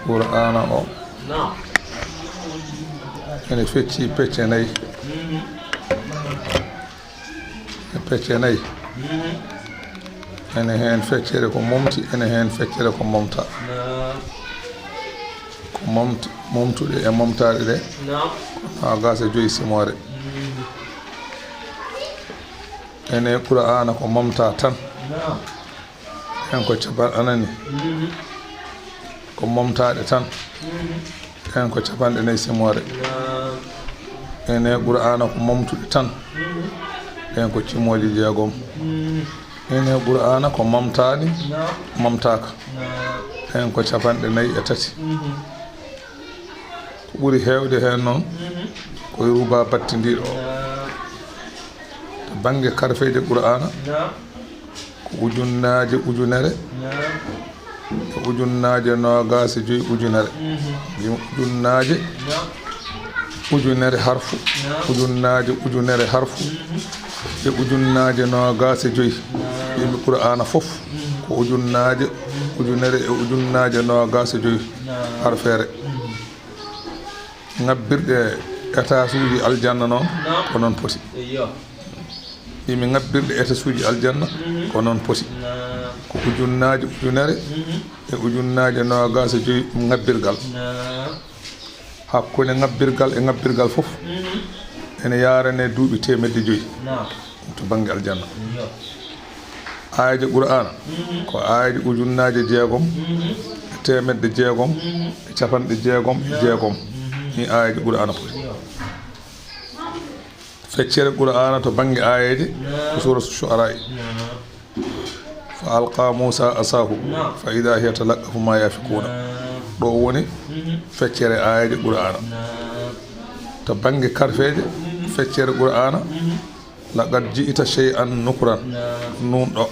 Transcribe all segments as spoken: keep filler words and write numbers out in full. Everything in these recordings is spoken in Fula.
Qur'aana o ene fecci pecce nayi. E pecce nayi. Ene heen feccere ko momti, ene heen feccere ko momta. Ko momti, momtuɗe e momtaaɗe ɗe, ko noogaas e joyi simoore. Ene Qur'aana ko momta tan. Heen ko capan anani. Ko momtaaɗe tan. Heen ko capanɗe nayi simoore. Ene Qur'aana ko momtuɗe tan. Heen ko cimooje jeegom. Ene Qur'aana ko momtaaɗe, momtaaka. Heen ko capanɗe nayi e tati. Ko ɓuri heewde heen noon, ko e ruba battindiiɗo o. To bannge karfeeje Qur'aana, ko ujunnaaje ujunere e ujunnaaje noogaas e joyi ujunere. Mbiymi ujunnaaje ujunere harfu, ujunnaaje ujunere harfu, e ujunnaaje noogaas e joyi. Mbiymi Qur'aana fof ko ujunnaaje ujunere e ujunnaaje noogaas e joyi harfeere. Ŋabbirɗe etasuuji aljanna noon, ko noon poti. Mbiymi ŋabbirɗe etasuuji aljanna, ko noon poti. Ko ujunnaaje ujunere e ujunnaaje noogaas e joyi ŋabbirgal. Hakkunde ŋabbirgal e ŋabbirgal fof, ene yaarane duuɓi teemedde joyi. To bannge aljanna. Aayeeje Qur'aana ko aayeeje ujunnaaje jeegom e teemedde jeegom e capanɗe jeegom e jeegom. Ni aayeeje Qur'aana poti. Feccere Qur'aana to bannge aayeeje ko suuratu Shu'araa'i. Fa alqa Muusa asaahu fa idaa hiya talaqqafu maa yafikuuna. Ɗo woni feccere aayeeje Qur'aana. To bannge karfeeje, feccere Qur'aana, laqad ji'ta shay'an nukran. Nuun ɗo.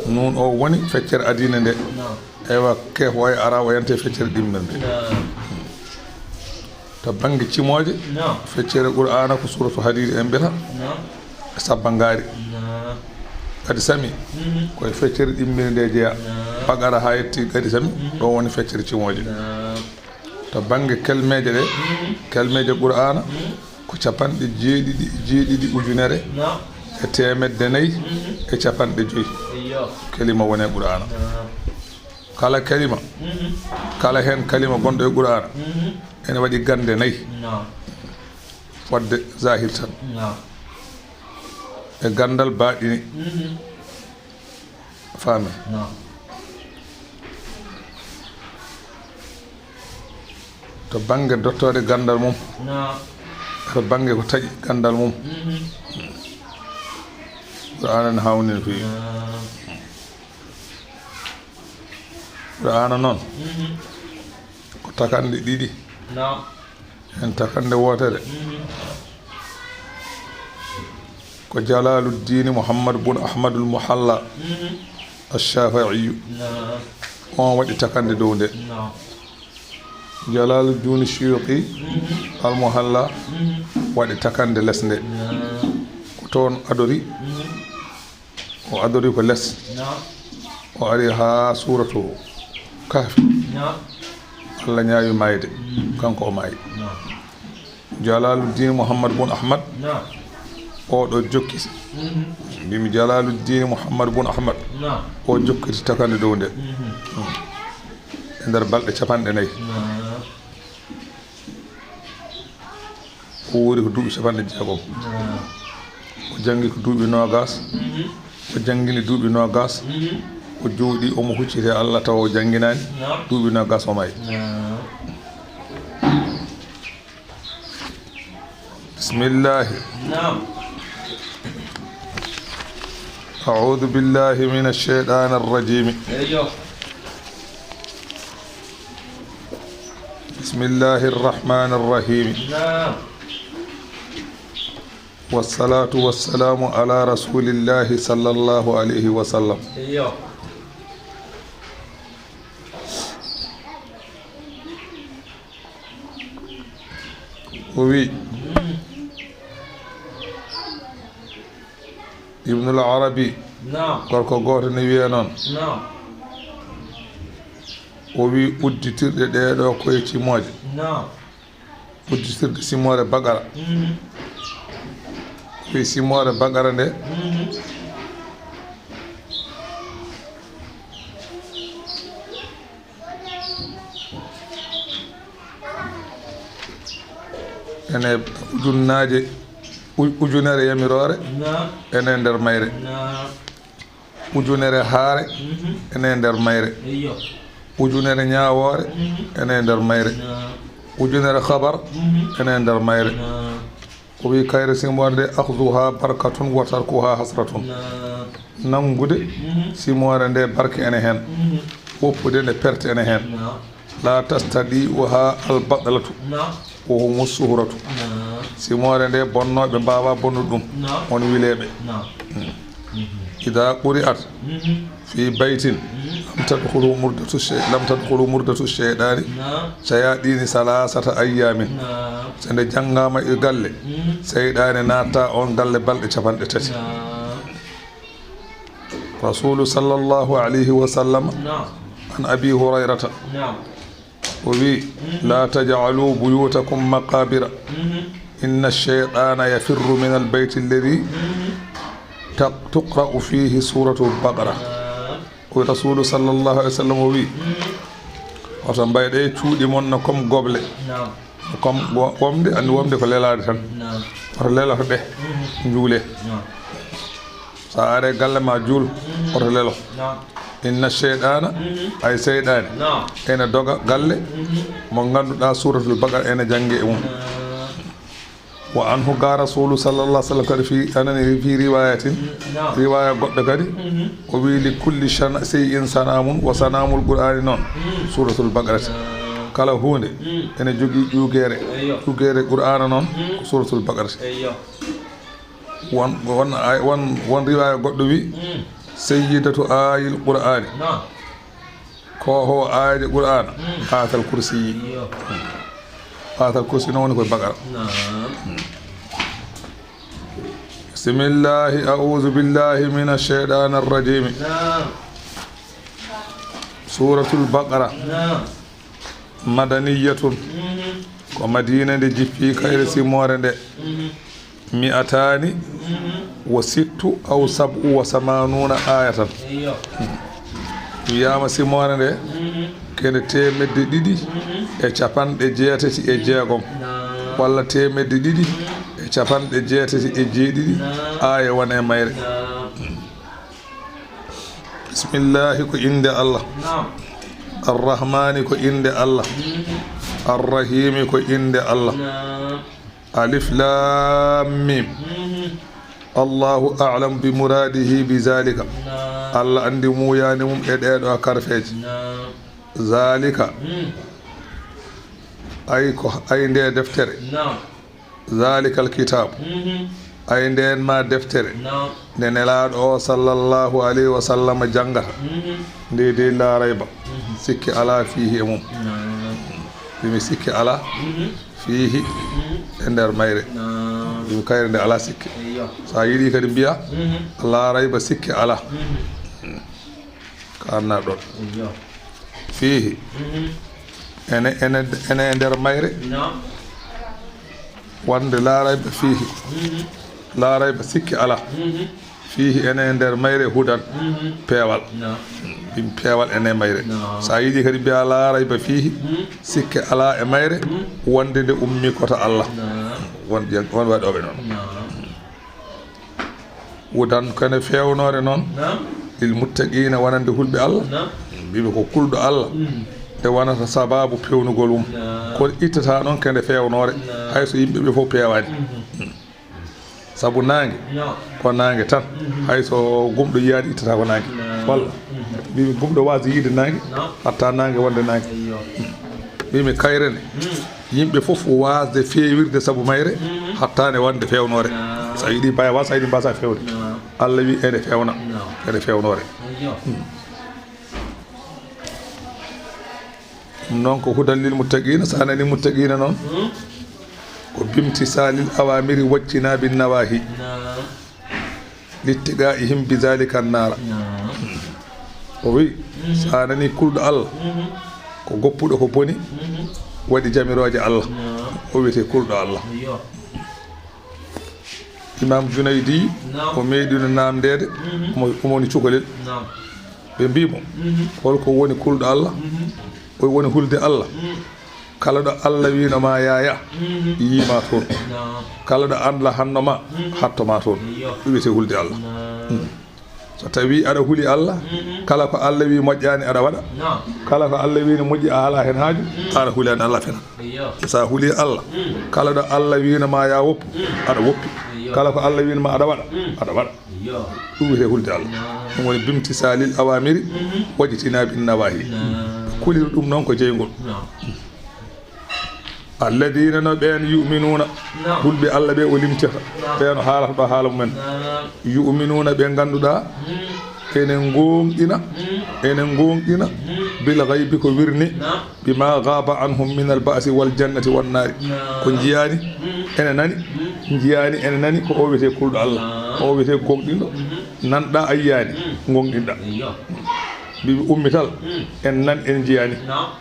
Nuun o woni feccere adiinde nde. Eywa, keef o e ara o yante feccere ɗimmirde. To bannge cimooje, feccere Qur'aana ko suuratu Hadiid en mbiyata, e Sabba Ngaari. Kadi sami, ko e feccere ɗimmirde nde jeyaa. Baqara haa yetti kadi sami, ɗo woni feccere cimooje. To bannge kelmeeje ɗe, kelmeeje Qur'aana, ko capanɗe jeeɗiɗi, jeeɗiɗi ujunere e teemedde nayi e capanɗe joyi. Kelima woni e Qur'aana. Kala kalima, kala heen kalima gonɗo e Qur'aana, ene waɗi gannde nayi. Waɗde zahir tan. E ganndal baaɗini. Faami. To bannge dottoode ganndal mum. To bannge ko taƴi ganndal mum. Qur'aana ne haawnii no feewi. Qur'aana noon, ko takanɗe ɗiɗi. Heen takanɗe wootere, ko Jalaaluddiini Muhammad bun Ahmadul Muhalla Ash-Shaafi'iyu. Oon waɗi takanɗe dow nde. Jalaaluddin Suyuti Al-Muhalla waɗi takanɗe les nde. Ko toon adori, o adori ko les. O ari haa suuratu Kahfi. Allah ñaawi maayde, kanko o maayi. Jalaaluddin Muhammad bun Ahmad, o ɗo jokkiti. Mbimi Jalaaluddin Muhammad bun Ahmad, o jokkiti takanɗe dow nde. E nder balɗe capanɗe nayi. O wuuri ko duuɓi capanɗe jeegom. O janngi ko duuɓi noogaas. O janngini duuɓi noogaas. O jooɗii, omo hucciti e Allah, tawa o jannginaani. Duuɓi noogaas o maayi. بسم الله. نعم. أعوذ بالله من الشيطان الرجيم. أيوه. بسم الله الرحمن الرحيم. نعم. والصلاة والسلام على رسول الله صلى الله عليه وسلم. أيوه. O wi, Ibnul Arabi, naam, gorko gooto ne wiya noon, naam, O wi udditirɗe ɗee ɗoo koye simooje. Naam. Udditirde simoore Baqara. Mhm. O wi simoore Baqara nde. Mhm. Ene ujunnaaje, u-, ujunere yamiroore. Naam. Ene nder mayre. Naam. Ujunere haare. Mhm. Ene nder mayre. Eyyo. Ujunere ñaawoore. Mhm. Ene nder mayre. Naam. Ujunere habar. Mhm. Ene nder mayre. Naam. O wi kayre simoore nde, "Akhzuha barkatun wa tarkuha hasratun." Naam. Nanngude. Mhm. Simoore nde barke ene heen. Mhm. Woppude nde perte ene heen. Naam. La tastadi'uha al-batlatu. Naam. Wa humu suhratu. Naam. Simoore nde bonnooɓe mbaawaa bonnude ɗum. Naam. On wileeɓe. Naam. Mhm. Idha quri'at. Mhm. Fi baytin. Mhm. Lam tadkhulu murdatu shay-, lam tadkhulu murdatu shaytani. Naam. Shayatini salasata ayyamin. Naam. So nde janngaama e galle. Mhm. Seyɗaane naata on galle balɗe capanɗe tati. Naam. Rasulu sallallahu alayhi wa sallam. Naam. An Abi Hurayrata. Naam. O wi, mhm, "La taj'alu buyutakum maqabira. Mhm. Inna shaytana yafirru min al-bayti alladhi, mhm, taq-, tuqra'u fihi suratul Baqara." Naam. O wi, Rasulu sallallahu alayhi wa sallam o wi, mhm, "Oto mbayɗe cuuɗi mon no comme goble." Naam. Comme wo-, womde, anndi womde ko lelaade tan. Naam. Oto leloto ɗe, mhm, njuule. Naam. So a are galle ma juul, mhm, oto lelo. Naam. Inna shaytana, mhm, ay seyɗaani, naam, ene doga galle, mhm, mo ngannduɗaa Suuratul Baqara ene jannge e mum. Naam. Wa anhu ga Rasulu sallallahu alaihi wasallam kadi fi, anani fi riwayatin, naam, riwaya goɗɗo kadi, mhm, o wi, "Li kulli shana-, shay'in sanamun," wa sanamul Qur'ani noon, mhm, Suuratul Baqara. Naam. Kala huunde, mhm, ene jogii ƴuugeere. Eyyo. Ƴuugeere Qur'ana noon, mhm, ko Suuratul Baqara. Eyyo. Won, won ay-, won, won riwaya goɗɗo wi, mm, "Sayyidatu ayil Qur'ani." Naam. Ko ho ayde Qur'ana. Mm. Ayatal Kursi. Iyo. Ayatal Kursi noon woni koye Baqara. Naam. Bismillahi, a'udhu billahi minash shaytanir rajim. Naam. Suratul Baqara. Naam. Madaniyatun. Mhm. Ko Madina nde jippi, kayre, iyo, simoore nde. Mhm. Mi'atani, mhm, wa sittu aw sab'u wa samanuna ayatan. Iyo. Wiyama simoore nde, mhm, kene teemedde ɗiɗi, mhm, e capanɗe jeetati e jeegom. Naam. Walla teemedde ɗiɗi, mhm, e capanɗe jeetati e jeeɗiɗi. Naam. Aya won e mayre. Naam. Bismillahi ko innde Allah. Naam. Arrahmani ko innde Allah. Mhm. Arrahimi ko innde Allah. Naam. Alif Lam Mim. Mhm. Allahu a'lam bi muradihi bi zalika. Naam. Allah anndi muuyani mum e ɗee ɗoo karfeeje. Naam. Zalika. Mm. Ay ko, ay nde deftere. Naam. Zalikal kitab. Mhm. Ay ndeen ma deftere. Naam. Nde Nelaaɗo o sallallahu alayhi wa sallam janngata. Mhm. Nde dey la rayba. Mhm. Sikke alaa fiihi e mum. Naam. Mimi sikke alaa, mhm, fiihi, mhm, e nder mayre. Naam. Mimi kayre nde alaa sikke. Eyyo. So a yiɗi kadi mbiya, mhm, la rayba sikke alaa. Mhm. Ko anna ɗon. Eyyo. Fiihi. Mhm. Ene, ene, ene e nder mayre. Naam. Wonde la rayba fiihi. Mhm. La rayba sikke alaa. Mhm. Fiihi ene e nder mayre hudan. Mhm. Peewal. Naam. Ɗum peewal ene e mayre. Naam. So a yiɗi kadi mbiya la rayba fiihi, mhm, sikke alaa e mayre, mhm, wonde nde ummi ko to Allah. Naam. Won, won waɗooɓe noon. Naam. Hudan kene feewnoore noon. Naam. Lil muttaqiina wonande hulɓe Allah. Naam. Mbiɓe ko kulɗo Allah. Mm. Nde wonata sababu pewnugol mum. Naam. Kono ittata noon kene feewnoore. Naam. Hay so yimɓe ɓe fof peewaani. Mhm. Sabu naange, naam, ko naange tan. Mhm. Hay so gumɗo yiyaani ittata ko naange. Naam. Walla? Mhm. Mbiimi gumɗo waasde yiide naange, naam, hatta naange wonde naange. Eyyo. Mbiimi kayre ne. Mm. Yimɓe fof waasde feewirde sabu mayre, mhm, hatta ne wonde feewnoore. Naam. So a yiɗi mbaawa, so a yiɗi mbaasa feewde. Naam. Allah wi ene feewna. Naam. Ene feewnoore. Ayyo. Hmm. Ɗum noon ko hudan lil muttaqiina, so a nani muttaqiina noon, hmm, ko bimtisalil awamiri wajtinabi nawahi. Naam. Littiqaihim bi zalika nara. Naam. O wi, mhm, so a nani kulɗo Allah, mhm, ko goppuɗo ko boni, waɗi jamirooje Allah. O wiyetee kulɗo Allah. Imam Junaydi, o meeɗino naamndeede, omo woni cukalel. Ɓe mbii mo, holko woni kulɗo Allah? O woni hulde Allah. Kala ɗo Allah wiino ma yaaya, yiima toon. Kala ɗo Allah hanno ma, hatto ma toon. Ɗum wiyetee hulde Allah. So tawi aɗa huli Allah, kala ko Allah wi moƴƴaani aɗa waɗa. Kala ko Allah wi no moƴƴi a alaa heen haaju, aɗa hulaani Allah fena. Sa huli Allah, kala ɗo Allah wiino ma ya woppu, aɗa woppi. Kala ko Allah wiino ma aɗa waɗa, aɗa waɗa. Ɗum wiyetee hulde Allah. Ɗum woni bimtisalil awamiri, wajtinabin nawahi. Kuliri ɗum noon ko jeyngol. Alladina no ɓeen yu'minuna, hulɓe Allah ɓe o limtirta. Ɓeen o haalata ɗo haala mumen. Yu'minuna, ɓe ngannduɗaa ene ngoongɗina, ene ngoongɗina bil gaybi, ko wirni, bima gaba anhum min al ba'si wal jannati wan naari. Ko njiyaani ene nani, njiyaani ene nani, ko o wiyetee kulɗo Allah, o wiyetee goongɗinɗo. Nanɗa a yiyaani, goongɗinɗa. Mbiɓe ummital, en nan en njiyaani.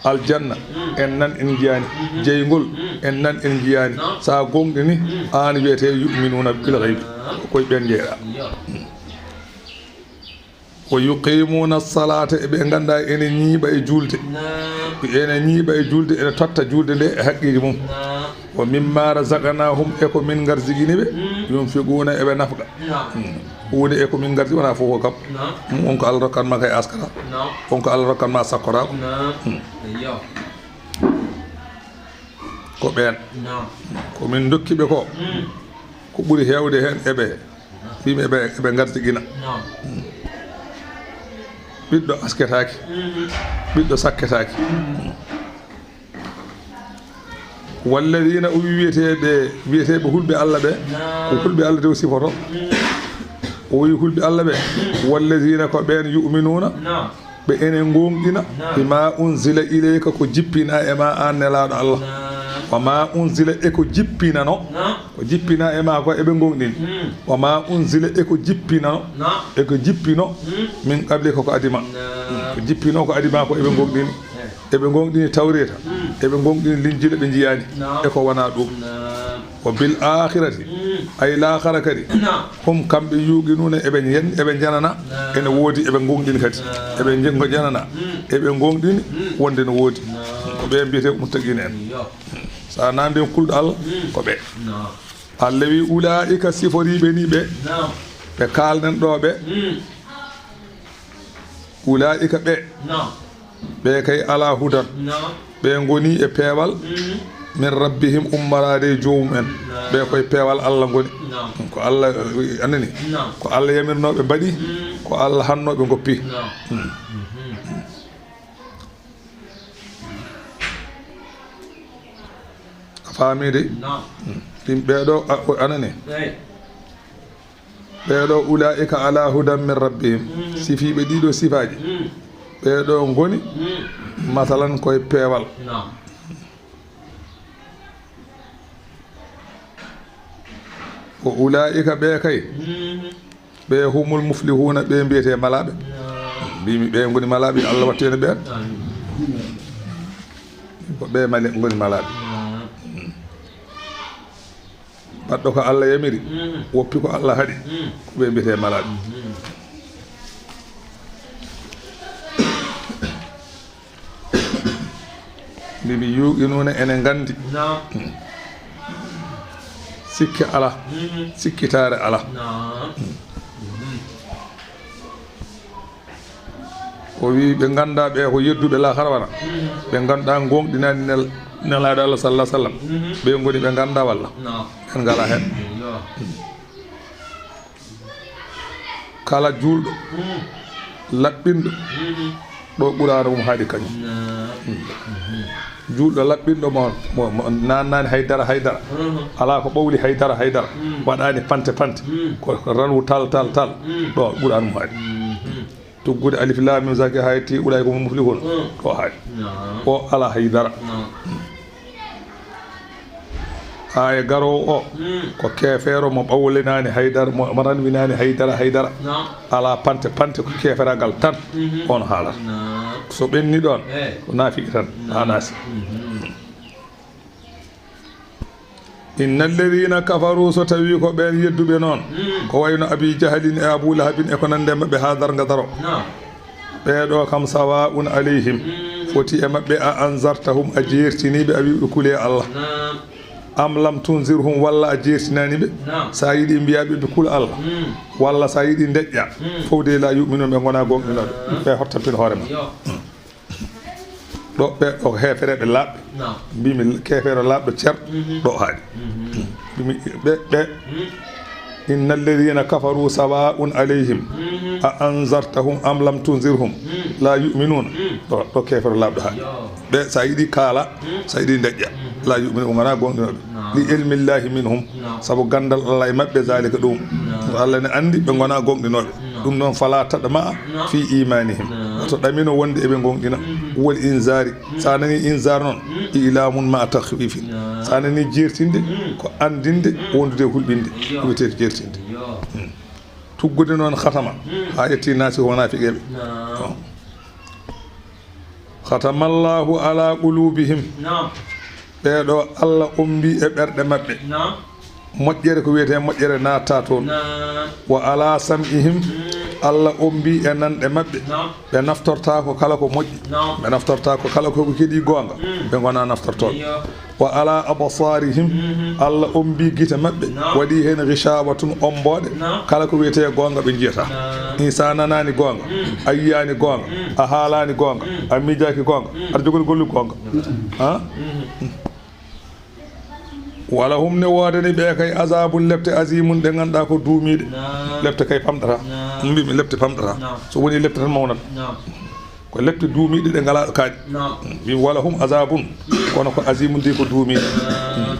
Aljanna, en nan en njiyaani. Jeyngol, en nan en njiyaani. Sa goongɗini, aan wiyetee yu'minuna bil gaybi. Koye ɓeen njeyɗa. Wa yuqimuna salata, eɓe ngannda ene ñiiɓa e julde. Ene ñiiɓa e julde, ene totta julde nde e haqqeeji mum. Wa mimma razaqnahum, e ko min ngarsigini ɓe, yunfiquna, eɓe nafqa. Huunde e ko min ngardi, wona fof ko kam. On ko Allah rokkan ma kay askata. On ko Allah rokkan ma sakkotaako. Ko ɓeen. Ko min ndokki ɓe ko, ko ɓuri heewde heen eɓe, mbimi eɓe, eɓe ngardi gina. Ɓiɗɗo asketaaki, ɓiɗɗo sakketaaki. Walladina, o wi wiyeteeɓe, wiyeteeɓe hulɓe Allah ɓe, ko hulɓe Allah de o sifoto. O wi hulɓe Allah ɓe, walladina, ko ɓeen yu'minuna, ɓe ene ngoongɗina, bima unzila ilayka, ko jippina e ma aan nelaaɗo Allah. Wa ma unzila, e ko jippinano, ko jippina e ma ko eɓe ngoongɗini. Wa ma unzila, e ko jippinano, e ko jippino, min qablika, ko adima. Ko jippino ko adima ko eɓe ngoongɗini. Eɓe ngoongɗini Tawreeta, eɓe ngoongɗini Linjiila, ɓe njiyaani e ko wonaa ɗum. Wa bil akhirati, ay laakhara kadi, hum, kamɓe, yuqinuna, eɓe njen-, eɓe njanana, ene woodi, eɓe ngoongɗini kadi, eɓe nje-, njanana, eɓe ngoongɗini wonde no woodi. Ko ɓe mbiyetee muttaqina en. So a nandi kulɗo Allah, ko ɓe. Allah wi, ulaa'ika, siforiiɓe ni ɓe, ɓe kaalnen ɗo ɓe. Ulaa'ika ɓe, ɓe kay ala hudan. Ɓe ngoni e peewal min rabbihim, ummoraade e joomum en. Ɓe koye peewal Allah ngoni. Ko Allah, eh, anani. Ko Allah yamirnoo ɓe mbaɗi, ko Allah hannoo ɓe ngoppi. A faami de? Ɗin ɓeeɗo, a, o, anani. Ɓeeɗo, ulaa'ika ala hudan min rabbihim. Sifiiɓe ɗiɗo sifaaji. Ɓeeɗo ngoni, masalan, koye peewal. Wa ulaa'ika, ɓe kay, ɓe humul muflihuna, ɓe mbiyetee malaaɓe. Mbimi ɓe ngoni malaaɓe, Allah wattu en e ɓeen. Ko ɓe mali-, ngoni malaaɓe. Baɗɗo ko Allah yamiri, woppi ko Allah haɗi, ko ɓe mbiyetee malaaɓe. Mbimi yuqinuna, ene nganndi. Sikke alaa, sikkitaare alaa. O wi ɓe ngannda ɓe ko yedduɓe laakhara wona. Ɓe ngannda ngoongɗinani nel-, nelaaɗo Allah sallallahu alaihi wasallam. Ɓe ngoni ɓe ngannda walla? Ɓe ngala heen. Kala juulɗo, laɓɓinɗo, ɗo Qur'aana mum haaɗi kañum. Juulɗo laɓɓinɗo mo, mo, mo naannaani hay dara, hay dara. Alaa ko ɓawli hay dara, hay dara. Waɗaani pante, pante. Ko ranwu tal, tal, tal. Ɗo Qur'aana mum haaɗi. Tuggude alif lam mim zalika hay ti ulaa'ika humul muflihun. Ɗo haaɗi. O alaa hay dara. Aaya garoowo o, ko keefeero mo ɓawlinaani hay dara, mo, mo ranwinaani hay dara, hay dara. Alaa pante, pante ko keeferagal tan. On haalata. So ɓenni ɗon, eh, ko naafiqi tan, naam, haa naasi. Mhm. Inna alladhina kafaru, so tawi ko ɓen yedduɓe noon, mm, ko wayno Abi Jahlin e Abu Lahabin e ko nandi e maɓɓe haa darnga daro. Naam. Ɓee ɗoo kam, sawa'un alayhim, mm, foti e maɓɓe, a anzartahum, a jeertini ɓe, a wi ɓe kule Allah. Naam. Am lam tunzirhum, walla a jeertinaani ɓe. Naam. So a yiɗi mbiyaa ɓe ɓe kula Allah, mm, walla so a yiɗi ndeƴƴa, mm, fof de la yu'minun, ɓe ngonaa goongɗinooɓe. Naam. Ɓe hottantin hoore ma. Yo. Ɗo ɓe, ɗo ko heefereeɓe laaɓɓe. Naam. Mbimi keefeero laaɓɗo cer, mhm, ɗo haaɗi. Mhm. Mbimi ɓe, ɓe, mhm, inna alladhina kafaru sawa'un alayhim, mhm, a anzartahum am lam tunzirhum, mhm, la yu'minuna. Mhm. Ɗo, ɗo keefeero laaɓɗo haaɗi. Yo. Ɓe, so a yiɗi kaala, mhm, so a yiɗi ndeƴƴa, mhm, la yu'minuna, ɓe ngonaa goongɗinooɓe. Naam. Li ilmillahi minhum, naam, sabu ganndal Allah e maɓɓe, zalika ɗum. Naam. Allah ne anndi ɓe ngonaa goongɗinooɓe. Naam. Ɗum noon, fala tadma'a, naam, fi imanihim. Naam. Woto ɗamino wonde eɓe goongɗina. Mhm. Wal inzari. Mhm. So a nani inzar noon, mhm, ilamun ma takhwifin. Naam. So a nani jeertinde, mhm, ko anndinde, mhm, wondude e hulɓinde. Yo. Ko wiyetee ko jeertinde. Yo. Hmm. Tuggude noon khatama, hmm, haa ƴetti naasi ko naafiqeeɓe. Naam. Khatamallahu ala qulubihim. Naam. Ɓee ɗo Allah ombi e ɓerɗe maɓɓe. Naam. Moƴƴere ko wiyetee moƴƴere naattaa toon. Naam. Wa ala sam'ihim. Hmm. Allah ombi e nanɗe maɓɓe. Naam. Ɓe naftortaako kala ko moƴƴi. Naam. Ɓe naftortaako kala ko ɓe keɗi goonga. Hmm. Ɓe ngonaa naftortooɓe. Iyo. Wa ala absarihim. Mhm. Allah ombi gite maɓɓe. Naam. Waɗi heen ghishaawatun, ombooɗe. Naam. Kala ko wiyetee goonga ɓe njiyataa. Naam. In so a nanaani goonga, mm, a yiyaani goonga, mm, a haalaani goonga, mm, a miijaaki goonga, mm, aɗa jogori gollude goonga. Mm. Ha? Mhm. Wala hum, ne woodani ɓe kay, azabun, lepte, azimun, ɗe ngannduɗaa ko duumiiɗe. Naam. Lepte kay pamɗataa. Naam. Mbimi lepte pamɗataa. Naam. So woni lepte tan mawnata. Naam. Ko lepte duumiiɗe ɗe ngalaa kaaɗi. Naam. Mbimi wala hum azabun, kono ko azimun de ko duumiiɗe. Naam.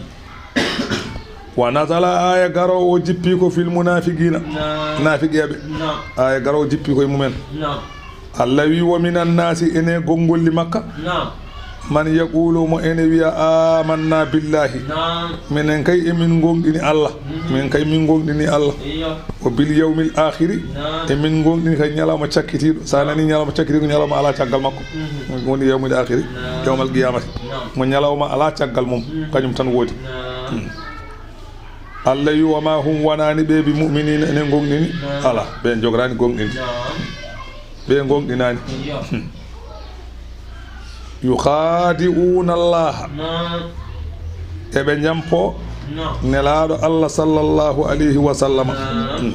Wa nazala, aaya garoowo o jippi ko fil munafiqina. Naam. Naafiqeeɓe. Naam. Aaya garoowo jippi ko e mumen. Naam. Allah wi, wa minan naasi, ene gonngolli Makka. Naam. Man yaqulu, mo ene wiya, amanna billahi. Naam. Minen kay emin ngoongɗini Allah. Mhm. Min kay min ngoongɗini Allah. Iyo. Wa bil yawmil akhiri. Naam. Emin ngoongɗini kay ñalawma cakkitiiɗo. So a nani ñalawma cakkitiiɗo, ko ñalawma alaa caggal makko. Mhm. Ɗum woni yawmil akhiri, naam, yawmal qiyamati. Naam. Mo ñalawma alaa caggal mum, mhm, kañum tan woodi. Naam. Hmm. Allah wi, wa ma hum, wonaani ɓe, bi mu'minina, ene ngoongɗini. Naam. Alaa, ɓe njogoraani goongɗinde. Naam. Ɓe ngoongɗinaani. Iyo. Hmm. Yukhadi'una Allaha. Naam. Eɓe njampo, naam, Nelaaɗo Allah sallallahu alayhi wa sallam. Naam. Hmm.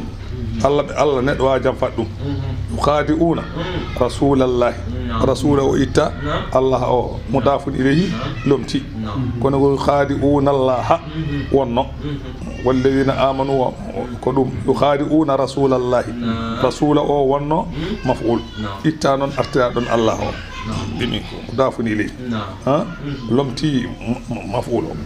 Allah, ɓe, Allah neɗɗo waawa jamfaade ɗum. Mhm. Yukhadi'una, hmm, rasulallahi. Naam. Rasula o itta, naam, Allah o mudafun ilayhi, naam, lomti. Naam. Kono ko yukhadi'una Allaha, mhm, wonno. Mhm. Walladhina amanu, wa, ko ɗum. Yukhadi'una rasulallahi. Naam. Rasula o wonno, mhm, maf'ul. Naam. Itta noon artira ɗon Allah o. Naam. Ɗimi ko mudafun ilayhi. Naam. Ha? Mhm. Lomti m-, m-, maf'ul o.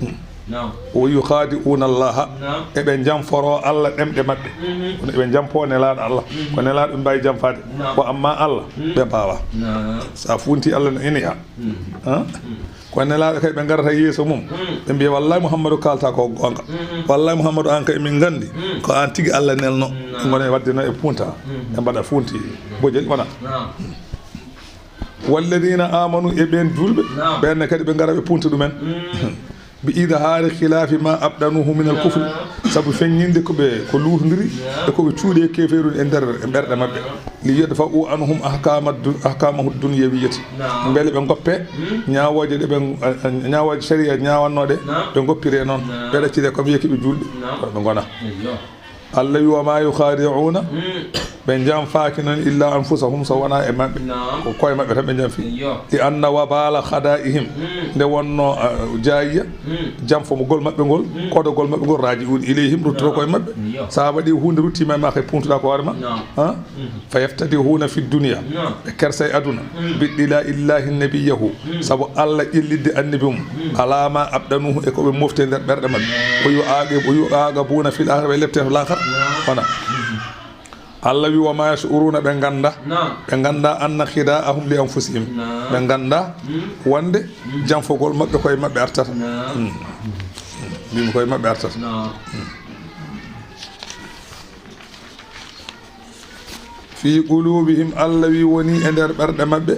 Hmm. Naam. Wa yukhadi'una Allaha. Naam. Eɓe jamforo Allah ɗemɗe maɓɓe. Mhm. Kono eɓe jampo Nelaaɗo Allah. Mhm. Ko Nelaaɗo ɓe mbaawi jamfaade. Naam. Ko amma Allah, mhm, ɓe mbaawaa. Naam. So a funti Allah ne ene yaa. Mhm. Ha? Mhm. Ko Nelaaɗo kay ɓe ngarata yeeso mum. Mhm. Ɓe mbiya, wallahi Muhammadu kaalata ko goonga. Mhm. Wallahi Muhammadu, aan kay min nganndi, mhm, ko aan tigi Allah nelno. Naam. Ɓe ngona e waɗde no e punta. Mhm. Ɓe mbaɗa funti bojel wona. Naam. Walladhina amanu, e ɓeen juulɓe, naam, ɓeen ne kadi ɓe ngara ɓe punta ɗumen. Mm. Bi idhaari khilafi ma abdanuhu min al kufri. Naam. Sabu feññinde ko ɓe, ko luutondiri, naam, e ko ɓe cuuɗi e keefeeru e nder, e ɓerɗe maɓɓe. Naam. Li yadfa'u anhum ahkama du-, ahkamahu dunyawiyyati. Naam. Mbele ɓe ngoppe, mm, ñaawooje ɗe ɓe, eh, eh, ñaawooje sharia ñaawannooɗe, naam, ɓe ngoppire noon. Naam. Ɓe ɗaccire comme yeeki ɓe juulɓe. Naam. Kono ɓe ngona. Eyyo. Allah wi, wa ma yukhadi'una, mm, ɓe jamfaaki noon illa anfusahum, so wonaa e maɓɓe. Naam. Ko koye maɓɓe tan ɓe jamfi. Iyo. Li anna wabala khada'ihim, mm, nde wonno, ah, jaayiya, mm, jamfogol maɓɓe ngol, mm, kodogol maɓɓe ngol, raji'un ilayhim, ruttoto koye maɓɓe. Iyo. So a waɗi huunde ruttiima e ma kay, puntuɗaa ko hoore ma. Naam. Ha? Mhm. Fa yaftadihuna fi dunya. Naam. Ɓe kersa e aduna. Mm. Bi idla'illahi nabiyyahu. Mm. Sabu Allah ƴellitde annabi mum. Mm. Ala ma abdanuhu, e ko ɓe mofti e nder ɓerɗe maɓɓe. Mm. Wa yu'aqib-, wa yu'aqabuna fil akhirah, ɓe lepte to laakhara. Mm. Wona. Mm. Allah wi, wa ma yash'uruna, ɓe ngannda. Naam. Ɓe ngannda anna khida'ahum li anfusihim. Naam. Ɓe ngannda, mm, wonde, mm, jamfogol maɓɓe koye maɓɓe artata. Naam. Mm. Mbimi koye maɓɓe artata. Naam. Mm. Fi qulubihim, Allah wi woni e nder ɓerɗe maɓɓe,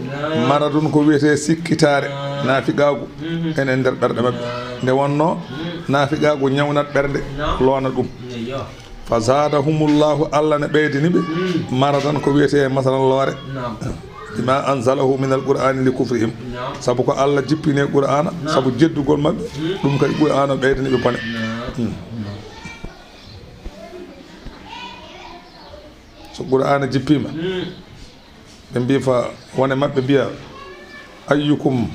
maradun ko wiyetee sikkitaare, naafiqaagu, ene nder ɓerɗe maɓɓe. Nde wonno naafiqaagu ñawnat ɓernde, loona ɗum. Fa zadahumullahu, Allah ne ɓeydini ɓe maradan ko wiyetee masalan loore. Bima anzalahu min alqur'ani li kufrihim. Sabu ko Allah jippini Qur'aana, sabu jeddugol maɓɓe, ɗum kadi Qur'aana ɓeydani ɓe bone. So Qur'aana jippiima, ɓe mbiya fa wone maɓɓe mbiya, "Ayyukum,"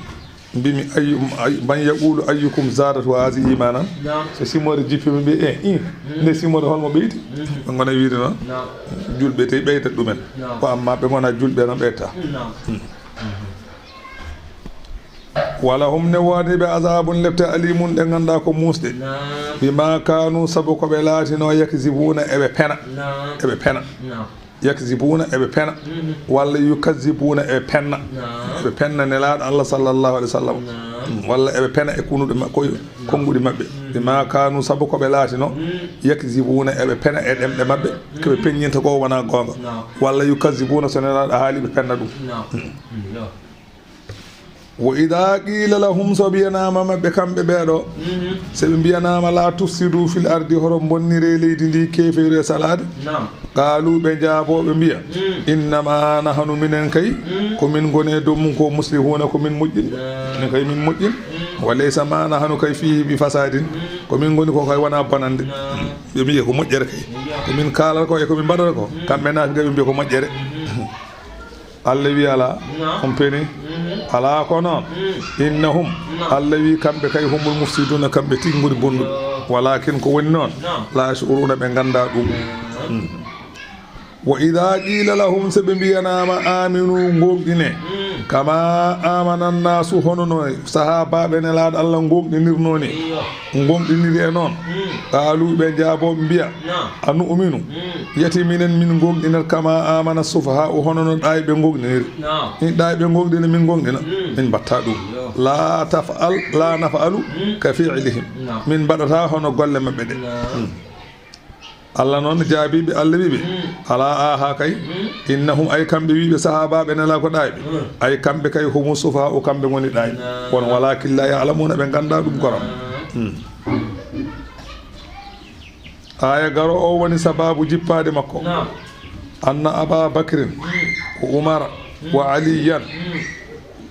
mbimi, "Ayyum, ay-, man yaqulu ayyukum zadatu hazi imanan?" So simoore jippiima, mbiya, "Eh, in, nde simoore holmo ɓeydi?" Ɓe ngona wiide noon, julɓe tey ɓeydat ɗumen. Ko amma ɓe ngona julɓe noon ɓeyta. Wala hum ne woodi ɓe azabun lepte alimun ɗe ngannduɗaa ko muusɗe. Bima kanu sabu ko ɓe laatino yakzibuna eɓe pena. Eɓe pena. Yakzibuna eɓe pena. Walla yukazibuna eɓe penna. Eɓe penna nelaaɗo Allah sallallahu alaihi wasallam. Walla eɓe pena e kunuɗe ma-, koy-, konnguɗi maɓɓe. Bima kanu sabu ko ɓe laatino yakzibuna eɓe pena e ɗemɗe maɓɓe. Ko ɓe peññinta ko wona goonga. Walla yukazibuna so nelaaɗo haali ɓe penna ɗum. Wa idha qila lahum, so ɓe mbiyanaama maɓɓe kamɓe ɓeeɗo, so ɓe mbiyanaama la tufsidu fil ardi, hoto mbonnire leydi ndi, keefeeru e salaade. Qaalu, ɓe njaabo ɓe mbiya, innama nahnu, minen kay, ko min ngoni e dow mum ko muslihuna, ko min moƴƴin. Minen kay min moƴƴin. Wa laysa ma nahnu kay fihi bi fasadin, ko min ngoni ko kay wona bonande. Ɓe mbiya ko moƴƴere kay. Ko min kaalata ko e ko min mbaɗata ko, kamɓe naafiqe ɓe mbiya ko moƴƴere. Allah wi alaa, on peni? Alaa ko noon. Innahum, Allah wi kamɓe kay humul mufsiduna, kamɓe tigi ngoni bonnuɓe. Walakin ko woni noon, la yash'uruna, ɓe ngannda ɗum. Wa idha qila lahum, so ɓe mbiyanaama, aminu, ngooŋɗine, kama amana nnasu, hono no sahaabaaɓe Nelaaɗo Allah ngooŋɗinirnoo ni. Ngooŋɗiniri e noon. Qaalu, ɓe njaabo mbiya, anu'minu, yati minen min ngooŋɗinat, kama amana sufaha'u, hono no ɗaayɓe ngooŋɗiniri. Ni ɗaayɓe ngooŋɗina, min ngooŋɗina, min mbatta ɗum. La taf'al, la naf'alu ka fi'lihim. Min mbaɗata hono golle maɓɓe ɗe. Allah noon jaabiiɓe, Allah wiɓe, alaa, aha kay, innahum, ay kamɓe wiɓe sahaabaaɓe Nelaaɗo ko ɗaayɓe, ay kamɓe kay humu sufaha'u, kamɓe ngoni ɗaayɓe. Kono walakin la ya'lamuna, ɓe ngannda ɗum goram. Aya garo o woni sababu jippaade makko. Anna Aba Bakrin wa Umara wa Aliyan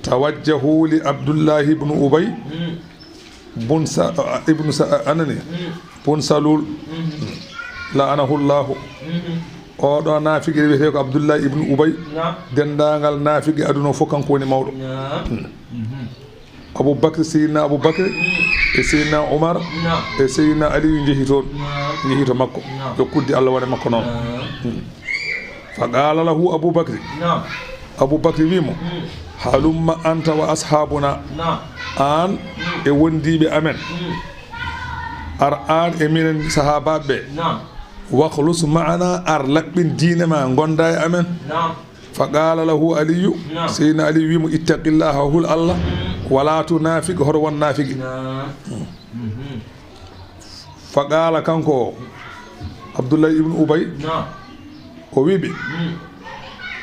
tawajjahu li Abdullahi ibn Ubay bun Sa-, ibnu Sa-, anani, bun Salul, la'anahullahu. Oɗo naafigi wiyetee ko Abdullahi ibnu Ubay. Denndaangal naafigi aduna o fof, kanko woni mawɗo. Abu Bakr, Seydina Abu Bakr, e Seydina Umar, e Seydina Aliyu njehi toon, njehi to makko. Yo kuddi Allah wone makko noon. Fa qaala lahu Abu Bakri. Abu Bakri wi mo, halumma anta wa ashabuna. Aan e wondiiɓe amen. Ar aan e minen sahaabaaɓe ɓe. Wakhlus ma'ana, ar laɓɓin diine ma, gonda e amen. Fa qaala lahu Aliyu, Seydina Aliyu wi mo, ittaqillaha, hul Allah, wala tu naafiq, hoto won naafigi. Fa qaala, kanko o, Abdullahi ibnu Ubay, o wi ɓe,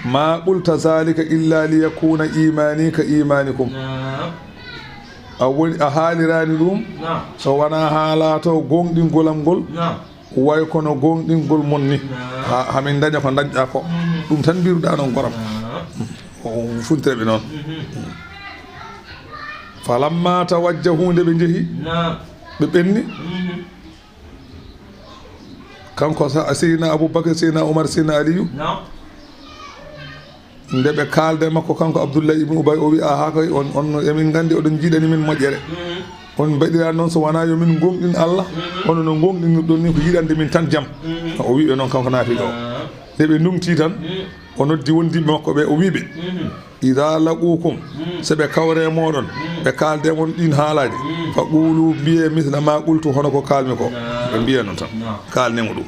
ma qulta zalika illa li yakuna imani ka imanikum. A woni, a haalirani ɗum so wona haa laato gooŋɗingol am ngol, way kono gooŋɗingol mon ni. Ha, hamin daña ko dañɗa ko. Ɗum tan mbiruɗa noon goram. O funtire ɓe noon. Falamma tawajjahu, nde ɓe njehi, ɓe ɓenni. Kanko sa-, Seydina Abubakar, Seydina Umar, Seydina Aliyu. Nde ɓe kaalde makko, kanko Abdullahi ibnu Ubay, o wi, aha, koy on, on, emin nganndi oɗon njiɗani min moƴƴere. On mbaɗira noon so wonaa yo min ngooŋɗin Allah, hono no ngooŋɗinirɗon ni ko yiɗande min tan jam. O wi ɓe noon kanko naafiiɗo o. Nde ɓe ndumti tan, o noddi wondiiɓe makko ɓe, o wi ɓe, idaa laquukum, so ɓe kawre mooɗon, ɓe kaalde mon ɗiin haalaaji, fa quulu, mbiyee, misla ma qultu, hono ko kaalmi ko. Ɓe mbiya noon tan, kaalne mo ɗum.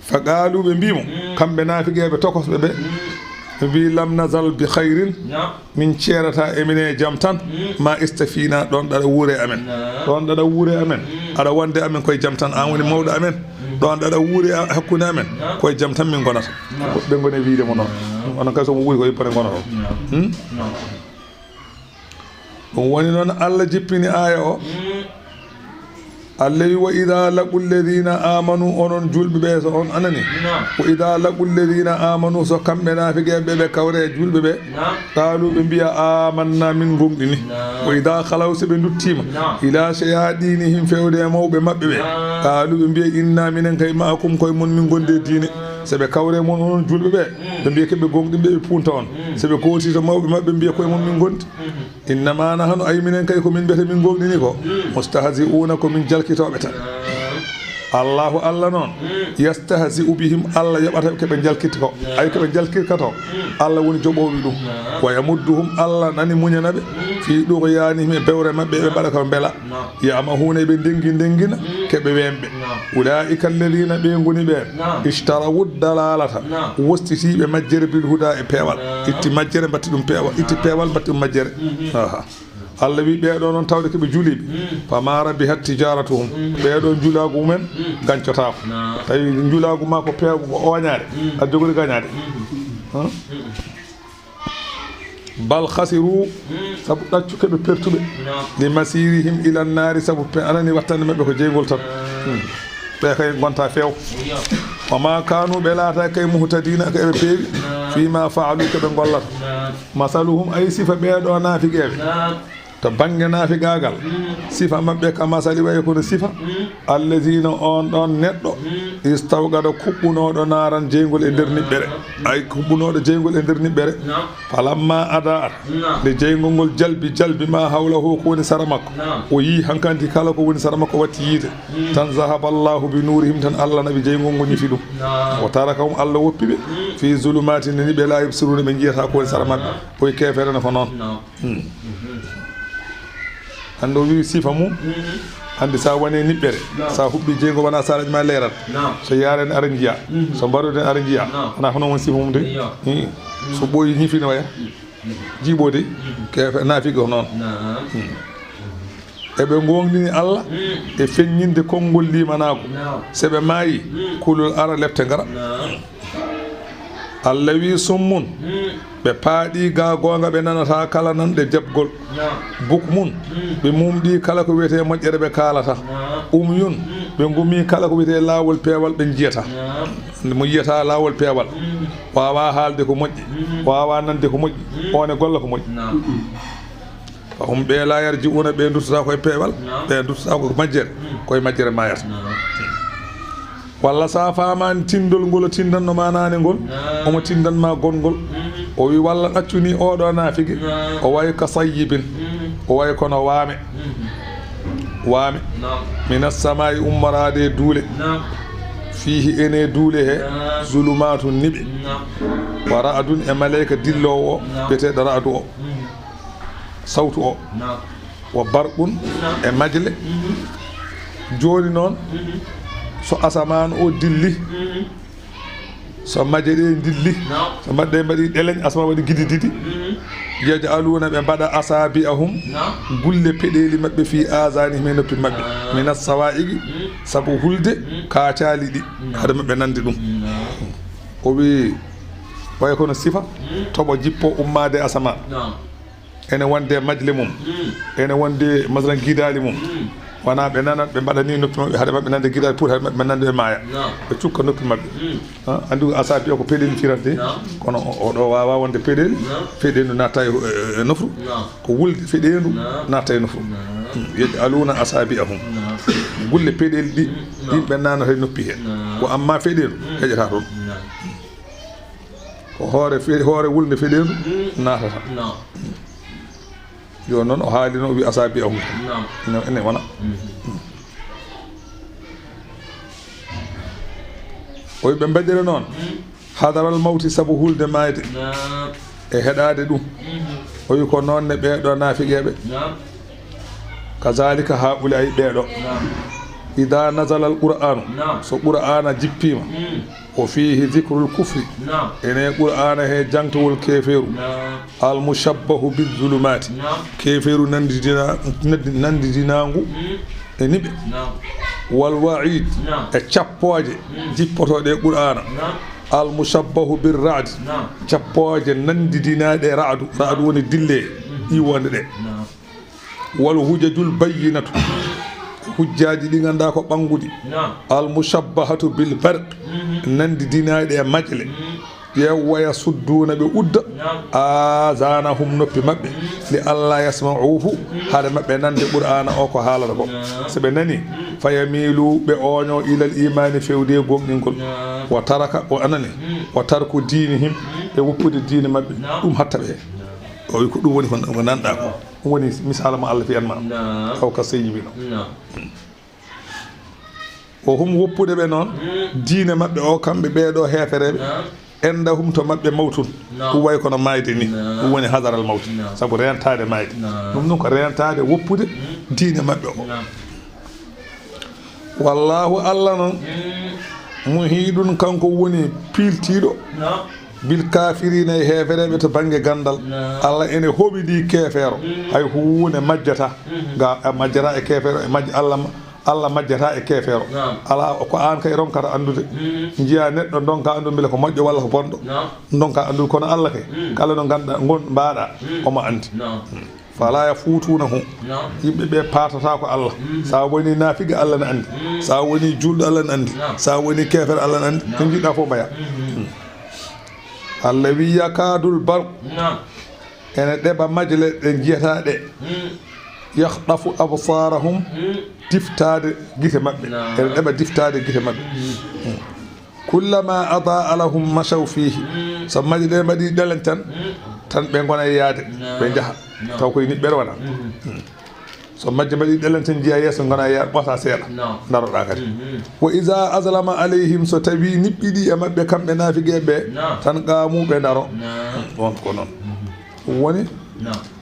Fa qaalu, ɓe mbii mo, kamɓe naafiqeeɓe tokosɓe ɓe, ɓe mbii, lam nazal bi khayrin, min ceerataa e mine jam tan, ma istafiina, ɗoon ɗaɗa wuure amen. Ɗoon ɗaɗa wuure amen, aɗa wonde amen koye jam tan, aan woni mawɗo amen. Ɗon ɗaɗa wuuri a-, hakkunde amen, naam, koye jam tan min ngonata. Naam. Ɓe ngoni e wiide mo noon. Naam. Onon kay so mo wuuri ko yippere ngonoton. Naam. Hmm? Naam. Ɗum woni noon Allah jippini aaya o. Mm. Allah wi, "Wa idha laqul ladhina amanu," onon julɓe ɓe, so on anani. Naam. "Wa idha laqul ladhina amanu," so kamɓe naafiqeeɓe ɓe kawre e julɓe ɓe. Naam. Qaalu, ɓe mbiya, "Amanna, min gomɗini." Naam. Wa idha khalaw, so ɓe nduttiima. Naam. Ila shayatinihim, fewde e mawɓe maɓɓe ɓe. Naam. Qaalu, ɓe mbiya, "Inna, minen kay, ma'akum, koye mon min gondi e diine." Naam. So ɓe kawre mon, onon julɓe ɓe, mm, ɓe mbiya, "Keɓe gomɗinɓe, ɓe punta on." Mm. So ɓe kooti to mawɓe maɓɓe, mbiya, "Koye mon min gondi." Mm. "Innama nahnu," ay minen kay ko min mbiyata min gomɗini ko. Mm. "Mustahzi'una," ko min jalkitooɓe tan. Naam. Allahu Allah noon, mm, "Yastahzi'u bihim," Allah yoɓata ko ɓe jalkiti ko. Naam. Ay ko ɓe jalkirta ko, mm, Allah woni joɓoowi ɗum. Naam. "Wa yamudduhum," Allah nani muñana ɓe, mm, "fi tughyanihim," e bewre maɓɓe, ɓe mbaɗa ko mbela. Naam. "Ya'mahuna," ɓe ndengi ndengina, mm, keɓe wemɓe. Naam. "Ulaika alladhina," ɓe ngoni ɓeen, naam, "ishtarawu dalalata," naam, wostitiiɓe majjere, "bil huda," e peewal. Naam. Itti majjere, mbatti ɗum peewal. Itti peewal, mbatti ɗum majjere. Mhm. Aha. Allah wi, ɓee ɗoo noon tawde ko ɓe juliiɓe. Mm. "Fama rabihat tijaratuhum." Mm. Ɓee ɗoo njulaagu mumen, mm, gancotaako. Naam. Tawi njulaagu ma ko peewal, ko ooñaade. Mm. A jogori gañaade. Mm. Huh? Mm. "Bal khasiru," mm, sabu ɗaccu keɓe pertuɓe. Naam. "Li masirihim ila nnaari," sabu pe-, anani wattande maɓɓe ko jeyngol tan. Naam. Hmm. Ɓe kay ngonta feew. Iyo. "Wa ma kanu," ɓe laata kay, "muhtadina," ko eɓe peewi. Naam. "Fima faalu," ko ɓe ngollata. Naam. "Masaluhum," ay sifa ɓee ɗoo naafiqeeɓe. Naam. To bannge naafiqaagal, mm, sifa maɓɓe ka masali, wayi kono sifa, mm, allazina, on ɗon neɗɗo, mm, istawqada, kuɓɓunooɗo, naaran, jeyngol e nder niɓɓere. Ay, kuɓɓunooɗo jeyngol e nder niɓɓere. Naam. Falamma adaat, naam, nde jeyngol ngol jalbi, jalbi ma hawlahu, ko woni sara makko. Naam. O yii hankanti kala ko woni sara makko watti yiide. Mm. Tan zahaba Allahu bi nurihim, tan Allah naɓi jeyngol ngol, ñifi ɗum. Naam. Wa tarakahum, Allah woppi ɓe, mm, fi zulumatin, ɓe la yubsiruna, ɓe njiyata ko woni sara maɓɓe. Naam. Koye keefeere ne ko noon. Naam. Hmm. Mhm. Hannde o wi sifa mum. Mhm. Hannde sa wone niɓɓere, naam, sa huɓɓi jeyngol, wona saraji ma leerat. Naam. So yaaren ara njiya. Mhm. So mbaroden ara njiya. Naam. Wona hono won sifa mum de. Iyo. Hmm. So ɓooyi ñifi no waya. Mhm. Jiiɓoode. Mhm. Keefe naafiqi ko noon. Naam. Hmm. Eɓe ngoongɗini Allah, mm, e feññinde konngol limanaagu. Naam. So ɓe maayi, mm, kulol ara, lepte ngara. Naam. Allah wi, summun, mm, ɓe paaɗi ga goonga, ɓe nanataa kala nanɗe jaɓgol. Naam. Bukmun, mm, ɓe mumɗi kala ko wiyetee moƴƴere, ɓe kaalata. Naam. Umyun, mm, ɓe ngumi kala ko wiyetee laawol peewal, ɓe njiyataa. Naam. Mo yiyata laawol peewal, mm, waawaa haalde ko moƴƴi, mm, waawaa nande ko moƴƴi, mm, oon e golla ko moƴƴi. Naam. Fahum, ɓe, la yarji'una, ɓe nduttaa koye peewal, naam, ɓe nduttaa ko majjere, mm, koye majjere maayata. Naam. Walla sa faamaani tinndol ngol o tinndanno ma naane ngol, naam, omo tinndan ma gongol. Mm. O wi walla ɗaccuni oɗo naafigi, naam, o wayi ka sayyibin, mm, o wayi kono waame. Mm. Waame. Naam. Minas samaa'i, ummoraade e duule. Naam. Fiihi, ene duule he, naam, zulumaatun niɓe. Naam. Wa ra'dun, e maleyka dilloowo, naam, biyeteeɗo ra'du o. Mm. Sawtu o. Naam. Wa barqun, naam, e majle. Mhm. Jooni noon, mhm, so asamaan o dilli, mhm, so maje ɗe dilli, naam, so mbaɗɗe mbaɗi ɗeleñ, asamaan waɗi gidi didi, mhm, yaj'aluuna, ɓe mbaɗa asaabi'ahum, naam, gulle peɗeeli maɓɓe, fii aazaanihim, e noppi maɓɓe, naam, mina sawaa'iqi, mhm, sabu hulde, mhm, kaacaali ɗi, mhm, hade maɓɓe nande ɗum. Naam. O wi, wayi kono sifa, mhm, toɓo jippo ummaade asamaan. Naam. Ene wonde majle mum. Mm. Ene wonde, masalan, gidaali mum. Mm. Wona ɓe nanat, ɓe mbaɗa ni noppi maɓɓe, hade maɓɓe nande gidaali, pour hade maɓɓe nande ɓe maaya. Naam. Ɓe cukka noppi maɓɓe. Mm. Ha, anndi asaabi o ko peɗeeli firante. Naam. Kono o, o ɗo waawaa wonde peɗeeli. Naam. Peɗeendu natta e, e, e nofru. Naam. Ko wulde peɗeendu, naam, natta e nofru. Naam. Mm. Yaj'aluuna asaabi'ahum. Naam. Gulle peɗeeli ɗi, mm, naam, yimɓe nanata e noppi he. Naam. Ko amma peɗeendu, mm, heƴata toon. Naam. Ko hoore fe-, hoore wulnde feɗeendu, mm, naatata. Naam. Jooni noon o haali noon, o wi asaabi'ahum. Naam. Ene, ene wona. Mhm. O wi ɓe mbaɗira noon. Mm. Hadaral mawti, sabu hulde maayde. Naam. E heɗaade ɗum. Mhm. O wi ko noon ne ɓee ɗoo naafiqeeɓe. Naam. Kazaalika haa'ulaa'i ɓee ɗoo. Naam. Idaa nazala al-Qur'aanu. Naam. So Qur'aana jippiima. Mm. Wa fiihi zikrul kufri. Naam. Ene Qur'aana he jangtowol keefeeru. Naam. Al mushabbahu biz zulumaati. Naam. Keefeeru nandidina-, nandi-, nandidinaangu, mm, e niɓe. Naam. Wal wa'id, e cappooje jippotooɗe e Qur'aana. Al mushabbahu bir ra'd, cappooje nanndidinaaɗe e ra'du. Ra'du woni dille iwonde ɗe. Wal hujajul bayyinatu, hujjaaji ɗi ngannduɗaa ko ɓannguɗi. Al mushabbahatu bil barq, nanndidinaaɗe e majle. Ƴeew, wa yasudduuna, ɓe udda, azanahum, noppi maɓɓe, li alla yasma'uhu, hade maɓɓe nande Qur'aana o ko haalata ko. So ɓe nani, fa yamilu, ɓe ooño, ilal imaani, fewde e gomɗingol. Wa taraka, o anani, wa tarku diinihim, e woppude diine maɓɓe, ɗum hatta ɓe. O wi ko ɗum woni ko nanɗa ko. Ɗum woni misaala mo Allah fiyan ma. Aw ka seyyibi no. Wo hum woppude ɓe noon, diine maɓɓe o, kamɓe ɓee ɗoo heefereeɓe, inda hum, to maɓɓe, mawtun. Ɗum wayi kono maayde ni. Ɗum woni hadaral mawti. Sabu reentaade maayde. Ɗum ɗum ko reentaade woppude diine maɓɓe o. Wallahu, Allah noon, muhiɗun, kanko woni piiltiiɗo, bil kafirina, e heefereeɓe to bannge ganndal. Allah ene hoɓidi keefeero, hay huunde majjata. Ga a majjata e keefeero, e majj Allah ma. Allah majjata e keefeero. Alaa ko aan kay ronkata anndude. Njiya neɗɗo, ndonka anndude mbele ko moƴƴo walla ko bonɗo. Ndonka anndude, kono Allah kay, kala no ngannduɗaa ngon mbaɗa, omo anndi. Fala yafutunahu. Yimɓe ɓe paatata ko Allah. Sa woni naafiga, Allah ne anndi. Sa woni julɗo, Allah ne anndi. Sa woni keefeero, Allah ne anndi. Ko njiɗa fof mbaya. Allah wi, yakadul barq. Ene ɗeɓa majle ɗe njiyata ɗe. Yahdafu absarahum, diftaade gite maɓɓe. Ene ɗeɓa diftaade gite maɓɓe. Kullama adaa lahum mashaw fihi. So majle ɗe mbaɗi ɗelen tan, tan ɓe ngona yaade, ɓe njaha. Taw koye niɓɓere wona. So majje mbaɗi ɗelen tan, njiya yeeso, ngona yaade, ɓoota seeɗa. Daroɗa kadi. Wa iza azlama alayhim, so tawi niɓɓiɗi e maɓɓe kamɓe naafigeɓe, tan qaamu, ɓe daro. Ɗon ko noon. Ɗum woni,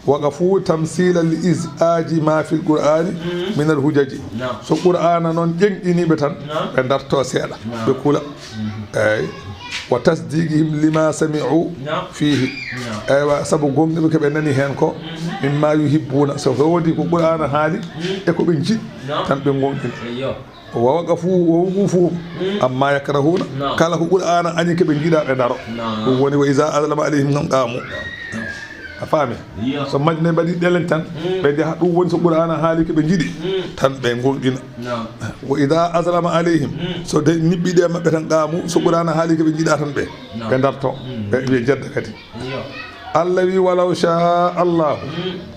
waqafu tamsila li iz'aji ma fil qur'ani min al hujaji. So qur'ana noon ƴeŋɗiniɓe tan, ɓe darto seeɗa, ɓe kula. Eyyi. Wa tasdiqihim lima sami'u fihi. Eywa, sabu gonɗinɓe ko ɓe nani heen ko, mimma yuhibbuna, so woodi ko qur'ana haali e ko ɓe njiɗi, tan ɓe gonɗina. Wa waqafu, wa wuqufuhum amma yakrahuna. Kala ko qur'ana añi ko ɓe njiɗa, ɓe daro. Ɗum woni, wa iza azlama alayhim, tan qaamu. A faami? So majne mbaɗi ɗelen tan, ɓe njaha. Ɗum woni, so qur'ana haali ko ɓe njiɗi, tan ɓe gonɗina. Wa iza azlama alayhim, so de niɓɓiɗi e maɓɓe tan, qaamu. So qur'ana haali ko ɓe njiɗa tan, ɓe, ɓe darto. Ɓe, ɓe jedda kadi. Allah wi, walaw sha Allahu.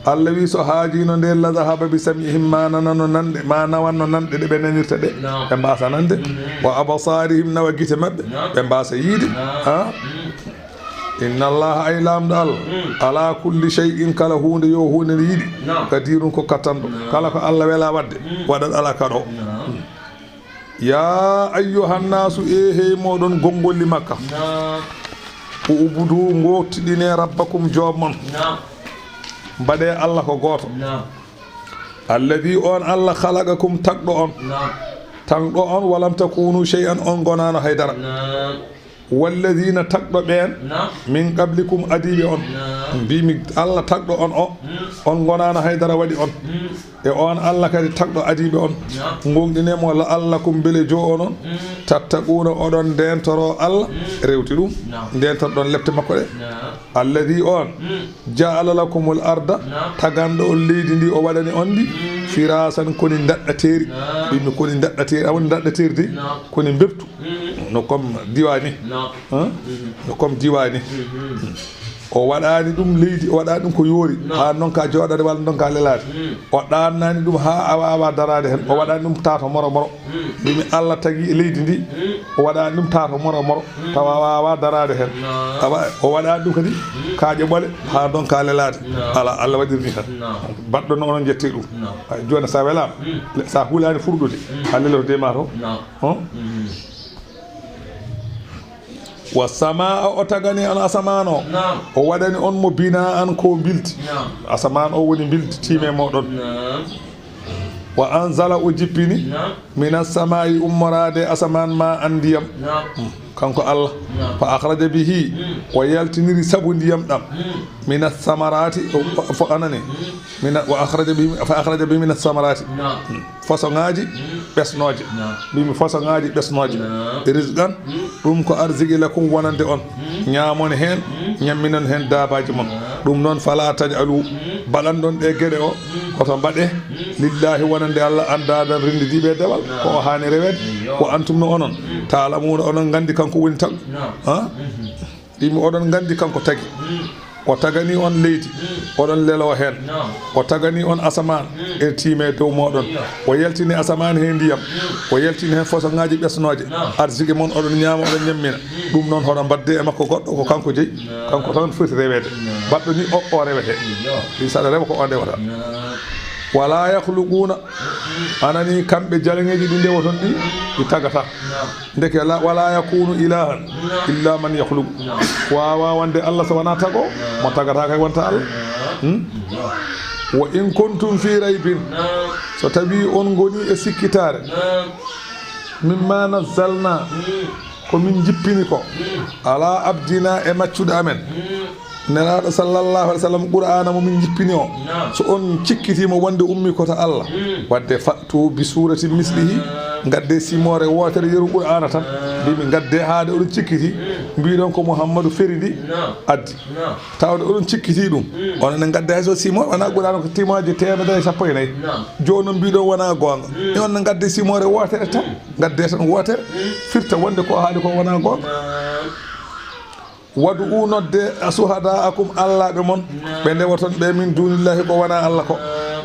Allah wi, so haajino nde, la zahaba bi sam'ihim, ma nanano nanɗe, ma nawanno nanɗe ɗe ɓe nanirta ɗe, ɓe mbasa nande. Wa absarihim, nawa gite maɓɓe, ɓe mbasa yiide. Ha? Inna Allaha, ay Laamɗo Allah, ala kulli shay'in, kala huunde, yo huunde nde yiɗi, qadirun, ko kattanɗo. Kala ko Allah wela waɗde, waɗat, ala kaɗo. Ya ayyuhan nasu, e hey moɗon gongolli Makka. Ubudu, ngootiɗine, rabbakum, joom mon. Mbaɗe Allah ko gooto. Alladhi, on Allah, khalaqakum, tagɗo on. Tagɗo on, walam takunu shay'an, on ngonaano hay dara. Walladhina, tagɗo ɓeen, min qablikum, adiiɓe on. Mbimi Allah tagɗo on o, on ngonaano hay dara waɗi on. E on Allah kadi tagɗo adiiɓe on. Gonɗine mo, la'allakum, mbele jo onon, tattaquna, oɗon ndentoro Allah, rewti ɗum, ndentorɗon lepte makko ɗe. Alladhi, on, ja'ala lakumul arda, taganɗo on leydi ndi, o waɗani on ndi, firasan, koni ndaɗɗateeri. Mbimi koni ndaɗɗateeri, a woni ndaɗɗateeri de, koni mbeptu. No comme diwani. Hein? No comme diwani. O waɗani ɗum leydi, o waɗani ɗum ko yoori. Haa ndonka jooɗaade walla ndonka lelaade. O ɗaannani ɗum haa a waawaa daraade heen. O waɗani ɗum taato moro moro. Mbimi Allah tagi leydi ndi, o waɗani ɗum taato moro moro, tawa a waawaa daraade heen. Awa, o waɗani ɗum kadi kaaƴe ɓole haa ndonka lelaade. Ala, Allah waɗirni tan. Baɗɗo noon, onon njettee ɗum. Ay, jooni so a welaama, le-, so a hulaani furɗude, a leloto de ma to. Hon? Wa samaa, o tagani on asamaan o. O waɗani on mo binaan ko bildi. Asamaan o woni bildi, tiime moɗon. Wa anzala, o jippini, mina samaa'i, ummoraade asamaan, ma an, ndiyam. Kanko Allah. Fa akhraja bihi, o yaltiniri sabu ndiyam ɗam. Mina samaraati, o, o, fo anani. Mina, wa akhraja bihi, fa akhraja bihi mina samaraati. Façon ŋaaji ɓesnooje. Mbimi façon ŋaaji ɓesnooje. Rizqan, ɗum ko arziki, lakum, wonande on. Ñaamon heen, ñamminon heen daabaaji mon. Ɗum noon, fala taj'alu, baɗanɗon ɗe geɗe o, koto mbaɗe, lillahi, wonande Allah, andaadan, renndidiiɓe e dewal, ko o haani reweede. Wa antum, no onon, ta'lamuuna, oɗon nganndi kanko woni tagu. Ha? Mbimi oɗon nganndi kanko tagi. O tagani on leydi, oɗon lelo heen. O tagani on asamaan, ene tiime dow mooɗon. O yaltini asamaan he ndiyam. O yaltini heen façon ŋaaji ɓesnooje. Arziki mon oɗon ñaama, oɗon ñammina. Ɗum noon hoɗon mbaɗde e makko goɗɗo, ko kanko jeyi. Kanko tan foti reweede. Baɗɗo ni o, o rewete. Ɗi saɗa rewa ko on rewata. Wala yakhluquna. Anani kamɓe jalaŋeeji ɗi ndewoton ɗi, ɗi tagata. Ndeke la, wala yakunu ilahan illa man yakhluqu. Waawa wonde Allah so wonaa tago, mo tagata kay wonta Allah. Hmm? Wa in kuntum fi raybin, so tawi on ngoni e sikkitaare, mimma nazzalna, ko min jippini ko, ala abdina, e maccuɗo amen. Nelaaɗo sallallahu alaihi wasallam, Qur'aana mo min jippini o. So on cikkitiima wonde ummi ko to Allah, wadde fa'tu bi suratin mislihi, ngadde simoore wootere yeru Qur'aana tan. Mbimi ngadde haade oɗon cikkiti, mbiɗon ko Muhammadu feridi addi. Tawde oɗon cikkiti ɗum, onon ne ngadde hay so simoore, wonaa Qur'aana ko timaaje teemedere e sappo e nayi. Jooni noon mbiɗon wonaa goonga. E on ne ngadde simoore wootere tan, ngadde tan wootere, firta wonde ko haali ko wonaa goonga. Wad'u, nodde, suhada'akum, allaaɓe mon, ɓe ndewoton ɓe, min dunillahi, ko wonaa Allah ko.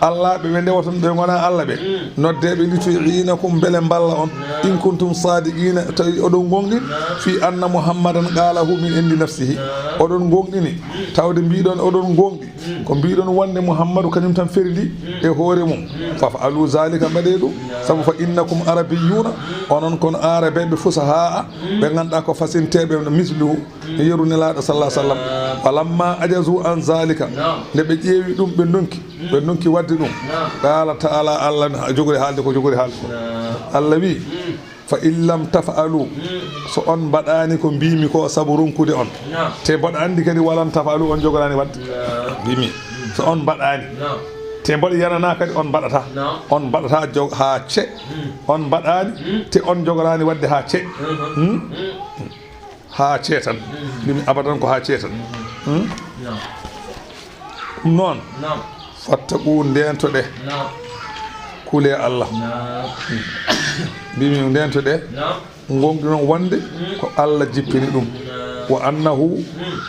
Allaaɓe ɓe ndewoton ɓe ngonaa Allah ɓe, nodde ɓe, li tu'inakum, mbele mballa on, in kuntum sadiqina, tawi oɗon gonɗini, fi anna Muhammadan qalahu min indi nafsihi, oɗon gonɗini tawde mbiɗon oɗon gonɗi ko mbiɗon wonde Muhammadu kañum tan ferli e hoore mum. Faf'alu zalika, mbaɗe ɗum, sabu fa innakum arabiyuna, onon kon arabeɓe fusaha'a, ɓe ganduɗa ko fasinteɓe misluhu, yeru Nelaaɗo sallallahu alaihi wasallam. Falamma ajazu an zalika, nde ɓe ƴeewi ɗum, ɓe ndonki, ɓe ndonki wadde ɗum. Qala ta'ala, Allah jogori haalde ko jogori haalde ko. Allah wi, fa in lam taf'alu, so on mbaɗani ko mbimi ko sabu ronkude on. Te mboɗo andi kadi walan taf'alu, on jogorani wadde. Mbimi, so on mbaɗani, te mboɗo yanana kadi on mbaɗata. On mbaɗata jog-, ha ce. On mbaɗani, te on jogorani wadde ha ce. Hmm? Ha ce tan. Mbimi abadan ko ha ce tan. Hmm? Ɗum noon, fattaqu, ndentoɗe, kule Allah. Mbimi ndentoɗe, gonɗinon wonde ko Allah jippini ɗum. Wa annahu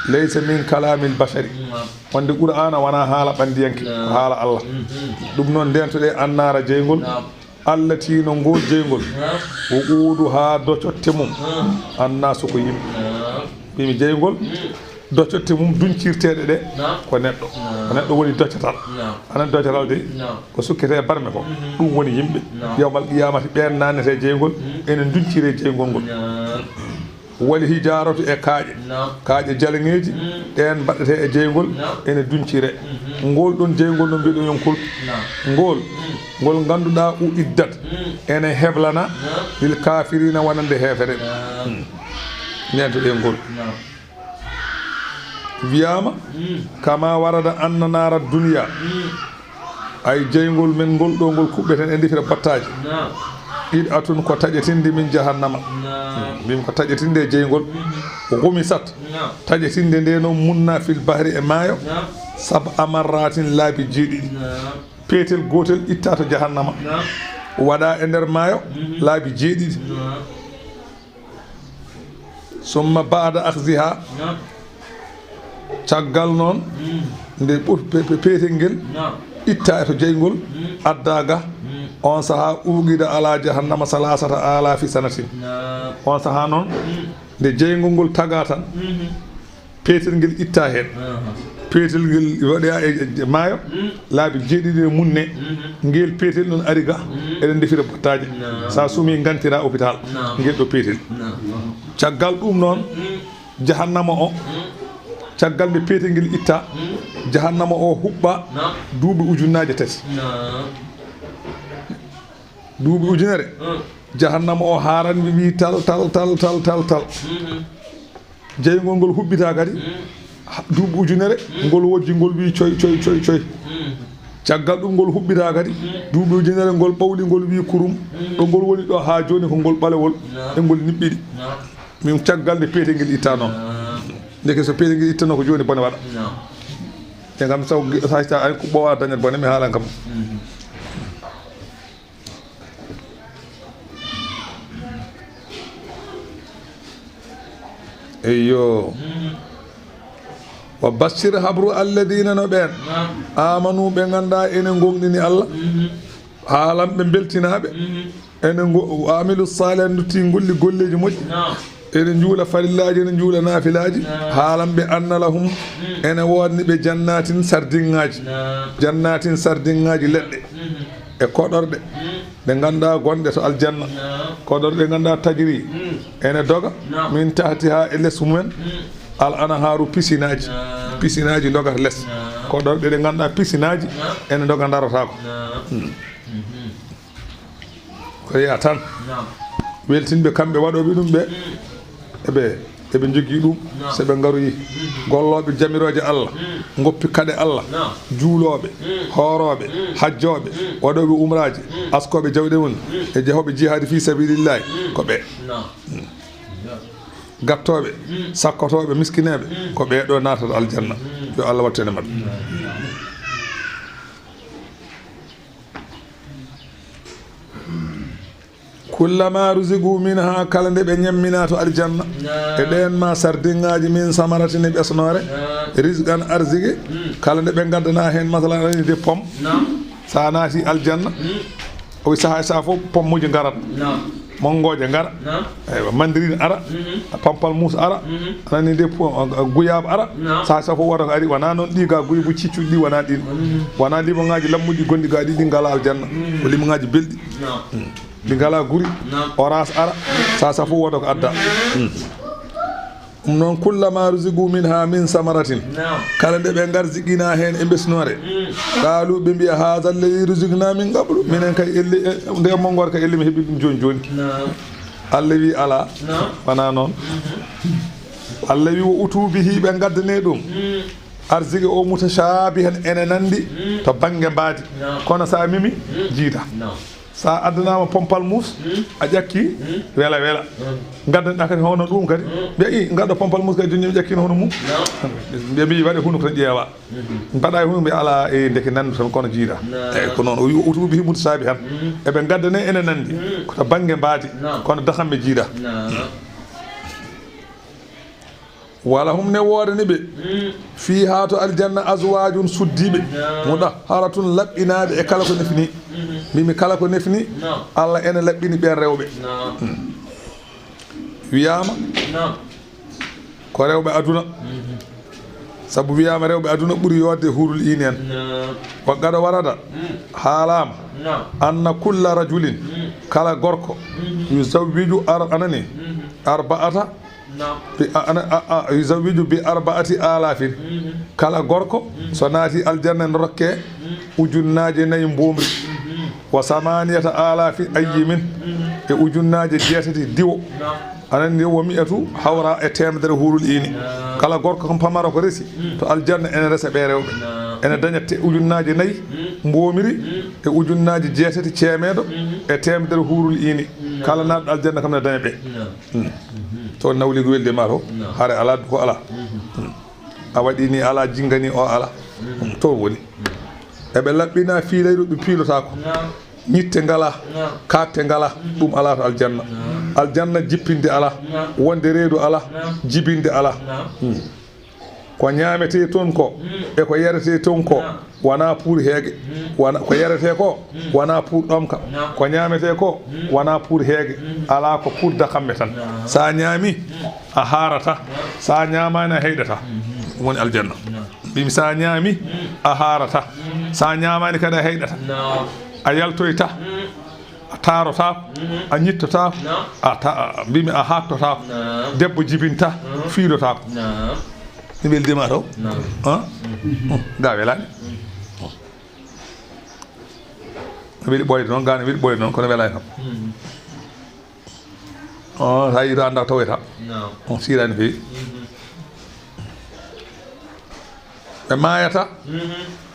laysa min kalamil bashari. Wonde Qur'aana wona haala ɓandiyanke, ko haala Allah. Ɗum noon ndentoɗe annara jeyngol, allati, no ngol jeyngol, wuquduha, docotte mum, annasu, ko yimɓe. Mbimi jeyngol, docotte mum duncirteɗe ɗe ko neɗɗo. Ko neɗɗo woni docatal. Anan docatal de, ko sukkete e barme ko. Ɗum woni yimɓe. Yawmal qiyamati ɓen nanete jeyngol, ene duncire jeyngol ngol. Wal hijaratu, e kaaƴe. Kaaƴe jalaŋeeji, ɗen mbaɗete e jeyngol, ene duncire. Ngol ɗon jeyngol no mbiɗo yonkol. Ngol, ngol ngannduɗaa uiddat, ene heblana, lil kafirina, wonande heefere. Ndentoɗen ngol. Wiyama, kama warada anna nara dunya, ay jeyngol men ngol ɗo ngol kuɓɓeten e ndefira battaaji. Qit'atun, ko taƴetinde min jahannama. Mbimi ko taƴetinde e jeyngol. Ghumisat, taƴetinde nde no munna fil bahri, e maayo. Sab'a marratin, laabi jeeɗiɗi. Peetel gootel itta to jahannama, waɗa e nder maayo laabi jeeɗiɗi. Summa ba'da akhziha, caggal noon nde ɓur-, pe-, pe-, peetel ngel itta e to jeyngol, adda ga, on saha uqida ala jahannama salasata alafi sanatin. On saha noon nde jeyngol ngol taga tan, peetel ngel itta heen. Peetel ngel waɗoya e, e maayo, laabi jeeɗiɗi e munne. Ngel peetel noon ari ga, eɗen ndefira battaaje. Sa sumi ngantira hôpital, ngel ɗo peetel. Caggal ɗum noon, jahannama o, caggal nde peetel ngel itta, jahannama o huɓɓa duuɓi ujunnaaje tati. Duuɓi ujunere. Mm. Jahannama o haaran mi wi tal, tal, tal, tal, tal, tal. Mm-hmm. Jeyngol ngol huɓɓita kadi. Mm. Ha, duuɓi ujunere, mm, ngol wojji ngol wi coy, coy, coy, coy. Mm. Caggal ɗum ngol huɓɓita kadi. Mm. Duuɓi ujunere ngol ɓawli ngol wi kurum. Mm. Ɗo ngol woni ɗo haa jooni ko ngol ɓalewol. No. E ngol niɓɓiɗi. No. Min caggal nde peetel ngel itta noon. No. Ndeke so peetel ngel ittano ko jooni bone waɗa. No. Te kam saw, sa, sa, ay ko ɓoowa dañat bone mi haalan kam. Mm-hmm. Eyyo. Wa bassir habru alladina no ɓeen. Naam. Amanu ɓe nganndaa ene ngonɗini Allah. Mhm. Haalan ɓe mbeltinaaɓe. Mhm. Ene ngo-, wa amilu salihat ndutti golli golleeji moƴƴi. Naam. Ene njuula farillaaji, ene njuula naafilaaji. Naam. Haalan ɓe anna lahum. Mhm. Ene woodani ɓe jannatin sardiŋŋaaji. Naam. Jannatin sardiŋŋaaji leɗɗe. Mhm. E koɗorɗe. Mm. Ɗe ngannduɗaa gonɗe to aljanna. Naam. Koɗorɗe ɗe ngannduɗaa tajiri. Mm. Ene doga. Naam. Min tahtiha e les mumen. Mm. Al anhaaru pisinaaji. Naam. Pisinaaji dogata les. Naam. Koɗorɗe ɗe ngannduɗaa pisinaaji. Naam. Ene doga darotaako. Naam. Mm. Mhm. Ko yeya tan. Naam. Weltinɓe kamɓe waɗooɓe ɗum ɓe. Mm. Eɓe, eɓe njogii ɗum, naam, so ɓe ngaroyi. Mm. Gollooɓe jamirooje Allah, mm, ngoppi kaɗe Allah, naam, juulooɓe, mm, hoorooɓe, mm, hajjooɓe, mm, waɗooɓe umraaji, mm, askooɓe jawɗe mum, mm, e jehooɓe jihaadi fii sabilillahi, mm, ko ɓe. Naam. Mm. Gattooɓe, mm, sakkotooɓe, miskineeɓe, mm, ko ɓee ɗoo naatata aljanna. Mm. Yo Allah wattu en e maɓɓe. Naam. Kullama ruziqu minha, kala nde ɓe ñammina to aljanna, naam, e ɗeen ma sardiŋŋaaji min samaratin e ɓesnoore, naam, rizqan arziki, mm, kala nde ɓe ngaddana heen, masalan, aɗa anndi de pomme, naam, so a naati aljanna, mm, o wi sahaa e sahaa fof pomme uji ngarat, naam, mangooje ngara, naam, eywa, mandarine ara, mhm, pamplemousse ara, mhm, aɗa anndi de po-, guyaaba ara, naam, sahaa e sahaa fof wota ko ari, wonaa noon ɗi ga guy bu ciccuɗi ɗi, wonaa ɗin, mhm, wonaa limoŋaaji lammuɗi gonɗi ga ɗi, ɗi ngala aljanna, mhm, ko limoŋaaji belɗi. Naam. Mm. Ɗi ngalaa guri, naam, oraas ara, sahaa e sahaa fof wota ko adda. Mm. Ɗum noon, kullama ruziqu minha min samaratin. Naam. Kala nde ɓe ngarziqina heen e ɓesnoore. Mm. Qaalu, ɓe mbiya, haza alladhi ruziqna min qablu. Minen kay elli, e, nde manngoore kay elli mi heɓi ɗum jooni jooni. Naam. Allah wi alaa. Naam. Wonaa noon. Mhm. Allah wi wa utu bihi, ɓe ngaddane ɗum. Mm. Arziki o mutashabihan ene nanndi, mm, to bannge mbaadi. Naam. Kono so a mimi, mm, jiida. Naam. So a addanaama pamplemousse, mm, a ƴakki, mm, wela wela. Mm. Ngaddanɗaa kadi hono ɗum kadi. Mm. Mbiya, i, ngaɗɗo pamplemousse kadi jooni mi ƴakkino hono mum. Naam. Mbiya, mbiya, waɗe hunuko tan ƴeewa. Mm. Mbaɗa e hunuko, mbiya, alaa, e, ndeke nanndi tan kono jiida. Naam. Eyyi, ko noon. O wi, o utu bihi mutashabihan. Mm. Eɓe ngaddane ene nanndi. Mm. Ko to bannge mbaadi. Naam. Kono dakamɓe jiida. Naam. Wala hum ne woodani ɓe. Mm. Fiihaa to aljanna azwaajun suddiiɓe. Naam. Mudahharatun laɓɓinaaɓe e kala ko nefini. Mhm. Mbimi kala ko nefini. Naam. Allah ene laɓɓini ɓeen rewɓe. Naam. Mm. Wiyaama. Naam. Ko rewɓe aduna. Mhm. Sabu wiyaama rewɓe aduna ɓuri yoodde huurul iini en. Naam. Wa qad warada. Mm. Haalaama. Naam. Anna kulla rajulin. Mm. Kala gorko. Mhm. Yuzawwiju ar-, anani. Mhm. Arba'ata. Naam. Bi, a, ana, a, a, yuzawwiju bi arba'ati alafin. Mhm. Kala gorko, mhm, so naati aljanna ne rokke, mhm, ujunnaaje nayi mboomri. Mhm. Wa samaniyata alafi ayyimin. Mhm. E ujunnaaje jeetati diwo. Naam. Anan ni wa mi'atu hawra e teemedere huurul iini. Naam. Kala gorko kam pamaro ko resi, mhm, to aljanna ene resa ɓe rewɓe. Naam. Ene daña te ujunnaaje nayi, mhm, mboomri, mhm, e ujunnaaje jeetati ceemeedo, mhm, e teemedere huurul iini. Naam. Kala naatɗo aljanna kam ne daña ɓe. Naam. Mm. Mhm. To nawliigu weldi ma to, no, hare alaa, ko alaa. Mhm. Mm. A waɗi ni alaa, jinngani o alaa. Mhm. Mm, to woni. Mm. Eɓe laɓɓina fiilayru ɓe piilotaako. No. Ñitte ngalaa, no, kaakte ngalaa, mhm, ɗum alaa to aljanna. No. Aljanna jippinde alaa, no, wonde reedu alaa, no, jibinde alaa. No. Mm. Ko ñaametee toon ko, mm, e ko yaretee toon ko, naam, wonaa pour heege. Mm. Wona, ko yaretee ko, mm, wonaa pour ɗomka. Naam. Ko ñaametee ko, mm, wonaa pour heege. Mm. Alaa ko pour dakamme tan. Naam. So a ñaami, mm, a haarata. Naam. So a ñaamaani, a heyɗata. Mm. Ɗum woni aljanna. Naam. Mbimi, so a ñaami, mm, a haarata. Mm. So a ñaamaani kadi, a heyɗata. Naam. A yaltoyta. Mm. A taarotaako, mhm, a ñittotaako, naam, a ta-, a, mbimi a haattotaako. Naam. Debbo jibinta, mhm, fiilotaako. Naam. Mi weldiima taw. Naam. Ah? Mhm. Hmm, ga welaani. Mhm. Weli ɓooyde noon, gaane weli ɓooyde noon, kono welaani kam. On, so a yii to anndaa ko tawoyta. On siiraani feewi. Ɓe maayata,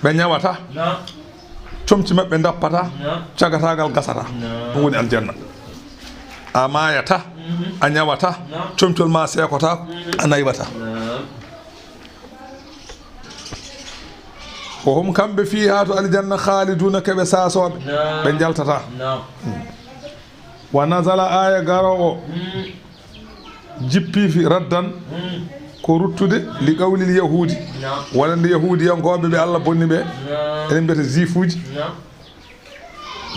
ɓe ñawata, comci maɓɓe ndappata, cagataagal gasata. Ɗum woni aljanna. A maayata, a ñawata, comcol ma seekotaako, a naywata. Wa hum, kamɓe, fiihaa, to aljanna, khaaliduuna, ko ɓe saasooɓe, ɓe njaltataa. Wa nazala, aaya garoowo o, jippi fi raddan, ko ruttude li qawlil yahuudi, wonande yahuudiyankooɓe ɓe Allah bonni ɓe, enen mbiyata juifuuji.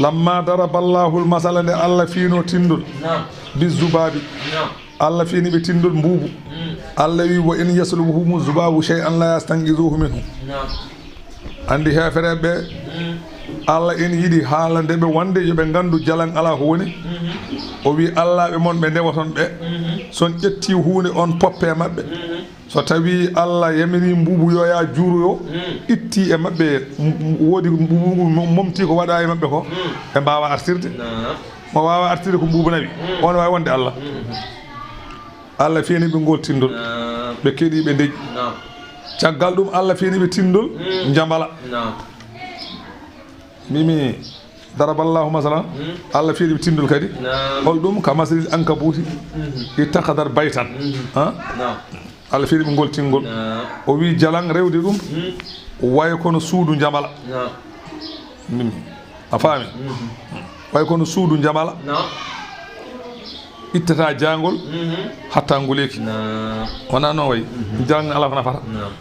Lamma daraba Allahul masala, nde Allah fiino tindol, bi zubaabi, Allah fiini ɓe tindol mbuubu. Allah wi, wa in yaslubuhumu zubaabu shay'an la yastanqizuhu minhu. Anndi heefereeɓe ɓe, Allah ina yiɗi haalande ɓe wonde yo ɓe nganndu jalan alaa ko woni. O wi, Allaaɓe mon ɓe ndewoton ɓe, so on ƴetti huunde on poppe maɓɓe. So tawii Allah yamiri mbuubu yo yaa juuroyo, itti e maɓɓe, m-, m-, woodi mbuubu mo-, momti ko waɗa e maɓɓe ko, ɓe mbaawa artirde. Mo waawa artirde ko mbuubu nawi, on waawi wonde Allah. Allah feeni ɓe ngol tindol. Naam. Ɓe keɗi, ɓe ndeƴi. Naam. Caggal ɗum, Allah feeni ɓe tindol, mm, njambala. Naam. Mimi, daraballahu masalan, mm, Allah feeni ɓe tindol kadi. Naam. Hol ɗum? Ka masalil ankabuuti, mhm, ittakhadhat baytan. Mhm. Ha? Naam. Allah feeni ɓe ngol tingol. Naam. O wi jalan rewde ɗum, mm, way kono suudu njambala. Naam. Min, a faami? Mhm. Way kono suudu njamala. Naam. Ittata jaangol, mhm, hatta nguleeki. Naam. Wonaa noon way. Mhm. Jaang alaa ko nafata. Naam.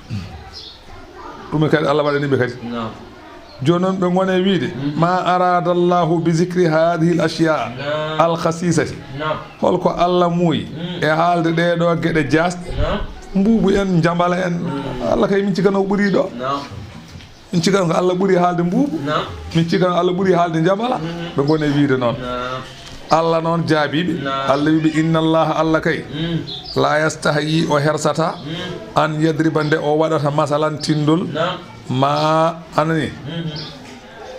Ɗum kadi Allah waɗani ɓe kadi. Naam. Jooni noon ɓe ngoni e wiide, mhm, ma arada Allahu bi zikri hadhihi al ashya, naam, al khasisati. Naam. Holko Allah muuyi, mm, e haalde ɗee ɗoo geɗe jaasɗe? Naam. Mbuubu en, njambala en. Mm. Allah kay min cikkanoo o ɓuri ɗo. Naam. Min cikkan ko Allah ɓuri haalde mbuubu. Naam. Min cikkan Allah ɓuri haalde njambala. Mhm. Ɓe ngoni e wiide noon. Naam. Allah noon jaabii ɓe. Naam. Allah wi ɓe, inna Allaha, Allah kay, mm, la yastahyi, o hersataa, mm, an yadriba, nde o waɗata, masalan, tindol. Naam. Ma, anani. Mhm.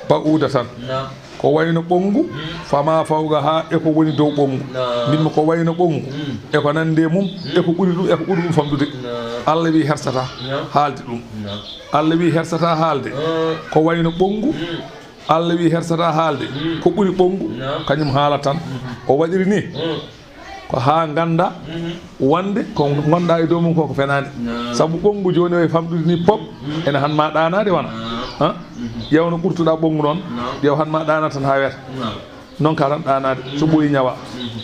Ba'udatan. Naam. Ko wayno ɓonngu, mm, fama fawqaha, e ko woni dow ɓonngu. Naam. Mbimmi ko wayno ɓonngu, mm, e ko nandi e mum, mm, e ko ɓuri ɗum, e ko ɓuri ɗum famɗude. Naam. Allah wi hersataa, naam, haalde ɗum. Naam. Allah wi hersataa haalde, mm, ko wayno ɓonngu. Mm. Allah wi hersataa haalde, mm, ko ɓuri ɓonngu. Naam. Kañum haala tan. Mhm. O waɗiri ni. Mm. Ko haa ngannda, mhm, wonde ko ngonɗaa e dow mum ko, ko fenaande. Naam. Sabu ɓonngu jooni o e famɗude ni pop, mhm, ene han ma ɗaanaade wona. Naam. Ha? Mhm. Ƴeew no ɓurtuɗaa ɓonngu noon, naam, ƴeew han ma ɗaana tan haa weeta. Naam. Noon ka tan ɗaanaade, so, mhm, ɓooyi ñawa. Mhm.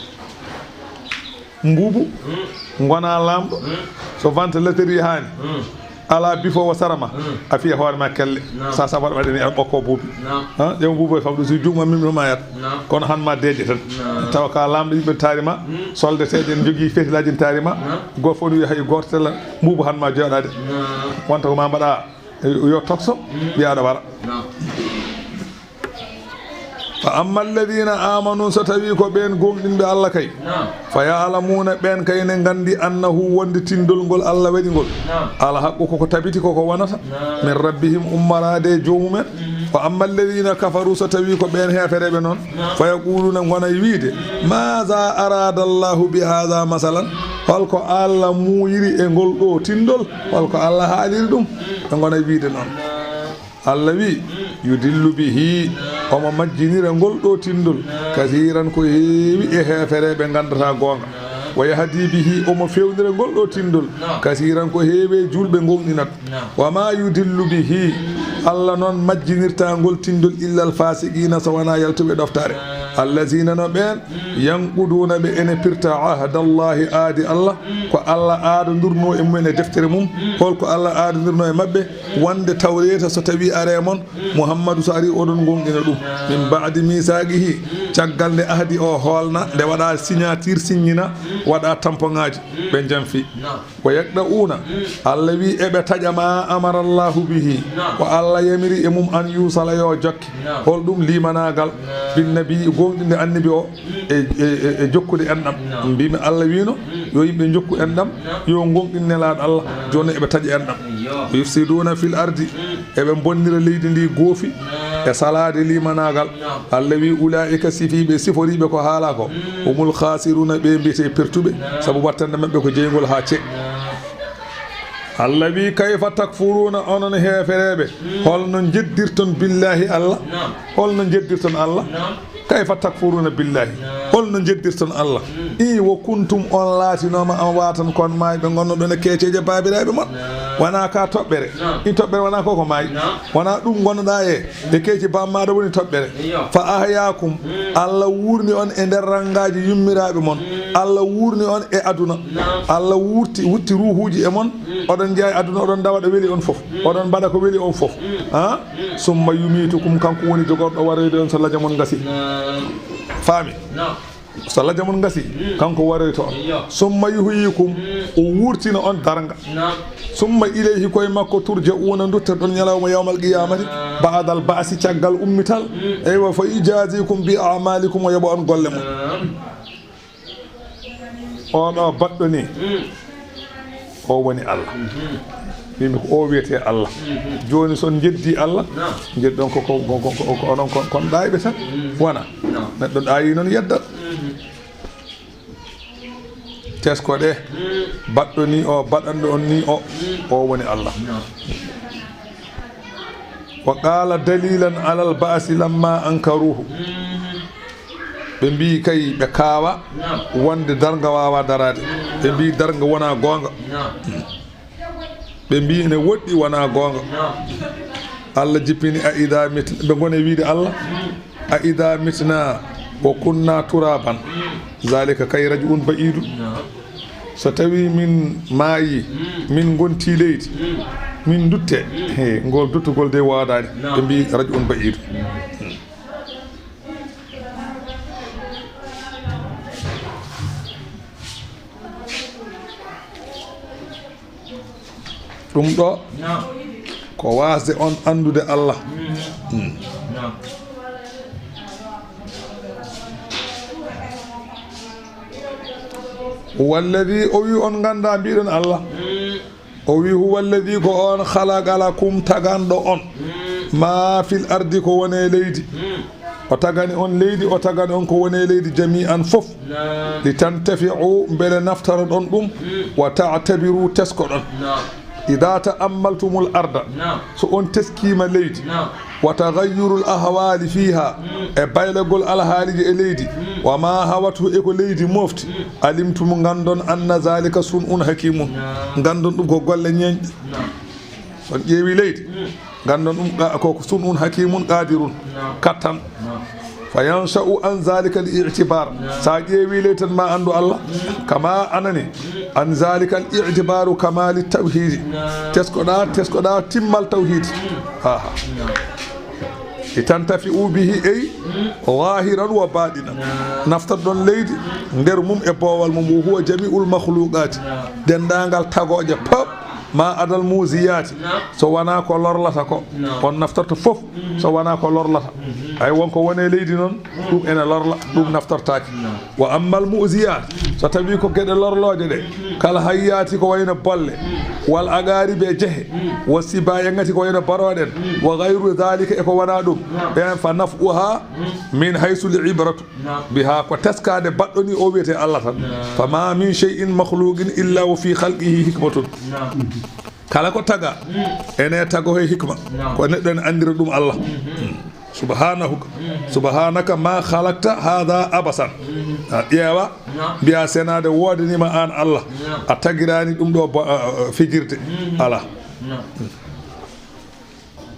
Mbuubu, mm, ngona laamɗo, mm, so ventilateur yahaani. Mm. Alaa bifoowo sara ma, mm, a fiya hoore ma kelle. Naam. Sa safara ma ɗen, aɗa ɓokko buubi. Naam. Ha? Ƴeew buubo e famɗo, so juuɗe ma memi ɗum a yiyat. Naam. Kono han ma deeƴe tan. Naam. Tawa ka laamɗo yimɓe taari ma, mm, soldateeɓe en jogii fetilaaji en taari ma. Naam. Gooto fof no wiya hay gooto tella mbuubu han ma jooɗaade. Naam. Wonta ko ma mbaɗa, eh, yo tokso, mm, mbiya aɗa wara. Naam. Fa amma alladhina amanu, so tawi ko ɓeen gomɗinɓe Allah kay, naam, fa ya'lamuna, ɓeen kay ne nganndi, annahu, wonde tindol ngol Allah waɗi ngol, naam, al haqqu, koko tabiti, koko wonata, naam, min rabbihim, ummoraade e joomumen. Mhm. Wa amma alladhina kafaru, so tawi ko ɓeen heefereeɓe noon, naam, fa yaquluna, ngona e wiide, maza arada Allahu bi hadha masalan, holko Allah muuyiri e ngol ɗo tindol, holko Allah haaliri ɗum, ɓe ngona e wiide noon. Naam. Allah wi, yudillu bihi, omo majjinira ngol ɗo tindol, kasiran, ko heewi e heefereɓe ngandata goonga. Wa yahdi bihi, omo fewnira ngol ɗo tindol, kasiran, ko heewi e julɓe gonɗinat. Wa ma yudillu bihi, Allah noon majjinirta ngol tindol illa al fasiqina, so wona yaltuɓe ɗoftare. Allazina, no ɓeen, yanquduna, ɓe ene pirta, ahdallahi, aadi Allah, ko Allah aadondirno e mumen e deftere mum. Holko Allah aadondirno e maɓɓe? Wonde Tawreeta so tawi are mon, Muhammadu so ari oɗon gonɗina ɗum. Min ba'di misaqihi, caggal nde ahdi o hoolna, nde waɗa signature, signina, waɗa tampoŋaaji, ɓe janfi. Wa yaqda'una, Allah wi eɓe taƴa ma amara Allahu bihi, ko Allah yamiri e mum an yusala yo jokke. Hol ɗum? Limanaagal bin nabi, gonɗinde annabi o e, e, e, e jokkude enɗam. Mbimi Allah wino yo yimɓe jokku enɗam, yo gonɗin Nelaaɗo Allah. Jooni eɓe taƴa enɗam. Yufsiduna fil ardi, Eɓe bonnira leydi ndi goofi e salaade limanaagal. Allah wi, "Ulaa'ika sifiiɓe, siforiiɓe ko haalaa ko, humul khaasiruuna, ɓe mbiyetee pertuɓe, sabu wattande maɓɓe ko jeyngol haa ce." Allah wi, "Kayfa takfuruuna, onon heefereeɓe, holno njeddirton billaahi Allah? Holno njeddirton Allah? Kayfa takfuruuna billaahi, holno njeddirton Allah? I wa kuntum, on laatinooma, amwaatan, kon maayɓe, ngonnoɗon e keeceeje baabiraaɓe mon." Wonaa ka toɓɓere. I toɓɓere wonaa ko ko maayi. Wonaa ɗum ngonnoɗaa e, e keeci baammaaɗa woni toɓɓere. Fa ahyaakum, Allah wuurni on e nder ranngaaji yummiraaɓe mon. Allah wuurni on e aduna. Allah wuurti, wutti ruuhuuji e mon. Oɗon njeya e aduna, oɗon ndawa ɗo weli on fof. Oɗon mbaɗa ko weli on fof. Ha? Summa yumiitukum, kanko woni jogorɗo waroyde on so laja mon ngasi. Faami? So laja mon ngasi, kanko waroyto on. Summa yuhyikum, o wuurtina on darnga. Summa ilayhi, koye makko, turja'uuna, nduttoɗon ñalawma yawmal qiyamati, ba'dal ba'si, caggal ummital. Eywa, fa yujazikum bi a'malikum, o yoɓa on golle mon. Oɗo baɗɗo ni, o woni Allah. Mbimi ko o wiyetee Allah. Jooni so on njeddii Allah, njeddon ko, ko, ko, ko, ko onon kon, kon ɗaayɓe tan. Wona. Neɗɗo ɗaayi noon yeddat. Tesko ɗe, baɗɗo ni o, baɗanɗo on ni o, o woni Allah. Wa qala dalilan alal ba'si lamma ankaruhu. Ɓe mbi kay ɓe kaawa wonde darnga waawa daraade. Ɓe mbi darnga wona goonga. Ɓe mbi ene woɗɗi, wona goonga. Allah jippini, "A idha mitna," ɓe ngoni e wiide Allah, "A idha mitna wa kunna turaban, zalika kay raj'un ba'idu." So tawi min maayi, min ngonti leydi, min dutte, he, ngol duttugol de waadaani. Ɓe mbi raj'un ba'idu. Ɗum ɗo ko waasde on anndude Allah. Walladi, o wi on ngannda mbiɗon Allah. O wi, "Huwa alladhi," ko on, "khalaqa lakum," taganɗo on, "ma fil ardi," ko woni e leydi. O tagani on leydi, o tagani on ko woni e leydi, "jami'an," fof. "Li tantafi'u," mbele naftoroɗon ɗum, "wa ta'tabiru," teskoɗon. "Idha ta'ammaltumul arda," so on teskiima leydi, "wa taghayyurul ahwali fiha," e baylagol alhaaliji e leydi, "wa ma hawathu," e ko leydi mofti, "alimtum," nganndon, "anna zalika sun'un hakimun," nganndon ɗum ko golle ñeeñɗe. So on ƴeewi leydi, nganndon ɗum ka-, ko, ko sun'un hakimun qadirun, kattan. "Fa yansha'u an zalika al i'tibar," sa ƴeewi leydi tan ma anndu Allah, kama anani, "an zalika al i'tibaru kamali tawhidi," teskoɗa, teskoɗa timmal tawhidi. Aha. "Li tantafi'u bihi," ey, zahiran wa baɗina. Naftorɗon leydi, nder mum e boowal mum, "wa huwa jami'ul makhluqati," denndaangal tagooje pop, "ma adal muziyaati," so wonaa ko lorlata ko. On naftorto fof, so wonaa ko lorlata. Ay, won ko woni e leydi noon, ɗum ene lorla, ɗum naftortaaki. "Wa ammal muziyaat," so tawi ko geɗe lorlooje ɗe, "kal hayyaati," ko wayno bolle, "wal aqaaribi," e jehe, "wa siba," e ngati ko wayno barooɗen, "wa gayru zalika," e ko wonaa ɗum, ɓeen, "fa naf'uha min haysu al ibratu biha," ko teskaade baɗɗo ni o wiyetee Allah tan. "Fa ma min shay'in makhluqin illa wa fi khalqihi hikmatun." Kala ko taga, ene tago he hikma. Ko neɗɗo ene anndira ɗum Allah. Subhanahu, subhanaka ma khalaqta hadha abasan. A ƴeewa, mbiya senaade woodaniima aan Allah. A tagiraani ɗum ɗo bo-, a, a, fijirde. Alaa.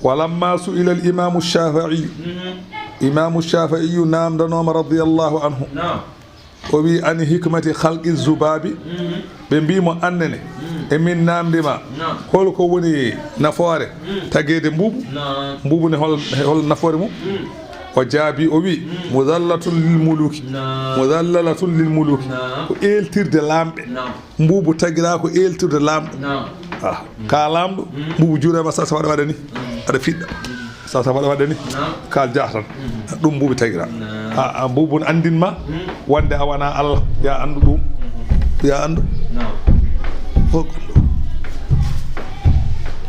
Walamma su'ila al imamu Shafi'i. Imamu Shafi'i namdanooma radiyallahu anhu. O wi, "Ani hikmati khalqi zubabi?" Ɓe mbi mo, "Annene, emin namndi ma, hol ko woni nafoore tageede mbuubu? Mbuubu ne hol, hol nafoore mum?" O jaabi, o wi, "Mudallatun lil muluki." Mudallalatun lil muluki. Ko eeltirde laamɓe. Mbuubu tagira ko eeltirde laamɗo. Ah, ka laamɗo, mbuubu juureema sa, sa waɗa, waɗa ni. Aɗa fiɗɗa. Sa, sa waɗa, waɗa ni. Ka jaha tan. Ɗum mbuubu tagira. A, a, mbuubu ne anndin ma wonde a wona Allah. Ya anndu ɗum. Ya anndu. Fof ko ɗum.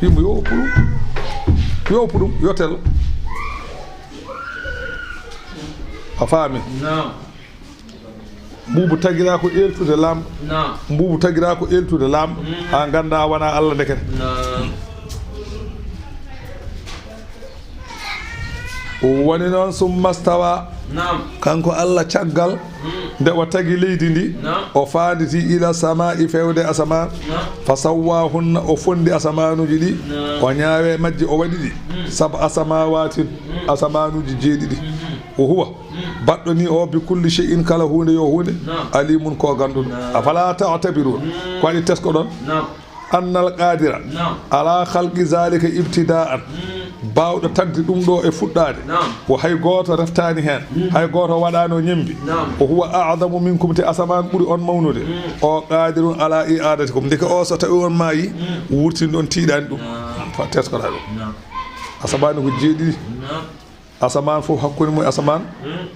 Yimɓe yo pulu. Yo uppu ɗum, yo tel. A faami? Naam. Mbuubu tagiraa ko eeltude laamɗo. Naam. Mbuubu tagiraa ko eeltude laamɗo. Mm. Haa nganndaa wonaa Allah ndekete. Naam. Woni noon, summa stawa. Naam. Kanko Allah, caggal Mm. nde o tagi leydi ndi, Naam. o faanditi ila samaa'i, fewde asamaan. Naam. Fa sawwaahunna, o fondi asamaanuuji ɗi. Naam. O ñaawe majji, o waɗi ɗi. Mm. Sab'a samawaatin, Mm. asamaanuuji jeeɗiɗi. Mm-hmm. Wa huwa, Mm. baɗɗo ni o, bi kulli shay'in, kala huunde yo huunde, Naam. alimun, ko gannduɗo. Naam. Afala ta'tabiruun? Mm. Ko waɗi teskoɗon? Naam. Annal qaadira Naam. ala khalqi zaalika ibtidaa'an. Mm. Baawɗo tagde ɗum ɗo e fuɗɗaade. Naam. Wo hay gooto reftaani heen. Mm. Hay gooto waɗaano ñembi. Naam. Wa huwa a'zamu minkum, te asamaan ɓuri on mawnude. Mm. O qaadirun ala i'aadatikum. Ndeke o, so tawi on maayi, Mm. wurtin ɗon, tiiɗaani ɗum. Naam. Fa teskoɗaa ɗum. Naam. Asamaan ko jeeɗiɗi. Naam. Asamaan fof hakkunde mum e asamaan, Hmm.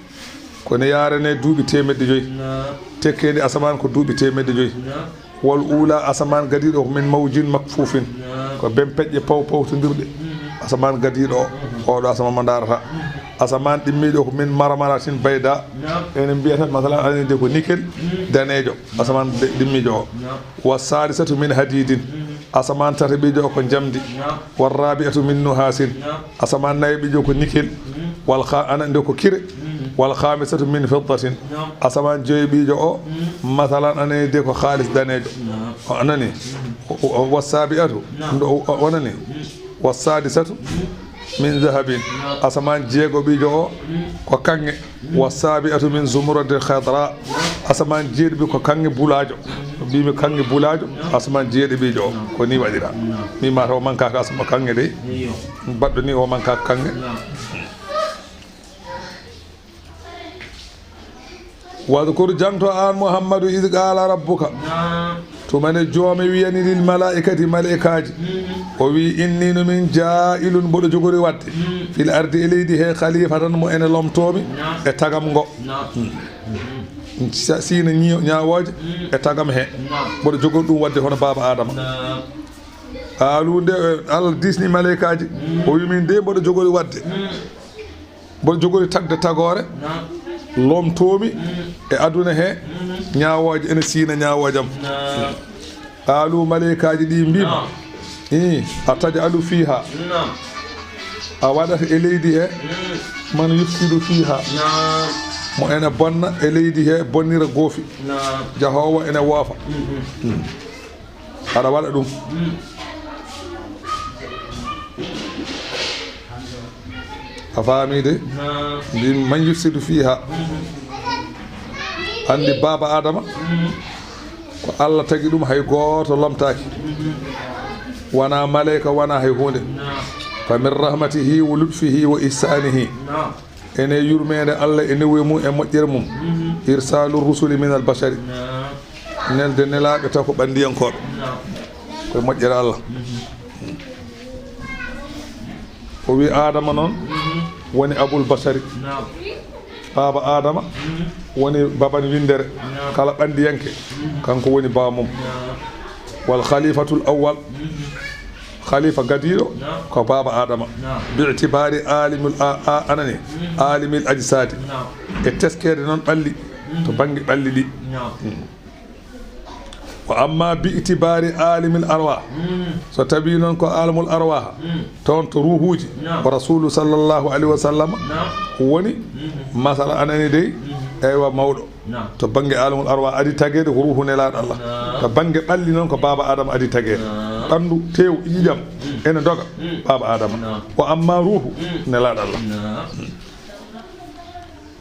ko ne yaarane duuɓi teemedde joyi. Naam. Tekkeendi asamaan ko duuɓi teemedde joyi. Naam. Wal uula, asamaan gadiiɗo o ko min mawjin makfuufin. Naam. Ko bempeƴƴe paw pawtondirɗe. Hmm. Asamaan gadiiɗo o, Hmm. oɗo asamaan mo ndaarata. Hmm. Asamaan ɗimmiiɗo o ko min marmaratin bayda. Naam. Enen mbiyata, masalan, anen de ko nikel Hmm. daneejo. Asamaan de-, ɗimmiijo o. Naam. Wa saalisatu min hadiidin. Hmm. Asamaan tataɓiijo o ko njamndi. Naam. Wa raabi'atu min nuhaasin. Naam. Asamaan nayaɓiijo ko nikel. Hmm. Wal kha-, anan de ko kire. Hmm. Wal khaamisatu min fiddatin. Naam. Asamaan joyaɓiijo o, Hmm. masalan, anan de ko haalis daneejo. Naam. O anani. Hmm. O, o, o, wa saabi'atu. Naam. Ndo o, o anani. Hmm. Wa saadisatu Hmm. min zahabin. Naam. Asamaan jeegoɓiijo o, Hmm. ko kaŋŋe. Hmm. Wa saabi'atu min zumuradin khadra. Naam. Asamaan jeeɗiɓi ko kaŋŋe bulaajo. Hmm. Mbimi kaŋŋe bulaajo, Naam. asamaan jeeɗiɓiijo o. Naam. Ko ni waɗira. Naam. Mi mata o mankaaka asama kaŋŋe dey. Eyyo. Baɗɗo ni o mankaaka kaŋŋe. Naam. Wadkur, jaŋto aan Muhammadu, id qaala rabbuka. Naam. Tuma ne joome wiyani lil malaa'ikati, malaa'ikaaji. Hmm. O wi, inni no min jaa'ilun, mboɗo jogori waɗde. Hmm. Fil ardi, e leydi he, khalifatan, mo ene lomtoomi Naam. e tagam ngo. Naam. Hmm. Sa-, siina ñi-, ñaawooje Hmm. e tagam he. Naam. Mboɗo jogori ɗum waɗde hono baaba Adama. Naam. Qaalu, nde, eh, Allah diisni malaa'ikaaji. Hmm. O wi, min de mboɗo jogori waɗde. Hmm. Mboɗo jogori tagde tagoore, Naam. lomtoomi Mm. e aduna he, Mm. ñaawooje ene siina ñaawooje am. Naam. Qaalu, malaa'ikaaji ɗi mbiima, Naam. ii, a taj'alu fiiha, Naam. a waɗata e leydi he, Mm. man yufsidu fiiha, Naam. mo ene bonna e leydi he, bonnira goofi, Naam. jahoowo ene woofa. Mhm. Mm. Aɗa waɗa ɗum. Mm. A faami de? Naam. Mbi man yufsidu fiiha. Mhm. Anndi baaba Adama, Mhm. ko Allah tagi ɗum, hay gooto lomtaaki. Mhm. Wonaa maleyka, wonaa hay huunde. Naam. Fa min rahmatihi wa lutfihi wa ihsanihi. Naam. Ene yurmeende Allah e newoye mum e moƴƴere mum. Mhm. Irsaalu rusuli min al bashari. Naam. Nelde nelaaɓe taw ko ɓanndiyankooɓe. Naam. Koye moƴƴere Allah. Mhm. O wi Adama noon Mhm. woni abul bashari. Naam. Baaba Adama Mhm. woni baban winndere. Naam. Kala ɓanndiyanke, Mhm. kanko woni baaba mum. Naam. Wal khalifatul awwal. Mhm. Khalifa gadiiɗo Naam. ko baaba Adama. Naam. Bi itibaari alimul a-, a-, anani, Mhm. alimil ajsadi. Naam. E teskeede noon ɓalli, Mhm. to bannge ɓalli ɗi. Naam. Mhm. Wa amma bi itibaari alimil arwah. Mhm. So tawi noon ko alamul arwah, Mhm. toon to ruuhuuji, Naam. ko Rasulu sallallahu alayhi wa sallam Naam. woni, Mhm. masala anani dey, Mhm. eywa mawɗo. Naam. To bannge alamul arwah adi tageede ko ruuhu nelaaɗo Allah. Naam. To bannge ɓalli noon ko baaba Adama adi tageede. Naam. Ɓanndu, teew, ƴiƴam, Mm. ene doga Mm. baaba Adama. Naam. Ko amma ruuhu Mm. nelaaɗo Allah. Naam.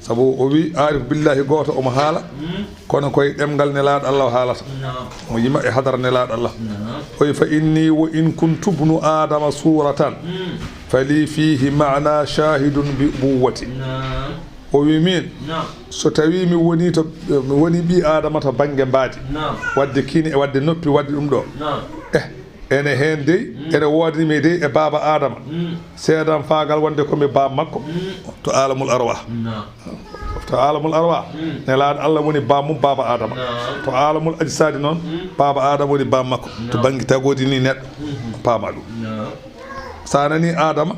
Sabu o wi aarif billahi gooto omo haala, Mm. kono koye ɗemngal nelaaɗo Allah o haalata. Naam. Mo yima e hadara nelaaɗo Allah. Naam. O wi fa inni wa in kuntu bnu Adama suratan, Mm. fali fihi maana shahidun bi ubuwwati. Naam. O wi min, Naam. so tawi mi woni to, mi woni ɓii Adama to bannge mbaadi, Naam. waɗde kine e waɗde noppi, waɗde ɗum ɗo. Naam. Eh, ene heen dey, Mm. ene woodani mi dey e baaba Adama. Mm. Seedam faagal wonde ko mi baaba makko Mm. to alamul arwah. Naam. To alamul arwah, Mm. nelaaɗo Allah woni baaba mum, baaba Adama. Naam. To alamul ajsadi noon, Mm. baaba Adama woni baaba makko. To Naam. bannge tagoodi ni neɗɗo, Mm-hmm. paama ɗum. Naam. Sa nani Adama,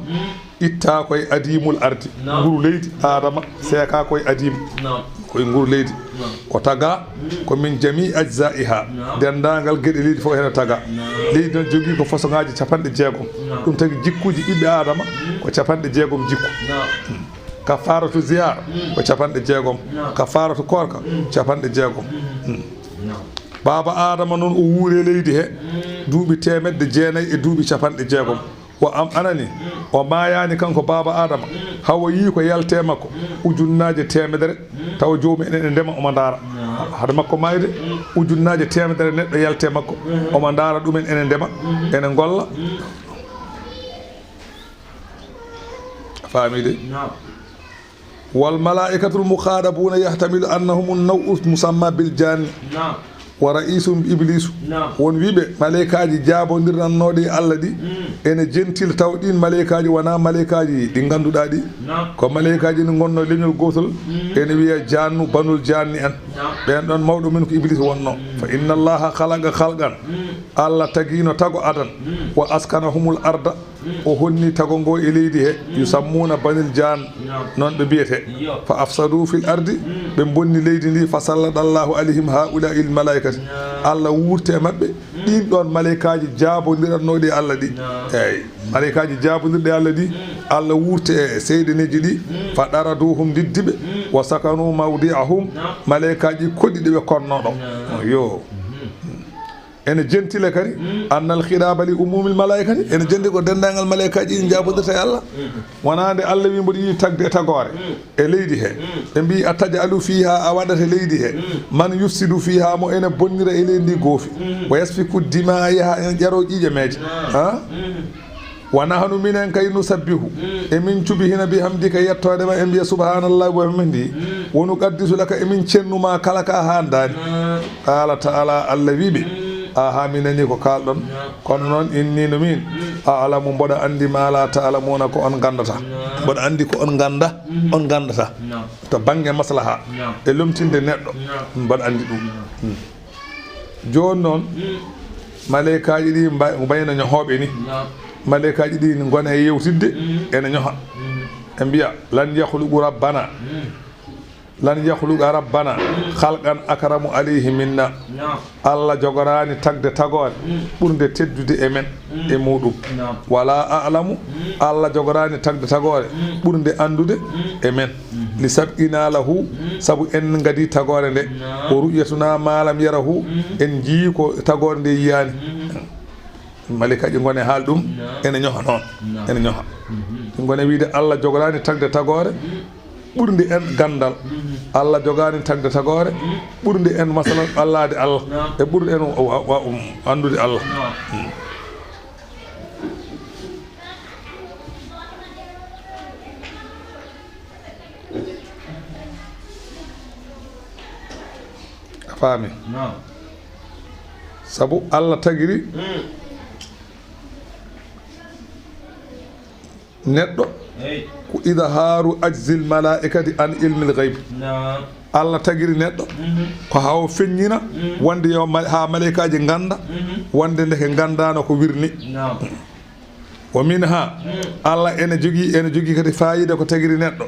itta koye adimul ardi. Naam. Nguru leydi, Adama seeka koye adim. Naam. Koye nguru leydi. Naam. O taga ko min jami ajzaiha. Naam. Denndaangal geɗe leydi fof hene taga. Naam. Leydi noon jogii ko façon ŋaaji capanɗe jeegom. Naam. Ɗum tagi jikkuuji ɓiɓɓe Adama ko capanɗe jeegom jikku. Naam. Kafaratu zihar ko capanɗe jeegom. Naam. Kafaratu koorka capanɗe jeegom. Naam. Baaba Adama noon o wuuri e leydi he duuɓi teemedde jeenayi e duuɓi capanɗe jeegom. Wa am anani, o maayaani kanko baaba Adama, hawa yii ko yaltee makko ujunnaaje teemedere, tawa joomum en ene ndema omo ndaara. Hade makko maayde, ujunnaaje teemedere neɗɗo yaltee makko, omo ndaara ɗumen ene ndema, ene ngolla. A faami de? Naam. Wal malaa'ikatul muxaadabuuna yahtamilu annahum naw'u musamma bil jaanni. Naam. Wa ra'iisuhum ibliisu. Naam. Won wiiɓe maleykaaji jaabondirnannooɗi e Allah ɗi ene jentila taw ɗiin maleykaaji wonaa maleykaaji ɗi ngannduɗaa ɗi. Naam. Ko maleykaaji ɗi ngonnoo leñol gootol, ene wiya jaannu, banul jaanni en. Naam. Ɓeen ɗoon mawɗo mum ko Ibliis wonnoo. Fa inna Allaha khalaqa khalqan. Allah tagiino tago adan. Wa askanahumul arda. O honni tago ngo e leydi he, yusammuuna banil jaan, noon ɓe mbiyetee. Fa afsadu fil ardi, ɓe mbonni leydi ndi, fa sallada Allahu alayhim haa'ulaa'i il malaa'ikati. Allah wuurti e maɓɓe ɗiin ɗoon maleykaaji jaabondirannooɗi e Allah ɗi. Eey, maleykaaji jaabondirɗi e Allah ɗi, Allah wuurti e seyɗaneeji ɗi, fa daraduhum, ndiddi ɓe, wa sakanu mawdi'ahum, maleykaaji koɗi ɗi ɓe konnoo ɗo. Yo. Ene jentile kadi, annal khidaba li umumil malaikati, ene jendi ko denndaangal malaikaaji ɗi njaabodirta e Allah. Wonaa nde Allah wi mboɗo yiɗi tagde e tagoore e leydi he. Ɓe mbi, "Ataj'alu fiha, a waɗata e leydi he man yufsidu fiha, mo ene bonnira e leydi ndi goofi. Wa yasfiku dima, yaha ene ƴaro ƴiiƴe meeje." Ha? Wa nahnu, minen kay, nusabbihu, emin cubihina, bihamdika, yettoode ma, en mbiya, "Subhanallah, wa bihamdihi." Wa nuqaddisu laka, emin cennu ma kala ka haandaani. Qaala ta'ala, Allah wi ɓe, "Aha, mi nani ko kaalɗon. Kono noon, inni, no min, a'lamu, mboɗo anndi, ma la ta'lamuna, ko on nganndata. Mboɗo anndi ko on ngannda, on nganndata." To bannge maslaha e lomtinde neɗɗo, mboɗo anndi ɗum. Jooni noon, maleykaaji ɗi mba-, mbayno ñohooɓe ni. Maleykaaji ɗi ngona e yewtidde, ene ñoha. Ɓe mbiya, "Lan yakhluqu rabbana, lan yakhluqa rabbana khalqan akramu alayhi minna." Allah jogoraani tagde tagoore ɓurnde teddude e men e muɗum. Wala a'lamu, Allah jogoraani tagde tagoore ɓurnde anndude e men. Li sabqina lahu, sabu en ngadi tagoore nde. Wa ru'yatuna ma lam yarahu, en njii ko tagoore nde yiyaani. Maleykaaji ngone haal ɗum, ene ñoha noon, ene ñoha. Ngone wiide Allah jogoraani tagde tagoore ɓurnde en ganndal. Allah jogaani tagde tagoore ɓurnde en, masalan, ɓallaade Allah. E ɓurɗo en wa-, wa-, wa-, um, anndude Allah. A faami? Naam. Sabu Allah tagiri neɗɗo ko idhaaru ajzil malaa'ikati an ilmil ghayb. Naam. Allah tagiri neɗɗo ko haa o feññina wonde yo ma-, haa maleykaaji ngannda wonde ndeke nganndaano ko wirni. Naam. Wa minha, Allah ene jogii, ene jogii kadi faayiida ko tagiri neɗɗo.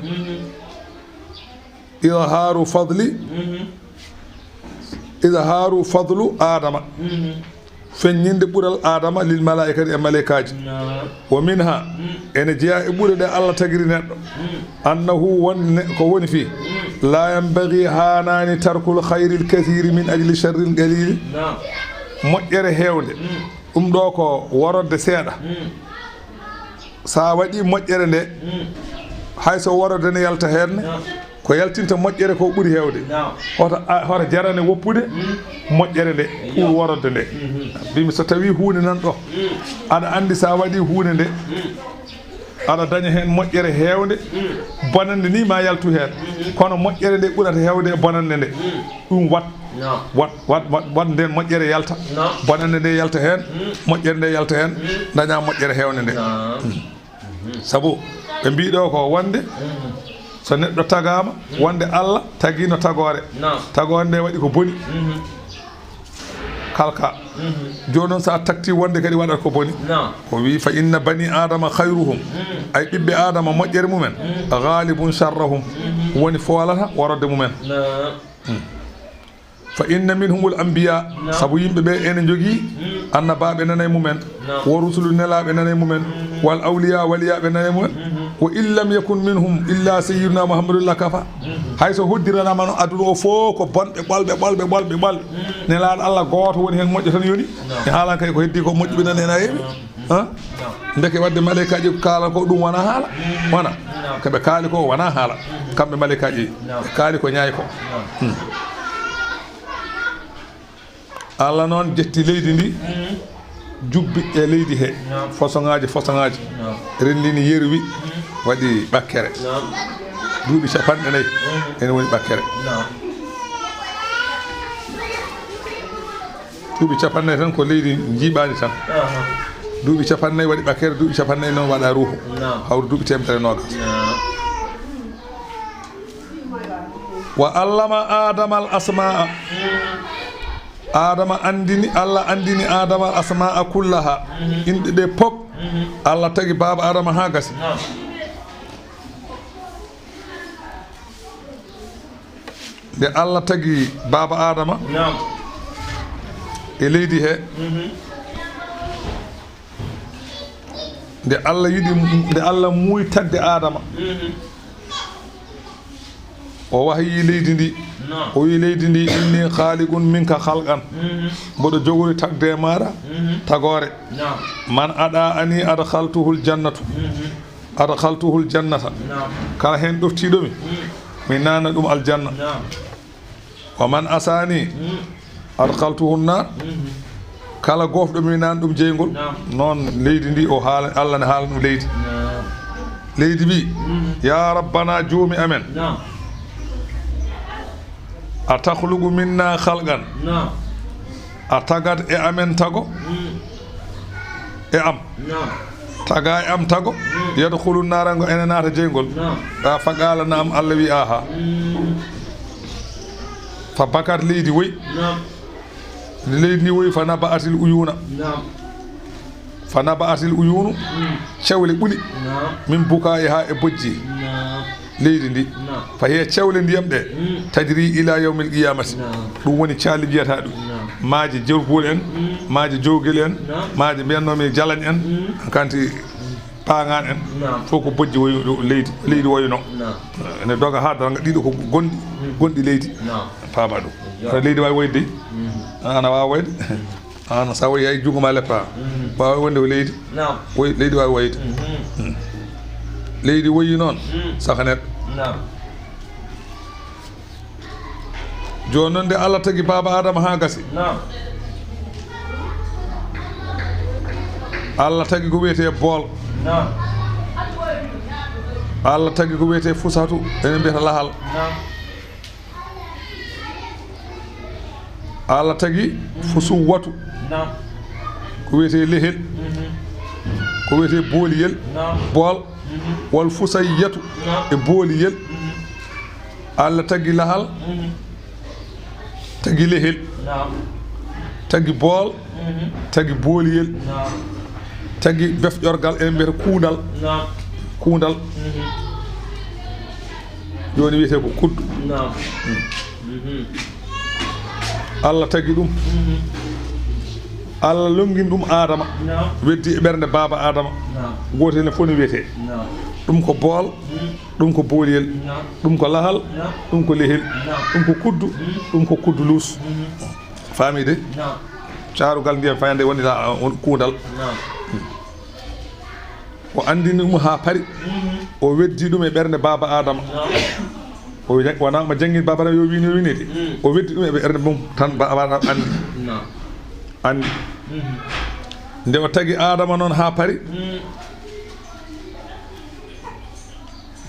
Idhaaru fadli, idhaaru fadlu Adama. Feññinde ɓural Adama lil malaa'ikati, e maleykaaji. Naam. Wa minha, ene jeyaa e ɓure ɗe Allah tagiri neɗɗo. Annahu, won ne-, ko woni fii, la yanbaghi, haanaani, tarkul khayril kathiri min ajli sharril qalili. Naam. Moƴƴere heewnde, ɗum ɗo ko worodde seeɗa. Sa waɗi moƴƴere nde, hay so worodde ne yalta heen ne, ko yaltinta moƴƴere ko ɓuri heewde. Hoto a-, hoto jarane woppude moƴƴere nde pour worodde nde. Mbimi, so tawi huunde nan ɗo, aɗa anndi sa waɗi huunde nde, aɗa daña heen moƴƴere heewnde, bonannde ni ma yaltu heen. Kono moƴƴere nde ɓurata heewde e bonannde nde. Ɗum wat, wat, wat, wat, wat nden moƴƴere yalta. Bonannde nde yalta heen, moƴƴere nde yalta heen, daña moƴƴere heewnde nde. Sabu ɓe mbii ɗo ko wonde so neɗɗo tagaama, wonde Allah tagiino tagoore. Naam. Tagoore nde waɗi ko boni. Kalka. Jooni noon, so a takti wonde kadi waɗat ko boni, o wi, "Fa inna bani Adama khayruhum." Ay, ɓiɓɓe Adama, moƴƴere mumen, "ghalibun sharrahum." Woni foolata worode mumen. "Fa inna minhumul anbiya." Sabu yimɓe ɓe ene njogii annabaaɓe nana e mumen, "wa rusulu," nelaaɓe nana e mumen, "wal awliya," waliyaaɓe nana e mumen. "Wa in lam yakun minhum illa sayyiduna Muhammadun lakafa." Hay so hoddiranaama noon aduna o fof ko bonɓe, ɓolɓe, ɓolɓe, ɓolɓe, ɓolɓe, nelaaɗo Allah gooto woni heen moƴƴo tan yoni. Mi haalan kay ko heddi ko moƴƴuɓe nana heen a heewi. Han? Ndeke waɗde maleykaaji ko kaalata ko ɗum wona haala. Wona. Ko ɓe kaali ko wona haala. Kamɓe maleykaaji ɓe kaali ko ñaay ko. Hmm. Allah noon jetti leydi ndi, jubbi e leydi he, façon ŋaaji, façon ŋaaji. Renndini, yerwi, waɗi ɓakkere. Duuɓi capanɗe nayi ene woni ɓakkere. Duuɓi capanɗe nayi tan ko leydi njiiɓaani tan. Duuɓi capanɗe nayi waɗi ɓakkere, duuɓi capanɗe nayi noon waɗa ruuhu. Hawri duuɓi teemedere e noogas. Wa allama Adama al asmaa. Adama anndini, Allah anndini Adama al asmaa kullaha. Inɗe ɗe pop, Allah tagi baaba Adama haa gasi. Nde Allah tagi baaba Adama e leydi he, nde Allah yiɗi, nde Allah muuyi tagde Adama, o wahayi leydi ndi. O wi leydi ndi, "Inni khaliqun minka khalqan." Mboɗo jogori tagde e maaɗa tagoore. "Man ada'ani adkhaltuhul jannatu." "Adkhaltuhul jannata." Kala heen ɗoftiiɗo mi, mi naatna ɗum aljanna. "Wa man asani adkhaltuhu nar." Kala goofɗo mi naatna ɗum jeyngol. Noon leydi ndi o haala, Allah ne haala ɗum leydi. Leydi wi, "Ya Rabbana, joomi amen, a takhluqu minna khalqan." A tagat e amen tago, e am. Taga e am tago, "yadkhulu nara," ngo ene naata jeyngol. A faqala na'am, Allah wi, "Aha." Fa bakat, leydi woyi. Nde leydi ndi woyi, "fa naba'atil uyuna." Fa naba'atil uyunu, cewle ɓuli. "Min buka'iha," e bojji leydi ndi. "Fa hiya," cewle ndiyam ɗe, "tajri ila yawmil qiyamati." Ɗum woni cali mbiyata ɗum. Maaje jorgol en, maaje jowgel en, maaje mbiyannomi jalañ en. Kanti paŋan en. Fof ko bojji woyi ɗo leydi, leydi woyno. Ne doga ha darga ɗiɗo ko gonɗi, gonɗi leydi. Paama ɗum. Kono leydi wawi woyde. Ana wawa woyde. An sa woyi hay junngo ma leppa. Wawa wonde ko leydi. Woyi, leydi wawi woyde. Leydi woyi noon, saka neɗɗo. Jooni noon, nde Allah tagi baaba Adama haa gasi, Allah tagi ko wiyetee bool. Allah tagi ko wiyetee fusatu, enen mbiyata lahal. Allah tagi fusuwatu, ko wiyetee lehel, ko wiyetee booliyel, bool. Wal fusayyatu, e booliyel. Allah tagi lahal, tagi lehel, tagi bool, tagi booliyel, tagi befƴorgal, en mbiyata kuundal. Kuundal. Jooni wiyetee ko kuddu. Allah tagi ɗum. Allah longini ɗum Adama. Weddi e ɓernde baaba Adama. Gootel ne fof no wiyetee. Ɗum ko bool, ɗum ko booliyel, ɗum ko lahal, ɗum ko lehel, ɗum ko kuddu, ɗum ko kuddu luus. Faami de? Caarugal ndiyam fayande woni la, on kuundal. O anndini ɗum haa pari. O weddi ɗum e ɓernde baaba Adama. O wi-, wona mo janngin baaba Adama yo win, yo winede. O weddi ɗum e ɓernde mum tan, baaba Adama anndi. Anndi. Nde o tagi Adama noon haa pari,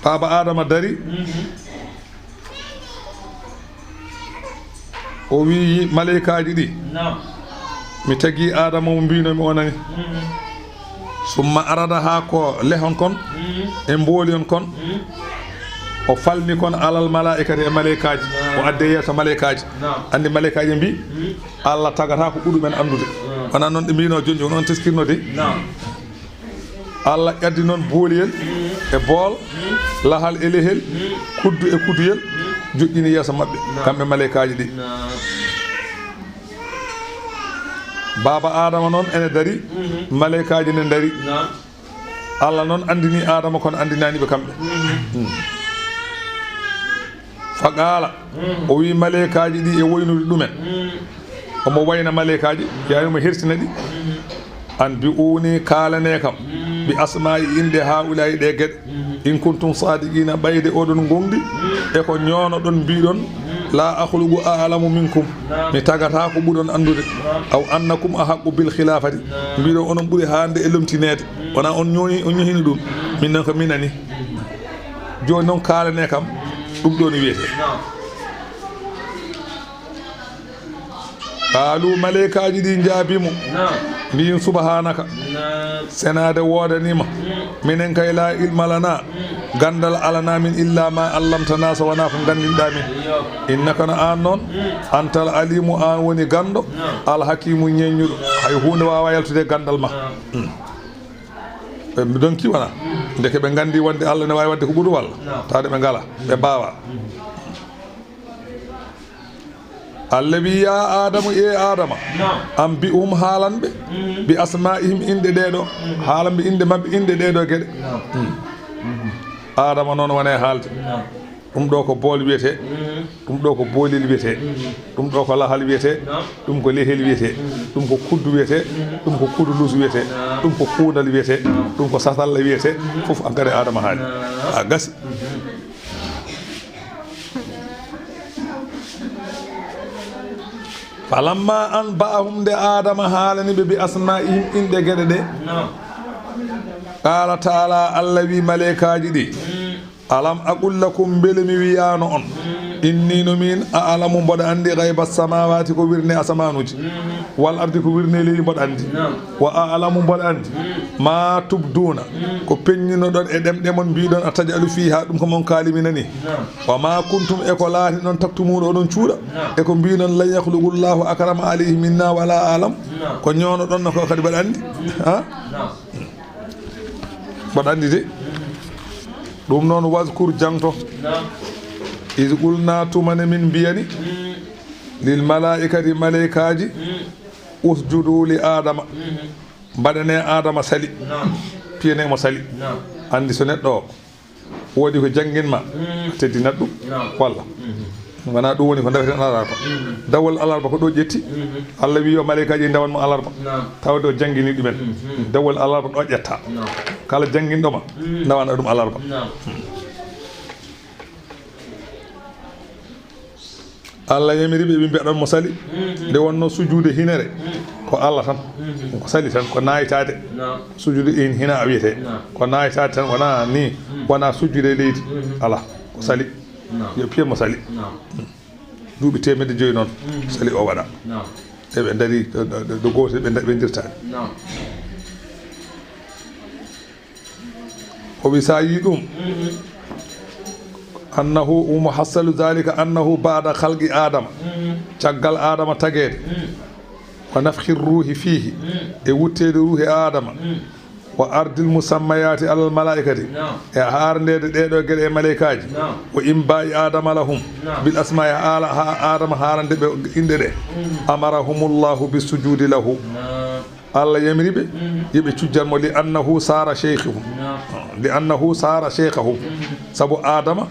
baaba Adama dari. O wiyi maleykaaji ɗi, "Mi tagi Adama mo mbinomi o nani." Summa arada, haa ko lehon kon, e mbooliyon kon, O falni kon alal malaa'ikati e maleykaaji. O adde yeeso maleykaaji. Anndi maleykaaji mbi, Allah tagata ko ɓuruɗumen anndude. Wonaa noon ɗe mbino joni, joni on teskirno de. Allah ƴaddi noon booliyel e bool, lahal e lehel, kuddu e kudduyel, joƴƴini yeeso maɓɓe, kamɓe maleykaaji ɗi. Baaba Aadama noon ene dari, maleykaaji ne ndari. Allah noon anndini Aadama, kono anndinaani ɓe kamɓe. Fa qaala, o wi maleykaaji ɗi e woynude ɗumen. Omo wayna maleykaaji, yaani omo hertina ɗi. An bi uuni, kaalane kam, bi asmaa'i, inɗe haa'ulaa'i, ɗe geɗe. In kuntum saadiqiina, ɓayde oɗon ngoongɗi e ko ñoonoɗon, mbiɗon, laa akhluqu, a'lamu minkum, mi tagata ko ɓuron anndude. Aw annakum ahaqqu bil khilaafati, mbiɗon onon ɓuri haande e lomtineede. Wonaa on ñooñi, on ñohini ɗum. Min noon ko minani. Jooni noon kaalane kam, ɗum ɗo no wiyetee. Qaalu, maleykaaji ɗi njaabii mo, mbiyi, subhaanaka, senaade woodanii ma. Minen kay, laa ilma lanaa, ganndal alanaa min, illaa maa allamtanaa, so wonaa ko ganndinɗaa min. Innaka, no aan noon, antal aliimu, aan woni ganndo, al hakiimu, ñeeññuɗo. Hay huunde waawaa yaltude e ganndal ma. Ɓe donki wonaa. Ndeke ɓe nganndi wonde Allah ne waawi waɗde ko ɓuri walla? Tawde ɓe ngalaa, ɓe mbaawaa. Allah wi, yaa Aadamu, e Aadama, an bi uhum, haalan ɓe, bi asmaa'ihim, inɗe ɗee ɗo, haalan ɓe inɗe maɓɓe, inɗe ɗee ɗo geɗe. Aadama noon woni e haalde. Ɗum ɗo ko bool wiyetee, ɗum ɗo ko boolel wiyetee, ɗum ɗo ko lahal wiyetee, ɗum ko lehel wiyetee, ɗum ko kuddu wiyetee, ɗum ko kudulus wiyetee, ɗum ko kuundal wiyetee, ɗum ko satalla wiyetee, fof an kadi Aadama haali. A gasi. Falamma anba'ahum, nde Aadama haalani ɓe, bi asma'ihim, inɗe geɗe ɗe. Naam. Qaala ta'ala, Allah wi maleykaaji ɗi, alam aqul lakum, mbele mi wiyaano on, inni, no min, a'lamu, mboɗo anndi, ghayba samawati, ko wirnde asamaanuuji, wal ardi, ko wirnde leydi, mboɗo anndi. Naam. Wa a'lamu, mboɗo anndi, ma tubduuna, ko peññinoɗon e ɗemɗe mon, mbiɗon, ataj'alu fiha, ɗum ko mon kaaliminani. Wa ma kuntum, e ko laatiɗon, taktumuuna, oɗon cuuɗa, e ko mbiɗon, lan yakhluqu Allahu akrama alayhi minna wala a'lam, ko ñoonoɗon no ko kadi mboɗo anndi. Ha? Mboɗo anndi de. Ɗum noon, wazkur, jangto, iz qulna, tuma ne min mbiyani, lil malaa'ikati, maleykaaji, usjudu li Aadama, mbaɗanee Aadama sali, piyane mo sali. Anndi so neɗɗo o woodi ko jannginma, teddinat ɗum, walla? Wonaa ɗum woni ko ndaweten alarba. Dawol alarba ko ɗo ƴetti. Allah wi yo maleykaaji ndawan mo alarba. Tawde o janngini ɗumen. Dawol alarba ɗo ƴetta. Kala jannginɗo ma, ndawana ɗum alarba. Allah yamiri ɓe, ɓe mbiyaɗon mo sali. Nde wonno sujuude hinere, ko Allah tan. Ko sali tan, ko naaytaade. Sujuude in hina a wiyete. Ko naaytaade tan, wonaa ni, wonaa sujuude e leydi. Alaa, ko sali. Yo piye mo sali. Duuɓi teemedde joyi noon, sali o waɗa. Eɓe ndari, ɗo, ɗo, ɗo, ɗo gootel ɓe nda-, ɓe ndirtaani. O wi, so a yii ɗum, annahu, wa muhassalu dhalika annahu ba'da khalqi Adama, caggal Adama tageede, wa nafkhi ruuhi fiihi, e wutteede ruuhi Adama, wa ardil musammayaati alal malaa'ikati, e haarndeede ɗee ɗoo geɗe e maleykaaji, wa inbaa'i Adama lahum bil asmaa'i, haala, haa Adama haalande ɓe inɗe ɗe, amarahumullahu bis sujuudi lahu. Allah yamiri ɓe, yo ɓe cujjan mo, li annahu saara sheykhahum. Li annahu saara sheykhahum. Sabu Adama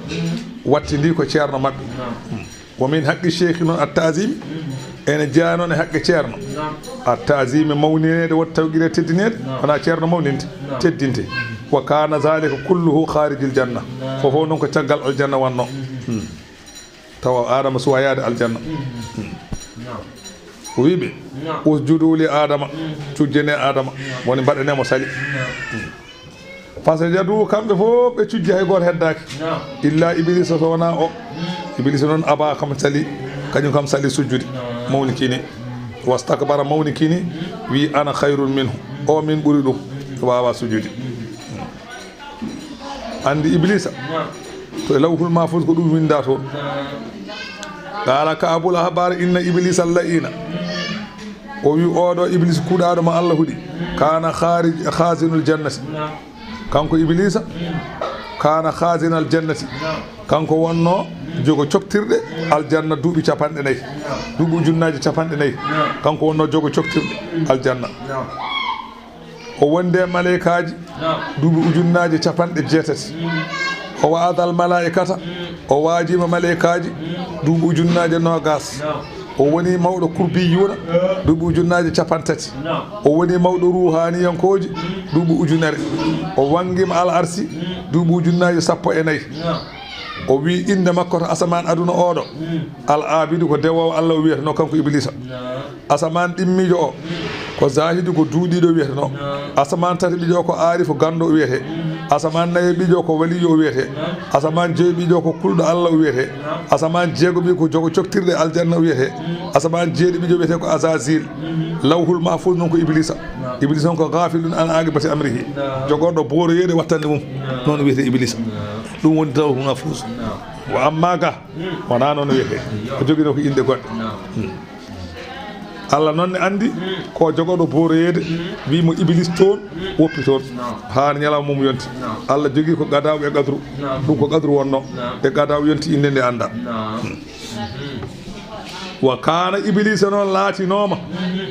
wattindii ko ceerno maɓɓe. Wa min haqqi sheykhi noon at-ta'zimi, ene jeyaa noon e haqqe ceerno. At-ta'zimi, mawnineede, wa tawqiri, teddineede, wonaa ceerno mawninte, teddinte. Wa kaana zaalika kulluhu khaarijil janna. Fof noon ko caggal aljanna wonnoo. Tawa Adama suwaa yaade aljanna. O wi ɓe, usjudu li Adama, cujjane Adama, woni mbaɗane mo sali. Fasajadu, kamɓe fof ɓe cujji, hay gooto heddaaki. Illa Iblisa, so wonaa o. Iblisa noon abaa, kam sali, kañum kam sali sujjude. Mawnikini. Wastakbara, mawnikini, wi, ana khayrun minhu. O min ɓuri ɗum. Waawaa sujjude. Anndi Iblisa, To e Lawhul Mahfuz ko ɗum winndaa toon. Qaala Ka'bul Ahbar, inna Iblisa al-la'iina. O wi, oo ɗo Iblis kuuɗaaɗo mo Allah huɗi. Kaana khaarij, khaazinul jannati. Kanko Iblisa, kaana khaazinal jannati. Kanko wonnoo jogo coktirɗe aljanna duuɓi capanɗe nayi. Duuɓi ujunnaaje capanɗe nayi. Kanko wonnoo jogo coktirɗe aljanna. O wondi e maleykaaji duuɓi ujunnaaje capanɗe jeetati. O wa'adal malaa'ikata, o waajiima maleykaaji duuɓi ujunnaaje noogaas. O woni mawɗo kurbiyuuna duuɓi ujunnaaje capanɗe tati. O woni mawɗo ruuhaaniyankooji duuɓi ujunere. O wanngiima al arsi duuɓi ujunnaaje sappo e nayi. O wi innde makko to asamaan aduna oo ɗo. Al Aabidu ko dewoowo Allah o wiyetenoo kanko Iblisa. Asamaan ɗimmiijo o ko Zaahidu ko duuɗiiɗo wiyetenoo. Asamaan tati ɓijo o ko Aarifu ganndo o wiyetee. Asamaan nayo ɓijo o ko Waliyu o wiyetee. Asamaan joyi ɓijo o ko kulɗo Allah o wiyetee. Asamaan jeego ɓijo ko jogo coktirɗe aljanna o wiyetee. Asamaan jeeɗi ɓijo wiyetee ko Azazil. Lawhul Mahfuz noon ko Iblisa. Iblisa noon ko ghafilun an aqibati amrihi. Jogorɗo booroyeede wattande mum. Noon wiyetee Iblisa. Ɗum woni Lawhul Mahfuz. Wa amma ga, wonaa noon wiyetee. O joginoo ko inɗe goɗɗe. Hmm. Allah noon ne anndi ko jogorɗo booroyeede, wi mo Iblis toon, woppi toon. Haa ñalawma mum yonti. Allah jogii ko qadaaw e qadru. Ɗum ko qadru wonnoo. E qadaaw yonti, innde nde anndaa. Hmm. Wa kaana Iblisa noon laatinooma.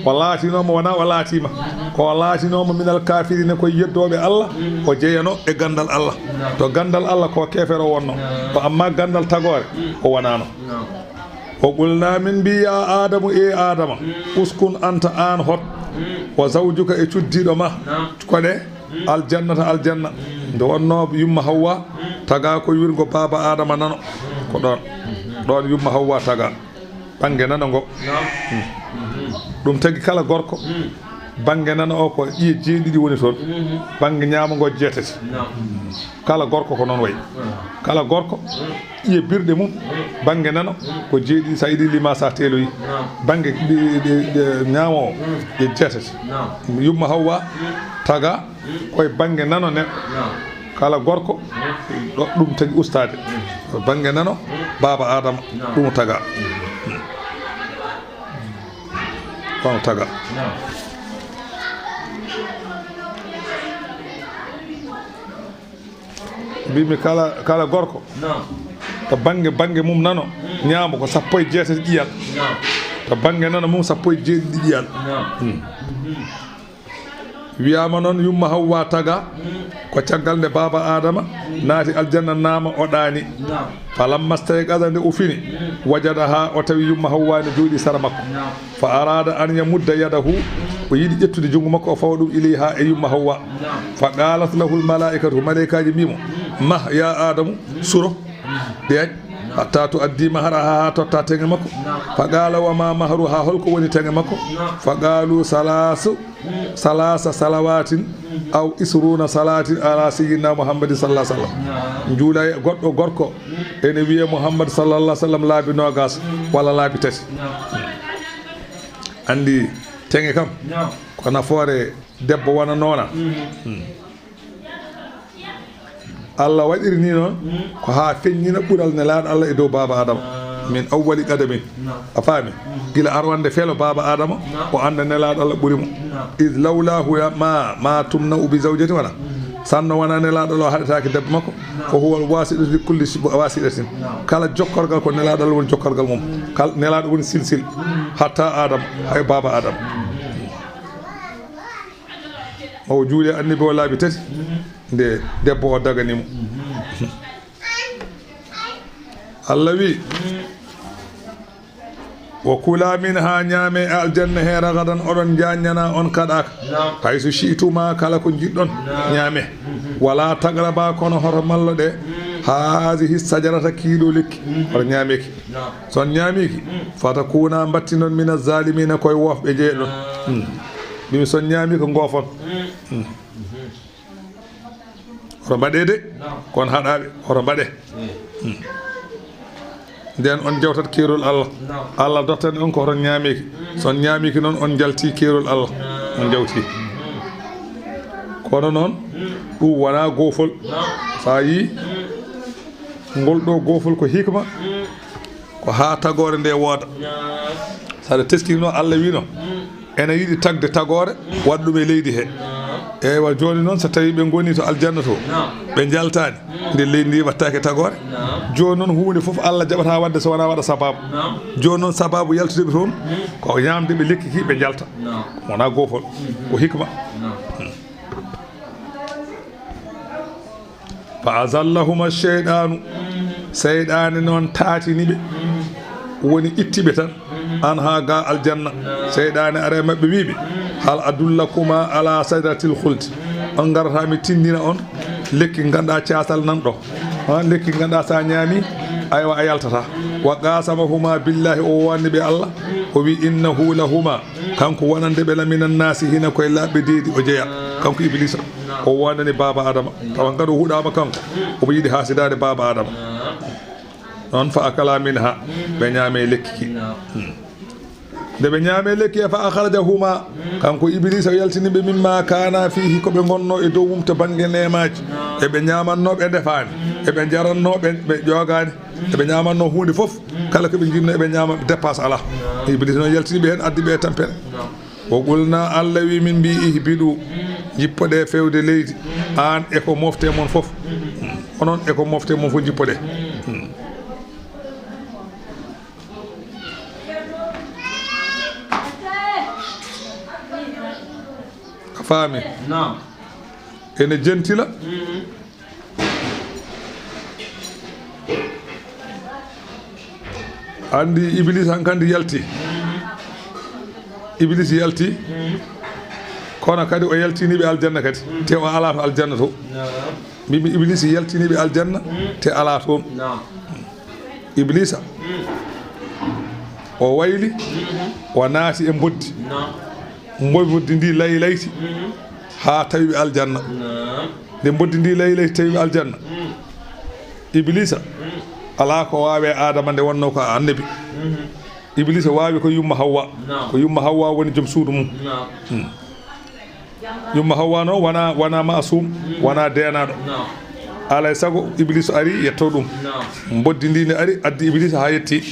O laatinooma, wonaa o laatiima. Ko o laatinooma minal kaafiriina ko yeddooɓe Allah, o jeyanoo e ganndal Allah. To ganndal Allah ko keefeero wonnoo. Ko amma ganndal tagoore, o wonaano. O qulnaa min mbi, ya Aadamu, e Aadama, uskun anta aan hot, wa zawjuka e cuddiiɗo ma, koɗe aljannata aljanna. Nde wonnoo yumma Hawwa taga ko wirgo baaba Aadama nano. Ko ɗoon, ɗoon yumma Hawwa taga. Bannge nano ngo. Ɗum tagi kala gorko, bannge nano o ko ƴiye jeeɗiɗi woni toon. Bannge ñaamo ngo jeetati. Kala gorko ko noon wayi. Kala gorko, ƴiye birɗe mum, bannge nano ko jeeɗiɗi, so a yiɗi lima, so a teeloyi. Bannge ɗi, ɗi, ɗi, ñaamo o, ƴiye jeetati. Yumma Hawwa taga koye bannge nano neɗɗo. Kala gorko, ɗo ɗum tagi ustaade. Bannge nano, baaba Aadama, ɗum taga. Kono taga. Mbimi kala, kala gorko. To bannge, bannge mum nano, ñaamo ko sappo e jeetati ƴiyal. To bannge nano mum, sappo e jeeɗiɗi ƴiyal. Hmm. Wiyaama noon, yumma Hawwa taga, ko caggal nde baaba Aadama naati aljanna, naama o ɗaani. Falamma stayqaza, nde o fini, wajadaha, o tawi yumma Hawwa ne jooɗii sara makko. Fa arada an yamudda yadahu, o yiɗi ƴettude junngo makko, o fawa ɗum ilayha, e yumma Hawwa. Fa qalat lahu al malaikatu, malaykaaji mbi mo, mah ya Aadamu, suro. Ɗeeñ, hatta tuaddi mahraha, haa totta teŋe makko. Fa qala, wa ma mahruha, holko woni teŋe makko? Fa qalu, salasu, salasa salawatin aw isruna salatin ala sayyidina Muhammadin sallallahu alaihi wasallam. Njuula goɗɗo gorko ene wiye Muhammad sallallahu alaihi wasallam laabi noogas walla laabi tati. Anndi teŋe kam ko nafoore debbo wona noona. Hmm. Allah waɗiri ni noon ko haa feññina ɓural nelaaɗo Allah e dow baaba Adama. Min awwali qadamin. A faami? Gila arwande felo baaba Adama, o annda nelaaɗo Allah ɓuri mo. Is lawlahu ya ma, ma tumna ubi zawjati wana. Sanno wona nelaaɗo Allah o haɗataake debbo makko. Ko huwa wasiɗatu li kulli si-, wasiɗatin. Kala jokkorgal ko nelaaɗo Allah woni jokkorgal mum. Kal-, nelaaɗo woni silsil. Hatta Adama, hay baaba Adama. Mawo juuli annabi o laabi tati, nde debbo o dagani mo. Allah wi, wa kula minha, ñaame e aljanna he, ragadan, oɗon jaññana, on kaɗaaka. Haysu shi'tuma, kala ko jiɗɗon, ñaame. Wala taqraba, kono hoto mallo ɗe, hazihi sajarata, kiiɗo lekki, hoto ñaameki. So on ñaamiki, fatakuna, mbattinon, mina zalimina, koye wofɓe jeeɗon. Hmm. Mbimi so on ñaami ko ngoofon. Hmm. Hoto mbaɗe de, kon haɗaɓe, hoto mbaɗe. Hmm. Nden on jawtat keerol Allah. Allah dottani on ko hoto ñaamiki. So on ñaamiki noon, on jalti keerol Allah. On jawti. Kono noon, ɗum wona goofol. Sa yi, Ngol ɗo goofol ko hikma, ko haa tagoore nde wooda. Saɗa teskino, Allah wino ene yiɗi tagde tagoore, waɗa ɗum e leydi he. Eywa, jooni noon, so tawi ɓe ngoni to aljanna to, ɓe njaltaani, nde leydi ndi wattaake tagoore. Jooni noon, huunde fof Allah jaɓata waɗde so wonaa waɗa sababu. Jooni noon, sababu yaltude ɓe toon, ko ñaamde ɓe lekki ki, ɓe njalta. Wonaa goofol, ko hikma. Fa azallahuma sheyɗaanu, seyɗaane noon taatini ɓe, woni itti ɓe tan, anha ga aljanna. Seyɗaane ara e maɓɓe, wii ɓe, hal adullakuma ala sadratil khuldi, on ngarata mi tindina on lekki ngannduɗaa caasal nan ɗo, ha, lekki ngannduɗaa sa ñaami, aywa, a yaltata. Wa qasamahuma billahi, o wowani ɓe Allah, o wi innahu lahuma, kanko wonande ɓe, lamina nnaasi, hina koye laaɓɓe deedi o jeya, kanko Iblisa. O wonani baaba Adama, tawa ngado huɗaama kanko, omo yiɗi haasidaade baaba Adama. Noon fa akala minha, ɓe ñaame lekki ki. Hmm. Nde ɓe ñaame lekki e fa akhrajahuma, kanko Iblisa o yaltini ɓe mimma kana fihi, ko ɓe ngonno e dow mum to bannge neemaaji. Eɓe ñaamanno, ɓe ndefaani, eɓe njaranno, ɓe, ɓe ƴoogaani, eɓe ñaamanno huunde fof, kala ko ɓe njiɗno eɓe ñaama, dépasse alaa. Iblisa noon yaltini ɓe heen, addi ɓe e tampere. Wa qulna, Allah wi, min mbi, ihbidu, njippoɗe fewde leydi, aan e ko mofte mon fof. Onon e ko mofte mon fof njippoɗe. A faami? Naam. Ene jentila. Anndi Iblis hankandi yalti. Iblis yalti. Kono kadi o yaltini ɓe aljanna kadi. Te o alaa to aljanna to. Mbimi Iblis yaltini ɓe aljanna, te alaa toon. Iblisa. O wayli, o naati e mboddi. Mboddi ndi laylayti, haa tawi ɓe aljanna. Nde mboddi ndi laylayti tawi ɓe aljanna, Iblisa, alaa ko waawe Adama nde wonno ko annabi. Iblisa waawi ko yumma Hawwa. Ko yumma Hawwa woni joom suudu mum. Hmm. Yumma Hawwa noon wona, wona maasum, wona deenaaɗo. Alay sago Iblisa ari yetto ɗum. Mboddi ndi ne ari, addi Iblisa haa yetti.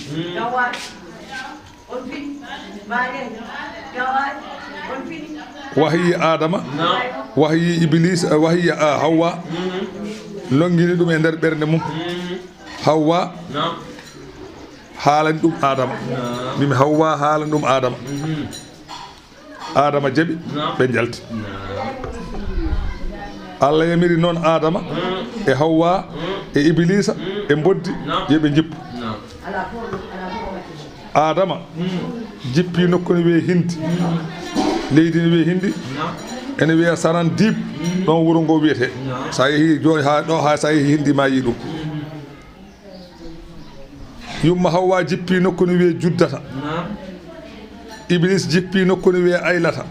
Wahyi Adama, wahyi Iblis, eh, wahyi, ah, Hawwa, longini ɗum e nder ɓernde mum. Hawwa haalani ɗum Adama. Mbimi Hawwa haalani ɗum Adama. Adama jaɓi, ɓe njalti. Allah yamiri noon Adama e Hawwa e Iblisa e mboddi, yo ɓe njippu. Adama jippi nokku ne wiyee Hindi. Leydi ne wiyee Hindi. Ene wiyee Saran Diib, ɗon wuro ngo wiyetee. So a yehii jooni haa ɗo, haa so a yehii Hindi ma yii ɗum. Yumma Hawwa jippi nokku ne wiyee Juddata. Iblis jippi nokku ne wiyee Aylata.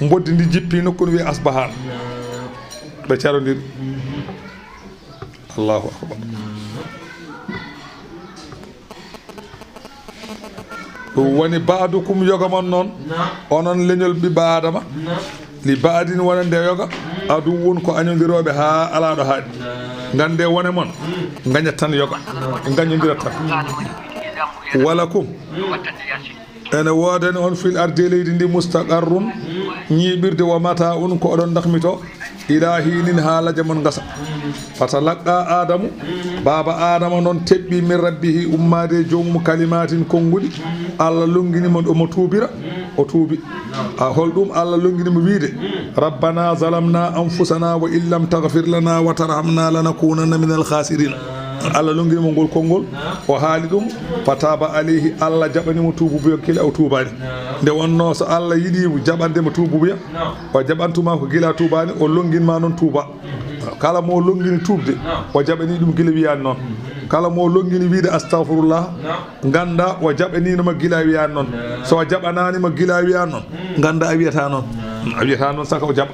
Mboddi ndi jippi nokku ne wiyee Asbahan. Ɓe carondiri. Allahu akbar. Ɗum woni ba'dukum, yoga mon noon, onon leñol ɓiɓɓe Adama, li ba'din, wonande yoga, aduwwun, ko añondirooɓe haa alaa ɗo haaɗi. Ngannde wone mon, ngañat tan yoga, ngañondirat tan. Walakum, ene woodani on fil ardi, e leydi ndi, mustaqarrun, ñiiɓirde, wa mataa'un, ko oɗon dakmito, ilaa hiinin, haa lajamon ngasa. Fatalaqqa Adamu, baaba Adama noon teɓɓi min rabbihi, ummaade e joomum, kalimaatin, konnguɗi. Allah longini mo, omo tuubira, o tuubi. A, hol ɗum Allah longini mo wiide, rabbana zalamna anfusana wa in lam taghfir lana wa tarhamna lanakunanna minal khasirin. Allah longini mo ngol konngol, o haali ɗum, fataba alayhi, Allah jaɓani mo tuububuya gila o tuubaani. Nde wonno so Allah yiɗi jaɓande mo tuububuya, o jaɓantuma ko gila tuubaani, o longinma noon tuuba. Kala mo longini tuubde, o jaɓani ɗum gila wiyaani noon. Kala mo longini wiide astahfirullah, ngannda o jaɓaniino ma gila wiyaani noon. So o jaɓanaani ma gila wiyaani noon, ngannda a wiyata noon. A wiyata noon saka o jaɓa.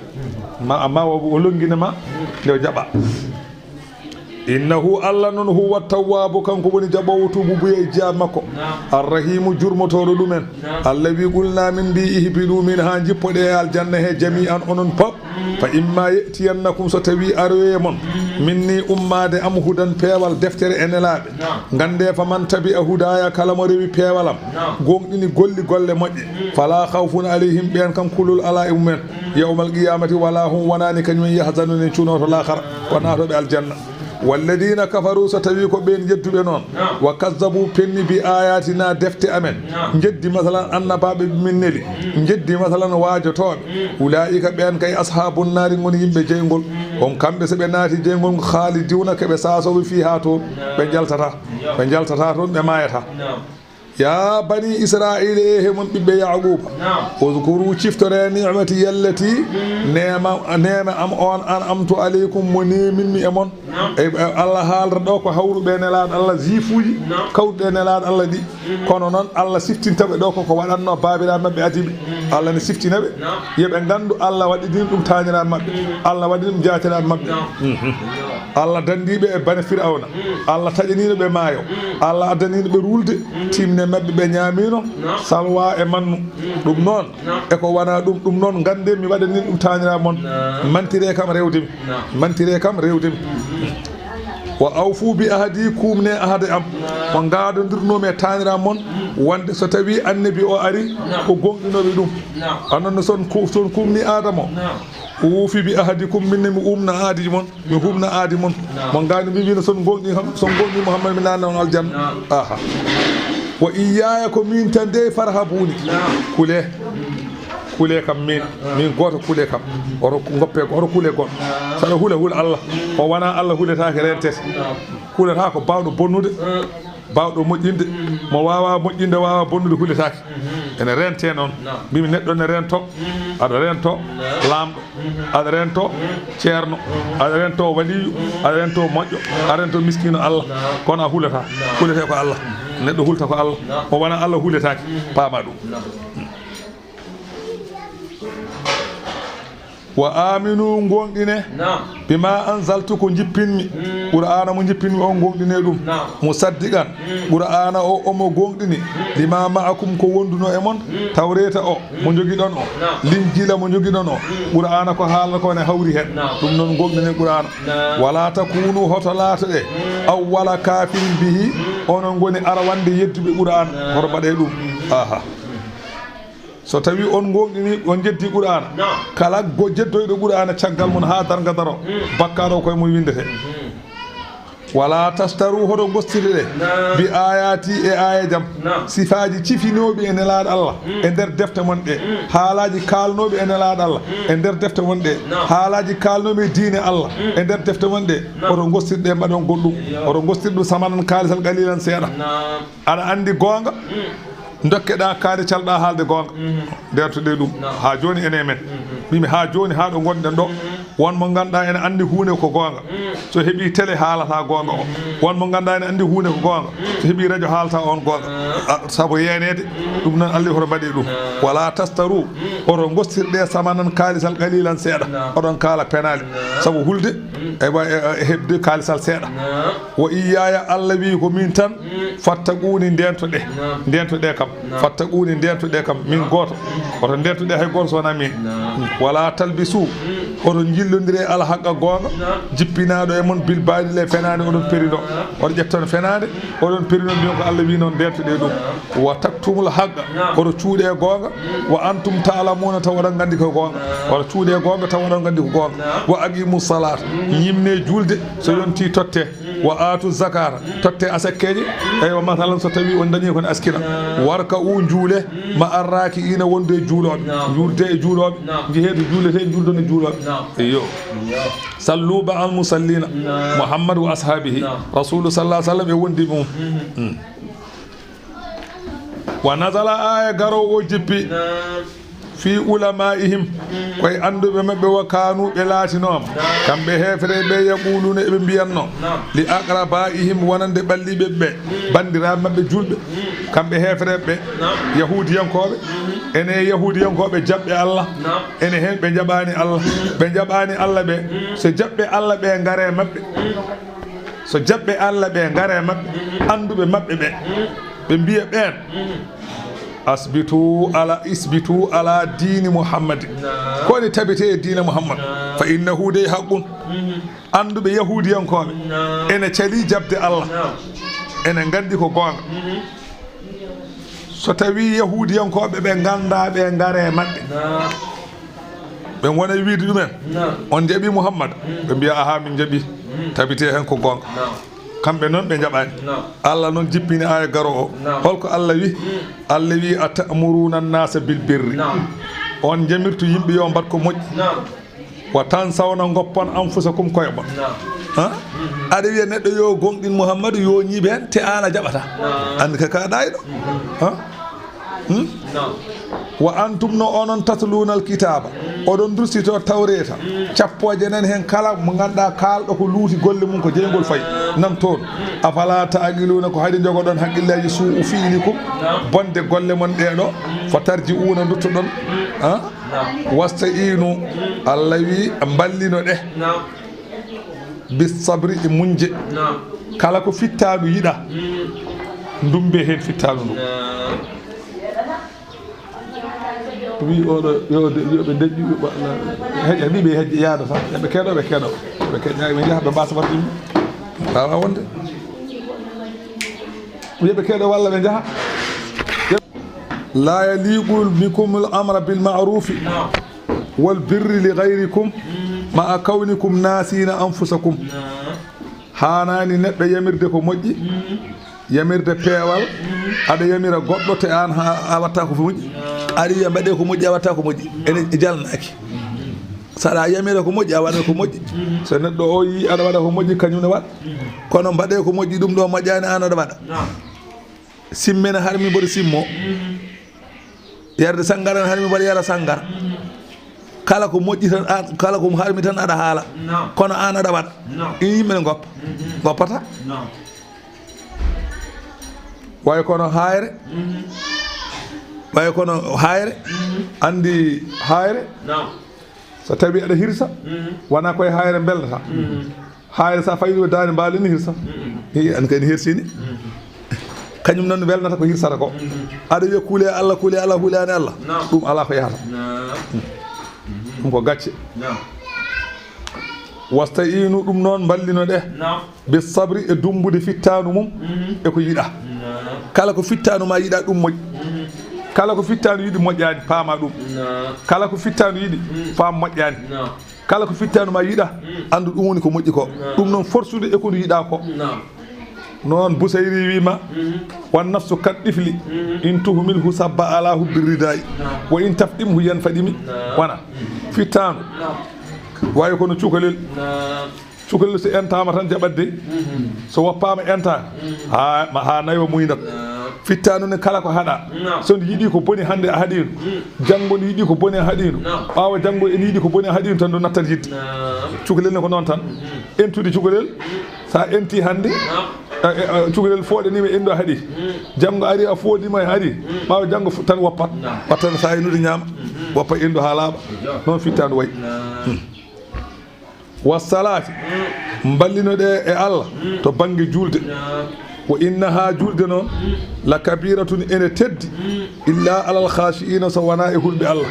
Ma, amma o, o longina ma nde o jaɓa. Innahu, Allah noon, huwa tawwaabu, kanko woni jaɓoowo tuububuye e jiyaaɓe makko. Naam. Arrahiimu, jurmotooɗo ɗumen. Naam. Allazi qulnaa, min mbii, ihbiɗuu minhaa, njippoɗee e aljanna he jamii'an onon pop. Mm. Fa immaa ya'tiyannakum, so tawii aroyee mon, mm, minnii, ummaade am, hudan, peewal, deftere e nelaaɓe. Naam. Nganndee, faman tabi'a hudaaya, kala mo rewi peewal am, naam, gooŋɗini golli golle moƴƴe, mm, falaa khawfun alayhim, ɓeen kam kulol alaa e mumen, mm, yawmal qiyaamati, walaa hum, wonaani kañum en, yahzanuun, en cunoto laakara, ko naatooɓe aljanna. Walladiina kafaruu, so tawii ko ɓeen yedduɓe noon, naam, wa kazzabu, penni, bi aayaatinaa, defte amen, naam, njeddi, masalan, annabaaɓe ɓe min neli, mm, njeddi, masalan, waajotooɓe, mm, ulaa'ika, ɓeen kay, ashaabun naari, ngoni yimɓe jeyngol, mm, hum, kamɓe, so ɓe naati jeyngol ngol, khaaliduuna, ko ɓe saasooɓe, fiihaa, toon, naam, ɓe njaltataa, ɓe njaltataa toon, ɓe maayataa. Naam. Yaa banii Israa'iila, e he mon ɓiɓɓe Yaaquuba. Naam. Uzkuruu, ciftoree, ni'matii, allatii, mm, neema, neema am oon, an'amtu alaykum, mo neeminmi e mon. Naam. E, e, Allah haalata ɗo ko hawruɓe e Nelaaɗo Allah, juifuuji, naam, kawruɓe e Nelaaɗo Allah ɗi. Mm. Kono noon, Allah siftinta ɓe ɗo ko ko waɗatnoo baabiraaɓe maɓɓe adiiɓe. Mm. Allah ne siftina ɓe. Naam. Yo ɓe nganndu Allah waɗidini ɗum taaniraaɓe maɓɓe. Mm. Allah waɗini ɗum jaatiraaɓe maɓɓe. Naam. Mhm. Allah danndii ɓe e bane Firawna. Mm. Allah taƴaniino ɓe maayo. Mm. Allah addaniino ɓe ruulde. Mm. Tiimne maɓɓe ɓe ñaamiino. Naam. Salwa e mannu. Mm. Ɗum noon, naam, e ko wonaa ɗum, ɗum noon, nganndee mi waɗanii ɗum taaniraaɓe mon. Naam. Mantiree kam rewde mi. Naam. Mantiree kam rewde mi. Mm. Wa awfuu bi ahdii, kuumnee ahde am. Naam. Mo ngaadondirnoo-mi e taaniraaɓe mon, mm, wonde so tawii annabi o arii, naam, ko gooŋɗinooɓe ɗum. Naam. Onon ne, so on ku-, so on kuumnii aada mo. Naam. Uufi bi ahdikum, min ne mi uumna aadi mon, mi huumna aadi mon. Naam. Mo ngaani mi wiino, so on gooŋɗii kam, so on gooŋɗii Muhammad, mi naatna on aljanna. Naam. Aha. Wa iyyaaya, ko miin tan dey, farhabuuni. Naam. Kulee. Kulee kam miin. Naam. Miin gooto, kulee kam. Oto ngoppee, oto kulee goɗɗo. Naam. So aɗa hula, hula Allah. Mm. O wonaa Allah huletaake, reentete. Naam. Hulataa ko baawɗo bonnude. Mm. Baawɗo moƴƴinde, mo waawaa moƴƴinde, waawaa bonnude, huletaake. Mhm. Ene reentee noon. Naam. Mbimi neɗɗo ne reento, mhm, aɗa reento, naam, laamɗo, mhm, aɗa reento, mhm, ceerno, mhm, aɗa reento waliyu, mhm, aɗa reento moƴƴo, naam, aɗa reento miskiino Allah. Naam. Kono a hulataa. Naam. Huletee ko Allah. Mhm. Neɗɗo hulta ko Allah. Naam. O wonaa Allah huletaake. Mhm. Paamaa ɗum. Naam. Wa aaminu, ngooŋɗinee, naam, bimaa anzaltu, ko njippinmi, mm, Qur'aana mo njippinmi o, ngooŋɗinee ɗum. Naam. Musaddiqan, mm, Qur'aana o, omo gooŋɗini, mm, limaa ma'akum, ko wondunoo e mon, mm, Tawreeta o, mm, mo njogiɗon o, naam, Linjiila mo njogiɗon o, mm, Qur'aana ko haalata ko ne hawri heen. Naam. Ɗum noon, ngooŋɗinee Qur'aana. Naam. Walaa takuunu, hoto laatoɗee, mm, awwala kaafirin bihi, mm, onon ngoni arawande yedduɓe Qur'aana. Naam. Hoto mbaɗee ɗum. Mm. Aha. So tawii on ngooŋɗinii, on njeddii Qur'aana, naam, kala go-, jeddoyɗo Qur'aana caggal mum haa darnga daroo, mm, bakkaat o koye mum winndetee. Mhm. Walaa tastaru, hoto ngostirɗee, naam, bi aayaati, e aaya jam, naam, sifaaji cifinooɓi e Nelaaɗo Allah, mm, e nder defte mon ɗe, mm, haalaaji kaalnooɓi e Nelaaɗo Allah, mm, e nder defte mon ɗe, naam, haalaaji kaalnooɓi e diine Allah, mm, e nder defte mon ɗe, naam, hoto ngostirɗee, mbaɗon goɗɗum, iyo, hoto ngostirɗum samanan, kaalisal qaliilan, seeɗa. Naam. Aɗa anndi goonga, mm. Ndokkeɗaa kaari, calɗaa haalde goonga. Mhm. Ndeertoɗee ɗum. Naam. Haa jooni ene men. Mhm. Mbimi haa jooni, haa ɗo ngonɗen ɗo, mhm, won mo ngannduɗaa ene anndi huunde ko goonga. Mhm. So heɓii télé, haalata goonga o. Mhm. Won mo ngannduɗaa ene anndi huunde ko goonga. Mhm. So heɓii radio, haalata on goonga. Mhm. A, sabu yeeneede, mhm, ɗum noon Allah hoto mbaɗee ɗum. Mhm. Walaa tastaru, mhm, hoto ngostirɗee samanan, kaalisal qaliilan, seeɗa. Naam. Oɗon kaala penaale. Naam. Sabu hulde, mhm, e wa-, e, e heɓde kaalisal seeɗa. Naam. Wa iyyaaya, Allah wii ko miin tan. Mm. Fattaquuni, ndeentoɗee. Naam. Ndeentoɗee kam. Naam. Fattaquuni, ndeentoɗee kam, miin, naam, gooto. Mm. Hoto ndeentoɗee hay gooto so wonaa miin. Naam. Mm. Walaa talbisu. Mm. Hoto njillondiree alhaqqa, goonga, naam, jippinaaɗo e mon, bil baatili, e fenaande, oɗon perindoo. Naam. Hoto ƴetton fenaande, mm, oɗon perindoo, mbiyon ko Allah wii noon, ndeentoɗee ɗum. Naam. Wa taktumul haqqa. Naam. Hoto cuuɗee goonga. Mm. Wa antum ta'lamuuna, tawa oɗon nganndi ko goonga. Naam. Hoto cuuɗee goonga, tawa oɗon nganndi ko goonga. Naam. Wa aqiimu salaata. Mm. Ñimnee juulde, so, naam, yontii, tottee. Wa aatu zakaata, tottee asakkeeje. Eywa, masalan, so tawii on dañii ko ne askina. Warka'u, njuule, ma arraaki'iina, wonde e juulooɓe. Naam. Njuulde e juulooɓe. Naam. Njehee to juuletee, njuulde e juulooɓe. Naam. Iyo. Iyo. Sallu ma'al musalliina. Naam. Muhammad wa ashaabihi. Naam. Rasuulu sallallaahu alayhi wa sallam e wondiiɓe mum. Mhm. Mm. Wa nazala, aaya garoowo o jippi. Naam. Fii ulamaa'ihim, koye annduɓe maɓɓe, wa kaanu, ɓe laatinoo. Naam. Kamɓe heefereeɓe ɓe, yaquuluuna, eɓe mbiyanno. Naam. Li aqrabaa'ihim, wonande ɓalliiɓe ɓe, mm, banndiraaɓe maɓɓe juulɓe. Mm. Kamɓe heefereeɓe ɓe, naam, yahuudiyankooɓe, mm, ene yahuudiyankooɓe jaɓɓe Allah, naam, ene heen ɓe njaɓaani Allah. Mm. Ɓe njaɓaani Allah ɓe, mm, so jaɓɓe Allah ɓe ngaree maɓɓe. Mm. So jaɓɓe Allah ɓe ngara e maɓɓe, annduɓe maɓɓe ɓe, ɓe mbiya ɓeen, "Asbitu ala, isbitu ala diini Muhammadin." Ko woni tabitee e diina Muhammad? "Fa innahu dey haqqun." Annduɓe yahuudiyankooɓe ene calii jaɓde Allah, ene nganndi ko goonga. So tawii yahuudiyankooɓe ɓe nganndaa ɓe ngara e maɓɓe, ɓe ngona e wiide ɗumen, "On njaɓii Muhammad?" Ɓe mbiya, "Ahaa, min njaɓii." Tabitee heen ko goonga. Kamɓe noon ɓe njaɓaani. Allah noon jippini aaya garo o. Holko Allah wi? Allah wi, "Atamuruna annasa bil birri." On njamirtu yimɓe yo mbaɗ ko moƴƴi. "Wa tansawna", ngoppon, "anfusakum", koye mon. Ha? Aɗa wiya neɗɗo yo gomɗin Muhammadu, yo ñiiɓ heen, te aan a jaɓata. Anndi ka, ka ɗaayɗo. Ha? Hmm? "Wa antum", no onon, "tatluna alkitaba", oɗon dursito Tawreeta. Cappooje nani heen, kala mo ngannduɗaa kaalɗo ko luuti golle mum ko jeyngol fayi. Nan toon. "Afala taaqiluna", ko haɗi njogoɗon haqqillaaji, "su'u fi'likum", bonde golle mon ɗee ɗo. "Fa tarji'una", nduttoɗon. Ha? "Wasta'inu", Allah wi, "mballino ɗe." "Bis sabri", e muñje. Kala ko fittaandu yiɗa, ndumbe heen fittaandu ndu. Wi oɗo, yo de, yo ɓe deƴƴu, yo ɓa-, heƴa, wi ɓe heƴa, yaada tan. Yo ɓe keɗo, ɓe keɗo. Ɓe keɗa, ɓe njaha, ɓe mbasa waɗde ɗum. Waawa wonde. Yo ɓe keɗo walla ɓe njaha. "La yaliqu bikumul amra bil ma'rufi wal birri li ghayrikum ma'a kawnikum nasina anfusakum." Haanaani neɗɗo yamirde ko moƴƴi, yamirde peewal, aɗa yamira goɗɗo te aan ha, a watta ko moƴƴi. Aɗa wiya mbaɗee ko moƴƴi, a watta ko moƴƴi. Ene jalnaaki. So aɗa yamira ko moƴƴi, a waɗa ko moƴƴi. So neɗɗo o yii aɗa waɗa ko moƴƴi, kañum ne waɗa. Kono mbaɗee ko moƴƴi, ɗum ɗo moƴƴaani, aan aɗa waɗa. Simme ne harmi, mboɗo simmo. Yarde sanngara ne harmi, mboɗo yara sanngara. Kala ko moƴƴi tan, aan, kala ko harmi tan aɗa haala. Kono aan aɗa waɗa. Ɗin yimɓe ne ngoppa. Ngoppata. Way kono haayre. Way kono haayre. Anndi haayre? So tawi aɗa hirsa, wona koye haayre mbelnata. Haayre sa fawi ɗo daande mbaali ni hirsa. Hi, an kay ni hirsini. Kañum noon welnata ko hirsata ko. Aɗa wiya kuule Allah, kuule Allah, huulaani Allah. Ɗum alaa ko yahata. Ɗum ko gacce. Wasta'inu, ɗum noon mballino ɗe. Bis sabri, e dumbude fittaandu mum, e ko yiɗa. Kala ko fittaandu ma yiɗa, ɗum moƴƴi. Kala ko fittaandu yiɗi moƴƴaani, paama ɗum. Kala ko fittaandu yiɗi, paam moƴƴaani. Kala ko fittaandu ma yiɗa, anndu ɗum woni ko moƴƴi ko. Ɗum noon forsude e ko ndu yiɗa ko. Noon Busayri wiima, "Wan nafsu kad tifli, in tuhmilhu sabba ala hubbi ridaa'i, wa in tafɗimhu yanfaɗimi." Wona fittaandu. Wayi kono cukalel. Cukalel so entaama tan jaɓat dey. So woppaama entaani, haa, ma, haa naywa muynat. Fittaandu ne kala ko haɗa. So ndu yiɗi ko boni hannde a haɗiino. Janngo ndu yiɗi ko boni a haɗiino. Ɓaawo janngo ene yiɗi ko boni a haɗiino tan ndu nattat yidde. Cukalel ne ko noon tan. Entude cukalel, sa enti hannde, a, a, a, cukalel fooɗaniima, endu a haɗi. Janngo ari a fooɗiima a haɗi. Ɓaawo janngo fu-, tan woppat. Wattan sa enude ñaama. Woppa endu haa laaɓa. Noon fittaandu wayi. Wassalati, mballino ɗe e Allah to bannge julde. Wa innaha, julde noon, la kabiratun, ene teddi, illa alal khashi'ina, so wona e hulɓe Allah.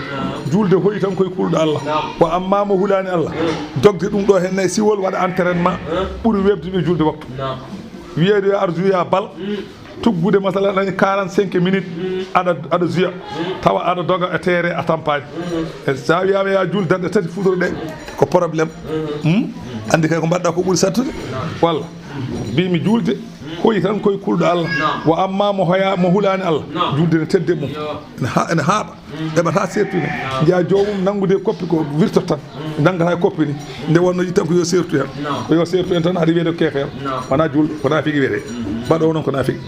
Julde hoyi tan koye kulɗo Allah. Wa amma mo hulaani Allah, dogde ɗum ɗo henne siwol, waɗa entraînement, ɓuri weɓde ɓe julde waktu. Wiyeede yo ar juya bal, tuggude, masalan, aɗa quarante-cinq minutes, aɗa, aɗa juya, tawa aɗa doga e terrain a tampaani. E sa wiyama ya juul darɗe tati futuro ɗe, ko problème. Hmm? Anndi kay ko mbaɗɗa ko ɓuri sattude. Walla mbimi julde hoyi tan koye kulɗo Allah. Wa amma mo hoya, mo hulaani Allah, julde ne tedde mum. Ene ha-, ene haaɓa. Heɓata sertude. Njiya joomum nanngude koppi ko wirtoto tan. Nanngata e koppi ni. Nde wonno yiɗi tan ko yo sertu heen. Ko yo sertu heen tan, haɗa wiyede ko keefeero. Wona juulɗo, ko naafiki wiyetee. Mbaɗoowo noon ko naafiki.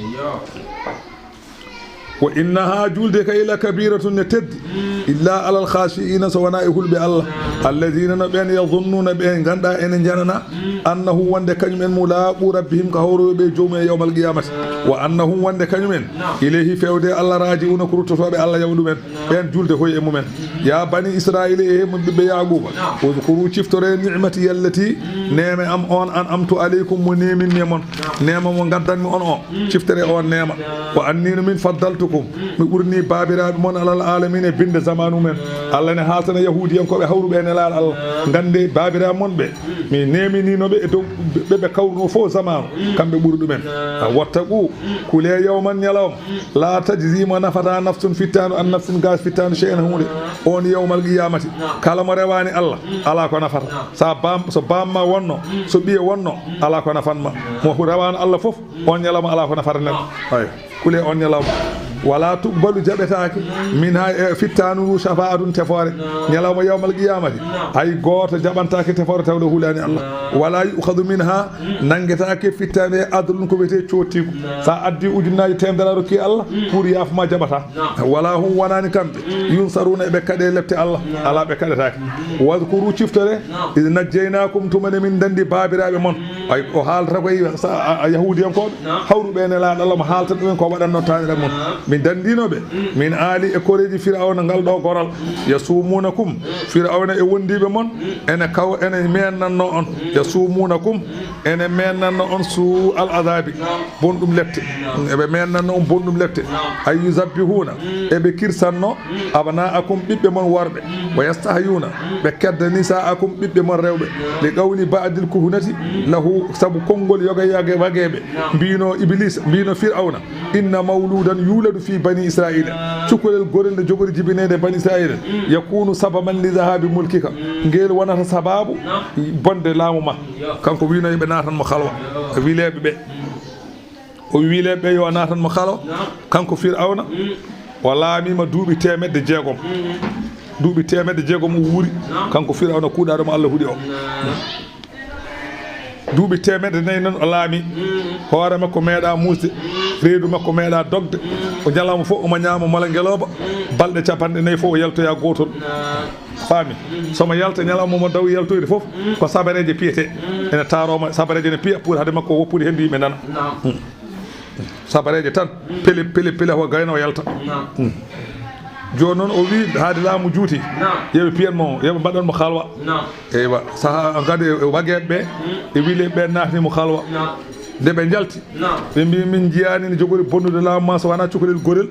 Wa innaha, julde kay, la kabiratun, ne teddi, illa alal khashi'ina, so wona e hulɓe Allah, alladhina, no ɓen, yadhunnuna, ɓe ganda, ene janana, annahum, wonde kañum en, mulaqu rabbihim, ka hawroyo ɓe joomu e yawmal qiyamati, wa annahum, wonde kañum en, ilayhi, fewde Allah, raji'una, ko ruttotoɓe Allah yawɗum en. Ɓen julde hoy e mumen. Ya bani Israila, e he mon ɓiɓɓe Yaquba, udhkuru, ciftore, ni'mati, allati, neema am on, an'amtu alaykum, mo neeminmi e mon, neema mo gaddanmi on o, ciftore on neema. Wa anni, no min, faddaltukum, mi ɓurni baabiraaɓe mon, alal alamina, e binde zamanu men. Allah ne haaltana yahuudiyankoɓe hawruɓe e nelaaɗo Allah, gande baabiraaɓe mon ɓe, mi neeminino ɓe e dow ɓe, ɓe kawruno fof zamanu, kamɓe ɓuri ɗumen. Wattaqu, kule, yawman, ñalawma, la tajzi, mo nafata, nafsun, fittaandu, an nafsin, gas fittaandu, shay'an, huunde. On yawmal qiyamati, kala mo rewaani Allah, alaa ko nafata. Sa bam, so bamma wonno, so ɓiye wonno, alaa ko nafanma. Mo rewaano Allah fof, on ñalawma alaa ko nafata neɗɗo. Ay, kule on ñalawma. Wala tuqbalu, jaɓetaake, minha, e fittaandu ndu, shafa'atun, tefoore. Ñalawma yawmal qiyamati, hay gooto jaɓantaake tefoore tawde hulaani Allah. Wala yu'khadhu minha, nanngetaake fittaandu he adlun, ko wiyetee coottiigu. Sa addi ujunnaaji teemedere a rokki Allah, pour yaafuma jaɓata. Wala hum, wonaani kamɓe, yunsaruna, eɓe kaɗe lepte Allah. Ala, ɓe kaɗetaake. Wadhkuru, ciftore, idh najjaynakum, tuma nde min dandi baabiraaɓe mon. Ay, o haalata koye sa, a, a yahuudiyankooɓe, hawruɓe e nelaaɗo Allah, mo haalta ɗumen ko waɗanno taaniraɓe mon. Min dandino ɓe, min aali, e koreeji Fir'awna ngal ɗo goral. Yasumunakum, Fir'awna e wondiiɓe mon, ene kaw, ene meennanno on. Yasumunakum, ene meennanno on su al azabi, bonɗum lepte. Eɓe meennanno on bonɗum lepte. Ay yuzabbihuna, eɓe kirsanno, abna'akum, ɓiɓɓe mon worɓe. Wa yastahyuna, ɓe kedda, nisa'akum, ɓiɓɓe mon rewɓe. Li qawli ba'dil kuhunati lahu, sabu konngol yoga yoga wageɓe. Mbino Iblis, mbino Fir'awna, inna mawludan yuladu fi bani Israila. Cukalel gorel nde jogori jibinede bani Israila. Yakunu sababan li dhahabi mulkika. Ngel wonata sababu bonde laamu ma. Kanko wino ɓe naatan mo halwa. Wileɓe ɓe. O wileɓe ɓe yo naatan mo halwa. Kanko Fir'awna, o laamima duuɓi teemedde jeegom. Duuɓi teemedde jeegom o wuuri. Kanko Fir'awna kuuɗaɗo mo Allah huɗi o. Duuɓi teemedde nayi noon o laami. Hoore makko meeɗa muusde. Reedu makko meeɗa dogde. O ñalawma fof omo ñaama mola ngelooba. Balɗe capanɗe nayi fof o yaltoya gootol. Faami? Somo yalta ñalawma mo daw yaltoyde fof, ko sabareeje piyete. Ene taaroma sabareeje ne piya pour hade makko woppude heen mbi yimɓe nana. Hmm. Sabareeje tan, pele, pele, pele, ko gayno o yalta. Hmm. Jooni noon o wi haade laamu juuti, yoɓe piyan mo, yoɓe mbaɗan mo halwa. Eywa, saha kadi e wageɓe ɓe, e wileɓe ɓe naatni mo halwa. Nde ɓe njalti, ɓe mbi, "Min njiyaani ne jogori bonnude laamu ma so wonaa cukalel gorel.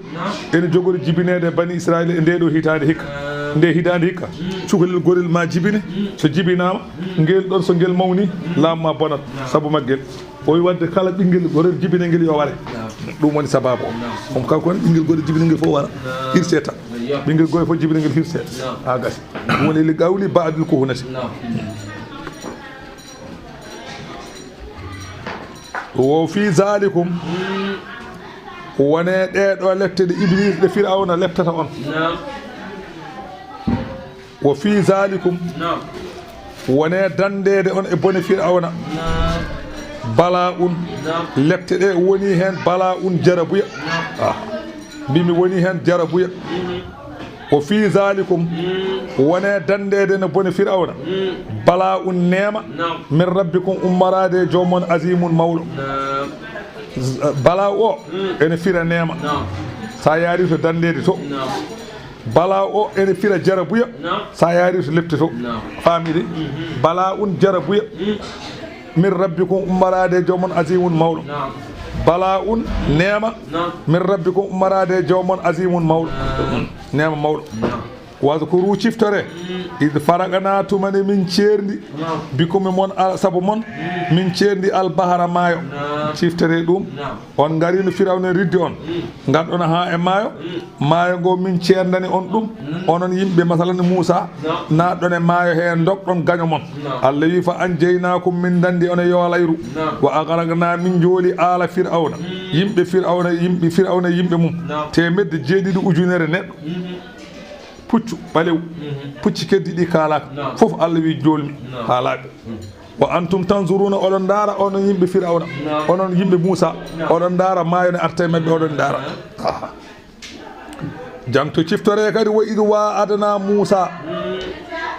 Ene jogori jibineede e bani Israila e nde ɗo hitaande hikka. Nde hitaande hikka, cukalel gorel ma jibine, so jibinaama, ngel ɗon so ngel mawni, laamu ma bonat sabu maggel." O wi wadde kala ɓinngel gorel jibinel ngel yo ware. Ɗum woni sababu o. On kanko woni ɓinngel gorel jibinel ngel fof wara. Hirse tan. Ɓinngel gorel fof jibinel ngel hirse. Ha gasi. Ɗum woni li qawli ba'dil kuhunati. Wo fi zalikum, wone ɗee ɗo lepte ɗe Iblis, ɗe Fir'awna leptata on. Naam. Wo fi zalikum, naam, wone dandeede on e bone Fir'awna. Naam. Bala'un, naam, lepte ɗe woni heen bala'un jarabuya. Naam. Ah. Mbimi woni heen jarabuya. Mhm. Wo fi zalikum, mm, wone dandeede no bone Fir'awna. Mm. Bala'un neema, naam, min rabbikum ummaraade e joomon azimun mawɗo. Naam. Z-, bala'u o, mm, ene fira neema. Naam. Sa yaari to dandeede to. Naam. Bala'u o ene fira jarabuya. Naam. Sa yaari to lepte to. Naam. Faamide? Mhm. Bala'un jarabuya. Mm. Min rabbikum ummaraade e joomon azimun mawɗo. Naam. Bala'un neema. Naam. Min rabbikum ummaraade e joomon azimun mawɗo. Naam. Neema mawɗo. Naam. Wadhkuru ciftore. Mm. Id faraqna tuma nde min ceerndi. Naam. Bikum e mon al-, sabu mon. Mm. Min ceerndi al bahra maayo. Naam. Ciftore ɗum. Naam. On ngarino Firawna riddi on. Mm. Ngarɗon haa e maayo. Mm. Maayo ngo min ceerndani on ɗum. Mm. Onon yimɓe, masalan, Muusa, naam, naatɗon e maayo hee, ndogɗon gaño mon. Naam. Allah wi, "Fa anjaynaakum, min dandi on e yoolayru. Naam. Wa agraqnaa, min njooli aala Firawna." Mm. Yimɓe Firawna, yimɓe Firawna e yimɓe mum. Naam. Teemedde jeeɗiɗi ujunere neɗɗo. Mm. Puccu ɓalew. Mm. Pucci keddi ɗi kaalaaka. Naam. Fof Allah wi, "Njoolmi." Naam. Haalaaɓe. Mm. Wa antum tanzuruna, oɗon ndaara, onon yimɓe Firawna, naam, onon yimɓe Muusa, naam, oɗon ndaara maayo ne arta e maɓɓe, oɗon ndaara. Naam. Aha. Jangto ciftore kadi, wa id wa adana Muusa.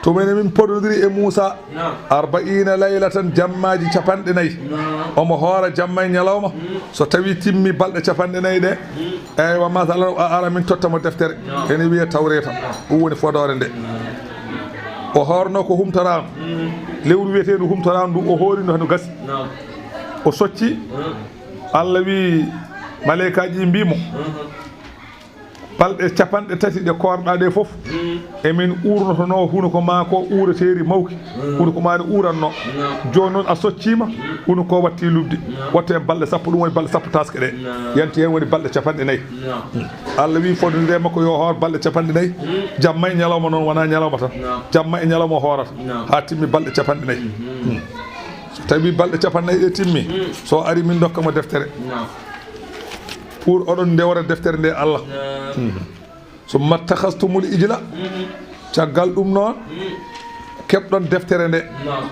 Tuma ene min podondiri e Muusa. Naam. Arba'iina laylatan, jammaaji capanɗe nayi. Naam. Omo hoora jamma e ñalawma. Mm. So tawi timmi balɗe capanɗe nayi ɗe, mm, eywa, masalan, a ara min totta mo deftere. Naam. Ene wiye Tawreeta. Naam. Ɗum woni fodoore nde. Naam. O hoorno ko humtoraano. Mm. Lewru wiyeteendu humtoraano ndu, o hoorino hano gasi. Naam. O socci. Mm. Allah wi maleykaaji mbi mo, mm, balɗe capanɗe tati ɗe koorɗa ɗe fof, mm, emin uurnotono hunuko ma ko uureteeri mawki. Mm. Hunuko ma ne uuranno. Naam. Jooni noon a socciima, mm, hunuko watti lubde. Naam. Wattu heen balɗe sappo, ɗum woni balɗe sappo taaske ɗe. Naam. Yanti heen woni balɗe capanɗe nayi. Naam. Mm. Allah wi fodde nde makko yo hoor balɗe capanɗe nayi. Mm. Jamma e ñalawma noon wona ñalawma tan. Naam. Jamma e ñalawma o hoorata. Naam. Haa timmi balɗe capanɗe nayi. Mm. Mm. So tawi balɗe capanɗe nayi ɗe timmi, mm, so ari min dokka mo deftere. Naam. Pour oɗon ndewra deftere nde Allah. Naam. Mm. Summa takhastumul ijla. Mm. Caggal ɗum noon, mm, keɓɗon deftere nde. Naam.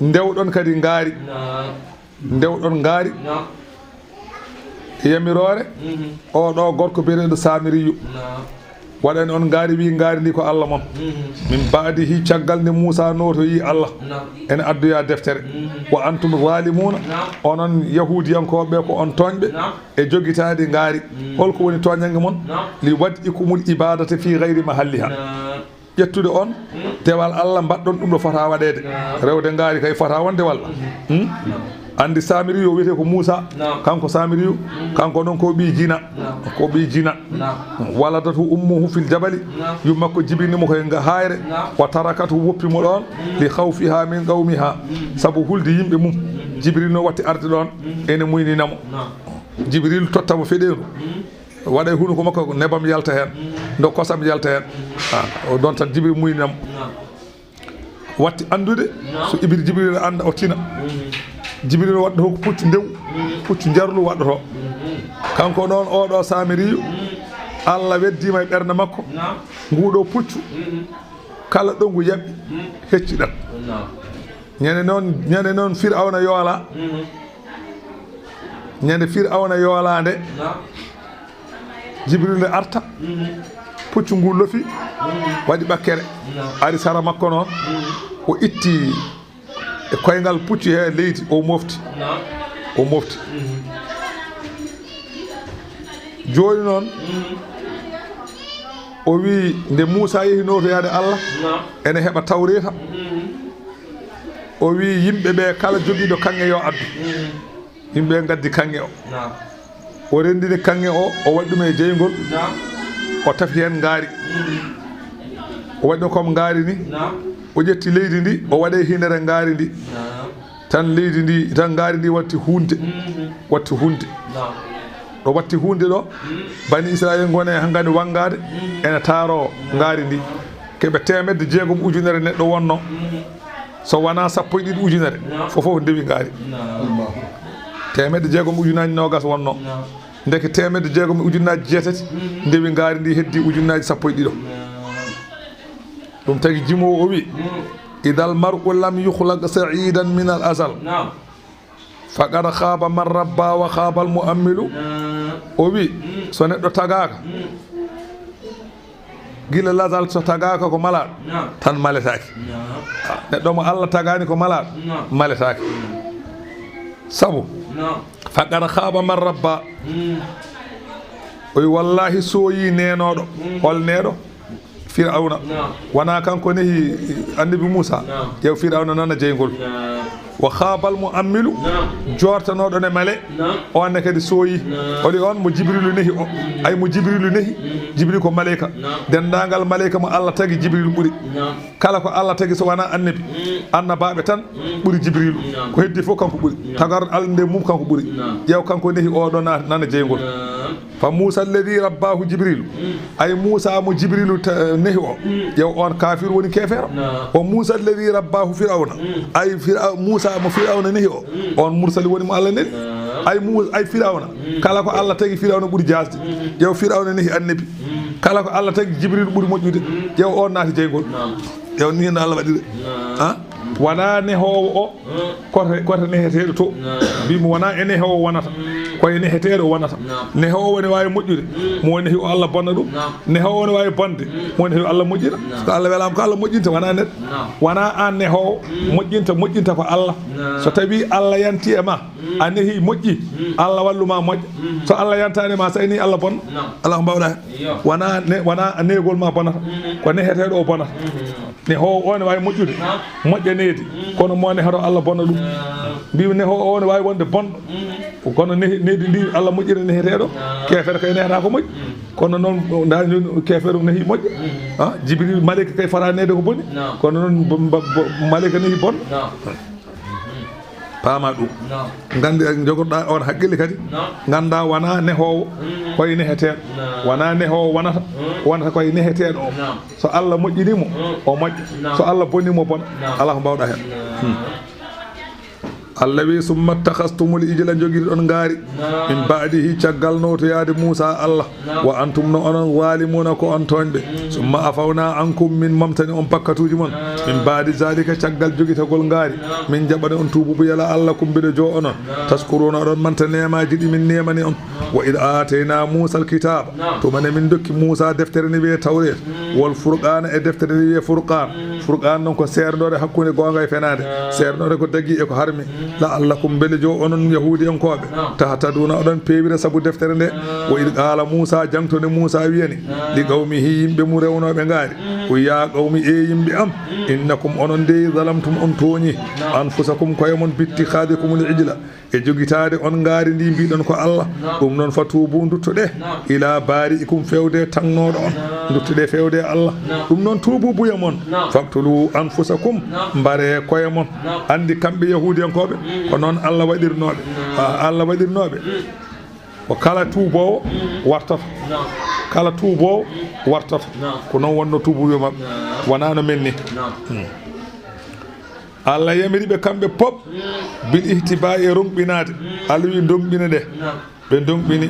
Ndewɗon kadi ngaari. Naam. Ndewɗon ngaari. Naam. Yamiroore, mhm, oo ɗoo gorko biyeteeɗo Saamiriyu. Naam. Waɗani on ngaari, wiyi ngaari ndi ko Allah mon. Mhm. Min ba'dihi, caggal nde Muusaa nootoyi Allah. Naam. Ene addoya deftere. Mhm. Wa antum zaalimuuna, naam, onon Yahuudiyankooɓe ko on tooñɓe. Naam. E jogitaade ngaari. Mhm. Holko woni tooñannge mon? Naam. Li wad'ikumul ibaadata fii gayri mahalliha. Naam. Ƴettude on, mm, dewal Allah, mbaɗɗon ɗum ɗo fota waɗeede. Naam. Rewde ngaari kay fota wonde walla. Mm. Hmm? Naam. Anndi Saamiriyu o wiyetee ko Muusaa. Naam. Kanko Saamiriyu, mm, kanko noon ko ɓii jina. Naam. Ko ɓii jina. Naam. Waladatu ummuhu fil jabali. Naam. Yumma makko jibini mo koye nga haayre. Naam. Wa tarakatu, woppi mo ɗoon. Mm. Li khawfiha min qawmiha. Mm. Sabu hulde yimɓe mum. Mm. Jibril no watti arde ɗoon. Mm. Ene muynina mo. Naam. Jibril totta mo feɗeendu. Mm. Waɗa e hunuko makko, nebam yalta heen, ndo kosam yalta heen. Ah, o ɗoon tan Jibril muynam. Naam. Watti anndude, naam, so Ibri-, Jibril annda, o tina. Mhm. Jibril waɗɗo ko puccu ndew, mhm, puccu njarlu waɗɗoto. Mhm. Kanko ɗoon, oo ɗoo Saamiriyu, mhm, Allah weddiima e ɓernde makko. Naam. Nguu ɗoo puccu, mhm, kala ɗo ngu yaɓi, mhm, hecci ɗat. Naam. Ñande noon, ñande noon Firawna yoola. Mhm. Ñande Firawna yoolaande, naam, Jibril arta, mhm, puccu ngu lofi, mhm, waɗi ɓakkere, naam, ari sara makko noon, mhm, o itti e koyngal puccu he leydi, o mofti. Naam. O mofti. Mhm. Jooni noon, mhm, o wi nde Muusaa yehi nootoyaade Allah, naam, ene heɓa Tawreeta. Mhm. O wi yimɓe ɓe kala jogiiɗo kaŋŋe yo addu. Mhm. Yimɓe ɓe ngaddi kaŋŋe o. Naam. O renndini kaŋŋe o, o waɗi ɗum e jeyngol. Naam. O tafi heen ngaari. Mhm. O waɗi ɗum comme ngaari ni. Naam. O ƴetti leydi ndi, o waɗi e hinnere ngaari ndi. Naam. Tan leydi ndi, tan ngaari ndi watti huunde. Mhm. Watti huunde. Naam. Ɗo watti huunde ɗo, mhm, Bani Israayiila ngoni e hankadi wanngaade, mhm, ene taaroo ngaari ndi. Keɓe teemedde jeegom ujunere neɗɗo wonno. Mhm. So wonaa sappo e ɗiɗi ujunere, naam, fof fof ndewi ngaari. Naam. Teemedde jeegom ujunnaaji noogas wonno. Naam. Ndeke teemedde jeegom e ujunnaaji jeetati, mhm, ndewi ngaari ndi, heddi ujunnaaji sappo e ɗiɗo. Naam. Ɗum tagi jimoowo o wi, mhm, idal mar'u lam yukhlaq sa'idan min al azal. Naam. Faqad khaaba man rabba wa khaabal mu'ammilu. Naam. O wi, mm, so neɗɗo tagaaka, mm, gila lazal so tagaaka ko malaaɗo, naam, tan maletaake. Naam. Ah, neɗɗo mo Allah tagaani ko malaaɗo, naam, maletaake. Naam. Sabu, naam, faqad khaaba man rabba. Mm. O wi, wallaahi sooyii neenooɗo. Mm. Hol neeɗo? Firawna. Naam. Wonaa kanko nehi Annabi Muusaa? Naam. Ƴeew, Firawna nana jeyngol. Naam. Wa khaabal mu'ammilu. Naam. Joortanooɗo ne male. Naam. On ne kadi sooyi. Naam. O wi on mo Jibrilu nehi o. Mm. Ay mo Jibrilu nehi. Mm. Jibrilu ko maleyka. Naam. Denndaangal maleyka mo Allah tagi, Jibrilu ɓuri. Naam. Kala ko Allah tagi so wonaa annabi, mm, annabaaɓe tan, mm, ɓuri Jibrilu. Naam. Ko heddi fof kanko ɓuri. Naam. Tagar alnde mum kanko ɓuri. Naam. Ƴeew kanko nehi o ɗo na-, nana jeyngol. Naam. Fa Muusa alladhi rabbahu Jibrilu. Mm. Ay Muusa mo Jibrilu ta-, nehi o. Mm. Ƴeew on kafir woni keefeero. Naam. Wa Muusa alladhi rabbahu Firawna. Mm. Ay Fira-, Muusa mo Firawna nehi o. Mm. On mursali woni mo Allah neli. Naam. Ay Mu-, ay Firawna. Mm. Kala ko Allah tagi Firawna ɓuri jaasde. Mm. Ƴeew Firawna nehi annabi. Mm. Kala ko Allah tagi Jibrilu ɓuri moƴƴude. Mm. Ƴeew on naati jeyngol. Naam. Ƴeew ni no Allah waɗiri. Naam. Ha? Wona nehoowo o. Mm. Koto, koto neheteeɗo to. Naam. Mbi mo wona e nehoowo wonata. Mm. Koye neheteeɗo o wonata. Nehoowo ne waawi moƴƴude, mo nehi o Allah bonna ɗum. Nehoowo ne waawi bonde, mo nehi o Allah moƴƴina. Ko Allah welaama ko Allah moƴƴinta, wonaa neɗɗo. Wonaa aan nehoowo moƴƴinta, moƴƴinta ko Allah. So tawii Allah yanti e ma, a nehi moƴƴi, Allah wallu ma moƴƴa. So Allah yantaani ma, so a nehi Allah bonna. Alaa ko mbaawɗaa heen. Wonaa ne, wonaa neegol ma bonata, ko neheteeɗo o bonata. Nehoowo o ne waawi moƴƴude, moƴƴa needi, kono mo nehoro Allah bonna ɗum. Mbiimi nehoowo o ne waawi wonde bonɗo, kono nehi-, needi ndi Allah moƴƴina neheteeɗo. Keefeero kay nehata ko moƴƴi. Kono noon, ndaa, keefeero nehi moƴƴa. Ah, Jibril, maleyka kay fota neede ko boni. Kono noon, bo-, bo-, bo-, maleyka nehi bonɗo. Paama ɗum. Nganndi, jogotoɗaa oon haqqille kadi. Nganndaa wonaa nehoowo, koye neheteeɗo. Wonaa nehoowo wonata, wonata koye neheteeɗo o. So Allah moƴƴinii mo, o moƴƴa. So Allah bonii mo, bona. Alaa ko mbaawɗaa heen. Hmm. Allah wi, "Summa ittakhastumul ijla", njogiri ɗon ngaari. "Min ba'dihi", caggal nootoyaade Muusa Allah. "Wa antum", no onon, "zalimuuna", ko on tooñɓe. "Summa afawna ankum", min momtani on bakkatuuji mon. "Min ba'di zalika", caggal jogitagol ngaari. Min jaɓani on tuubuubu, yala Allah, "la'allakum", mbeɗe joo onon. "Tashkuruuna", oɗon manta neemaaji ɗi min neemani on. "Wa idh aatayna Muusa al-kitaaba", tuma ne min dokki Muusa deftere nde wiyee Tawreet. "Wal furqaana", e deftere nde wiyee Furqaan. Furqaan noon ko seerndoore hakkunde goonga e fenaande. Seerndoore ko dagii e ko harmi. "La'allakum", mbele joo onon Yahuudiyankooɓe. "Tahtaduuna", oɗon peewira sabu deftere nde. "Wa idh qaala Muusa", jangto nde Muusa wiyani, "li qawmihi", yimɓe mum rewnooɓe ngaari. "O ya qawmi", e yimɓe am, "innakum", onon dey, "zalamtum", on tooñi, "anfusakum", koye mon, "bittikhaadikumul ijla", e jogitaade on ngaari ndi mbiɗon ko Allah. "Ɗum noon, fatuubu", nduttoɗe, "ila baari'ikum", fewde taŋnooɗo on. Nduttoɗe fewde Allah. "Ɗum noon, tuubuubuya mon. Faqtulu anfusakum", mbare koye mon. Anndi kamɓe Yahuudiyankooɓe, ko noon Allah waɗirnooɓe. A, Allah waɗirnooɓe. Ko kala tuuboowo wartoto. Kala tuuboowo wartoto. Ko noon wonno tuubuuɓe maɓɓe. Wonaa no men ni. Hmm. Allah yamiri ɓe kamɓe pop bil ihtiba'i, e ronɓinaade. Allah wi, "Ndomɓine ɗe." Ɓe ndomɓini.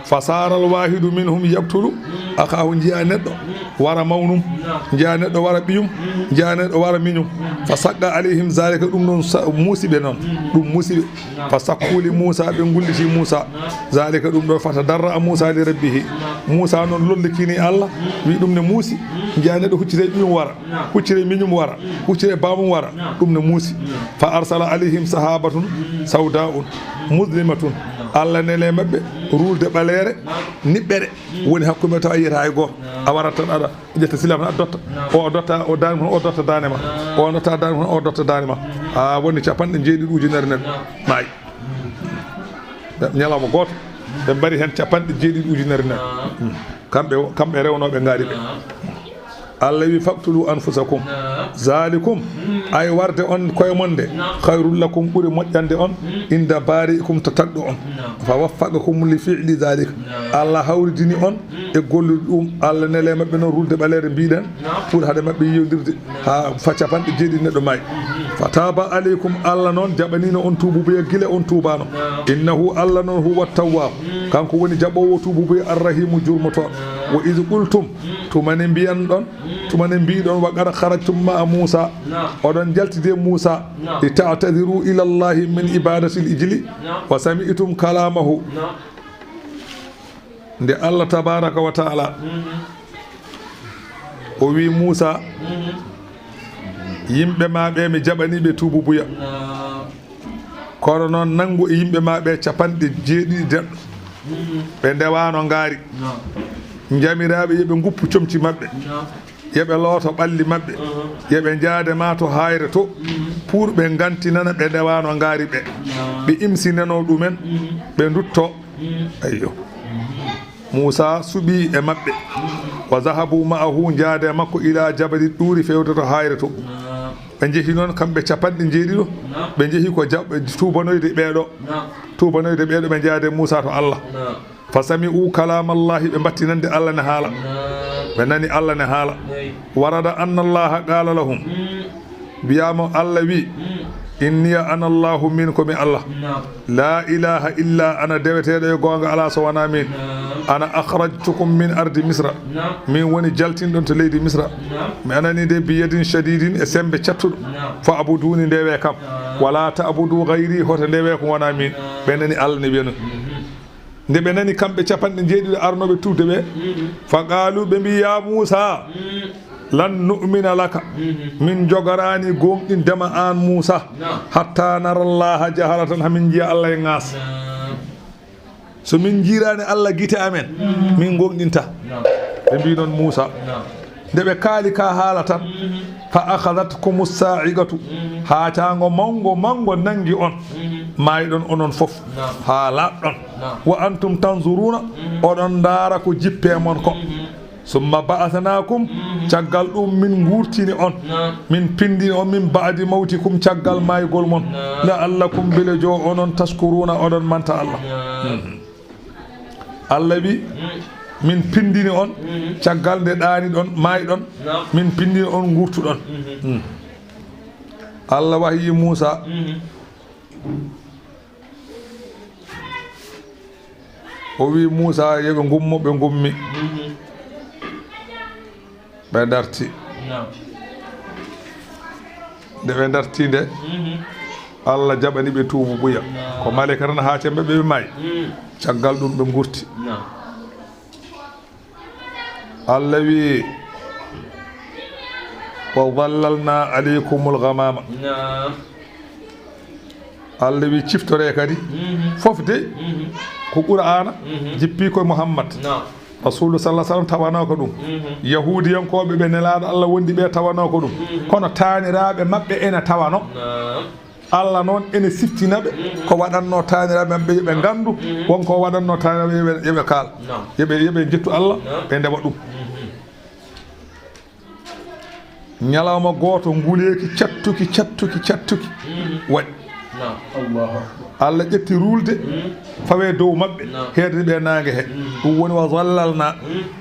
"Fasaaral waahidu minhum yaqtulu akhahu", njiya neɗɗo wara mawnum, njiya neɗɗo wara ɓiyum, njiya neɗɗo wara miñum. "Fa shaqqa alayhim zalika", ɗum ɗon sa-, muusi ɓe noon. Ɗum muusi ɓe. "Fa shakku li Muusa", ɓe ngulliti Muusa. "Zalika", ɗum ɗo, "fa tadarra'a Muusa li rabbihi". Muusa noon lollikini Allah, wi ɗum ne muusi, njiya neɗɗo huccita e ɓiyum wara, huccita e miñum wara, huccita e baamum wara, ɗum ne muusi. "Fa arsala alayhim sahabatun sawda'un muzlimatun". Allah neli e maɓɓe ruulde ɓaleere, niɓɓere, woni hakkunde maɓɓe tawa yiyata hay gooto. A warat tan aɗa ƴetta silam tan a dotta. O dotta, o daande mum, o dotta daande ma. O dotta daande mum, o dotta daande ma. A woni capanɗe jeeɗiɗi ujunere neɗɗo maayi. Ñalawma gooto, ɓe mbari heen capanɗe jeeɗiɗi ujunere neɗɗo. Hmm. Kamɓe, kamɓe rewnooɓe ngaari ɓe. Allah wi, "Faqtulu anfusakum. Zalikum", ay warde on koye mon nde, "khayrul lakum", ɓuri moƴƴande on, "inda bari'ikum", to tagɗo on. "Fa waffaqakum li fi'li zalika". Allah hawridini on e gollude ɗum, Allah neli e maɓɓe noon ruulde ɓaleere mbiɗen, pour hade maɓɓe yiyondirde, haa fa capanɗe jeeɗiɗi neɗɗo maayi. "Fa taba alaykum", Allah noon jaɓanino on tuubuubuya gila on tuubano. "Innahu", Allah noon, "huwa tawwab", kanko woni jaɓoowo tuubuubuya, "arrahimu", jurmoto. "Wa iz qultum", tuma ne mbiyan ɗon, tuma ne mbiɗon, "wa qad kharajtum ma'a Musa", oɗon jaltide Musa, "li ta'tadiru ila Allahi min ibadatil ijli, wa sami'tum kalamahu". Nde Allah tabaraka wa ta'ala o wi Musa, "Yimɓe ma ɓe mi jaɓani ɓe tuubuubuya. Kono noon nanngu e yimɓe ma ɓe capanɗe jeeɗiɗi deɗɗo. Ɓe ndewano ngaari. Njamiraaɓe yo ɓe nguppu comci maɓɓe. Yo ɓe looto ɓalli maɓɓe. Yo ɓe njaade ma to haayre to. Pour ɓe ngantinana ɓe ndewano ngaari ɓe. Ɓe imsinano ɗumen. Ɓe ndutto." Ayyo. Muusa suɓi e maɓɓe. "Wa zahabu ma'ahu", njaade e makko, "ila jabali ɗuuri", fewde to haayre to. Ɓe njehi noon kamɓe capanɗe jeeɗiɗo. Ɓe njehi ko jaɓ-, tuubanoyde ɓeeɗo. Tuubanoyde ɓeeɗo, ɓe njaade Muusa to Allah. "Fa sami'u kalamallahi", ɓe mbatti nande Allah ne haala. Ɓe nani Allah ne haala. "Warada anna Allaha qala lahum", wiyaama Allah wi, "Inniya ana Allahu", min ko mi Allah. "La ilaha illa ana", deweteeɗo e goonga alaa so wonaa min. "Ana akhrajtukum min ardi Misra", min woni jaltinɗon to leydi Misra. "Mi anani de biyadin shadidin", e sembe cattuɗo. "Fa abuduni", ndewe kam. "Wala ta'budu ghayri", hoto ndewe ko wonaa min. Ɓe nani Allah ne wiya noon. Nde ɓe nani kamɓe capanɗe jeeɗiɗo arnooɓe tuubde ɓe, fa qaalu, ɓe mbi, ya Muusa, lan nu'mina laka, min jogoraani gooŋɗinde ma aan Muusa, hatta nara Allaha jaharatan, haa min njiya Allah e ŋaas. So min njiiraani Allah gite amen, min gooŋɗinta. Ɓe mbi noon Muusa. Nde ɓe kaali ka haala tan, fa akhadatkumu saa'iqatu, haacaango mawngo mawngo nanngi on, maayɗon onon fof, haa laaɓɗon. Wa antum tanzuruuna, oɗon ndaara ko jippee mon ko. Summa ba'athnaakum, caggal ɗum min nguurtini on, min pinndini on, min ba'di mawtikum, caggal maygol mon. La'allakum, mbele joo onon, tashkuruuna, oɗon manta Allah. Allah wi, min pinndini on, caggal nde ɗaaniɗon, maayɗon, min pinndini on, nguurtuɗon. Allah wahyi Muusa. O wi Muusa, yo ɓe ngummo, ɓe ngummi. Ɓe darti. Nde ɓe darti nde, Allah jaɓani ɓe tuubu buya. Ko maleyka tan haa cembe ɓe, ɓe maayi. Caggal ɗum ɓe ngurti. Allah wi, wa zallalna alaykumul ghamama. Allah wi ciftore kadi. Fof de ko Qur'aana jippi ko Muhammad. Rasulu sallallahu alaihi wasallam tawanoo ko ɗum. Yahuudiyankooɓe ɓe nelaaɗo Allah wondi ɓe tawanoo ko ɗum. Kono taaniraaɓe maɓɓe ene tawano. Allah noon ene siftina ɓe ko waɗannoo taaniraaɓe maɓɓe, yo ɓe nganndu won ko waɗannoo taaniraaɓe, yo ɓe, yo ɓe kaal. Yo ɓe, yo ɓe njettu Allah, ɓe ndewa ɗum. Ñalawma gooto, nguleeki cattuki, cattuki, cattuki waɗi. Allah ƴetti ruulde, fawe dow maɓɓe, heedani ɓe naange he. Ɗum woni wa zallalna.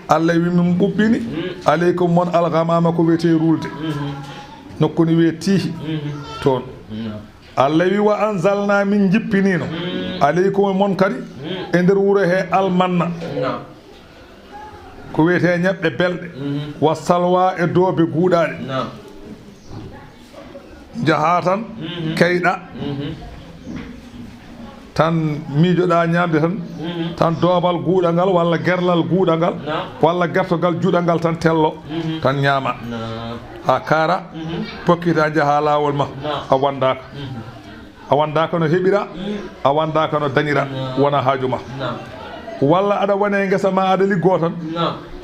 Allah wi, min ɓuɓɓini, aleykum mon, alghamama, ko wiyetee ruulde. Nokku ne wiyee Tiihi, toon. Allah wi, wa anzalna, min njippiniino, aleykum, e mon kadi, e nder wuro he, almanna. Ko wiyetee ñebbe belɗe, wa salwa, e doobe guuɗaaɗe. Njahaa tan, keyɗaa, tan miijoɗaa ñaamde tan, tan doobal guuɗangal walla gerlal guuɗangal walla gertogal juɗangal tan tello, tan ñaama. Haa kaara, pokkitaa njahaa laawol ma, a wanndaaka. A wanndaaka no heɓiraa, a wanndaaka no dañiraa, wona haaju ma. Walla aɗa wone ngesa ma, aɗa liggoo tan,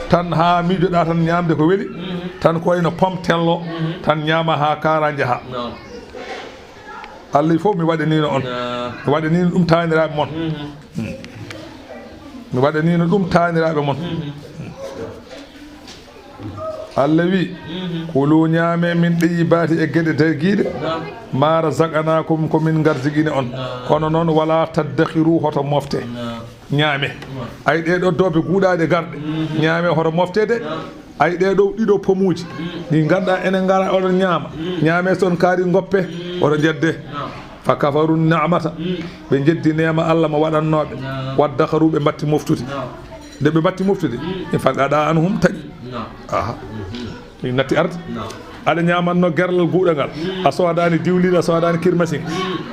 tan haa miijoɗaa tan ñaamde ko weli, tan ko wayno pom tello, tan ñaama haa kaara njahaa. Allah fof mi waɗaniino on. Mi waɗaniino ɗum taaniraaɓe mon. Mi waɗaniino ɗum taaniraaɓe mon. Allah wi, kulu, ñaame, min ɗayyibaati, e geɗe dagiiɗe, ma razaqnaakum, ko min ngarsigini on. Kono noon, wala taddakhiru, hoto mofte. Ñaame. Ay, ɗee ɗoo doobe guuɗaaɗe garɗe. Ñaame, hoto mofte de. Ay, ɗee ɗoo ɗiɗo pomuuji, ɗi ngannduɗaa enen ngara oɗon ñaama. Ñaame, so on kaari, ngoppe, oɗo njedde. Fa kafaru ni'mata, ɓe njeddi neema Allah mo waɗannooɓe. Waddakharu, ɓe mbatti moftude. Nde ɓe mbatti moftude, in fa qada anhum, taƴi. Aha. Min natti arde. Aɗa ñaamanno gerlal guuɗangal. A soodaani diwlin, a soodaani kirmasin.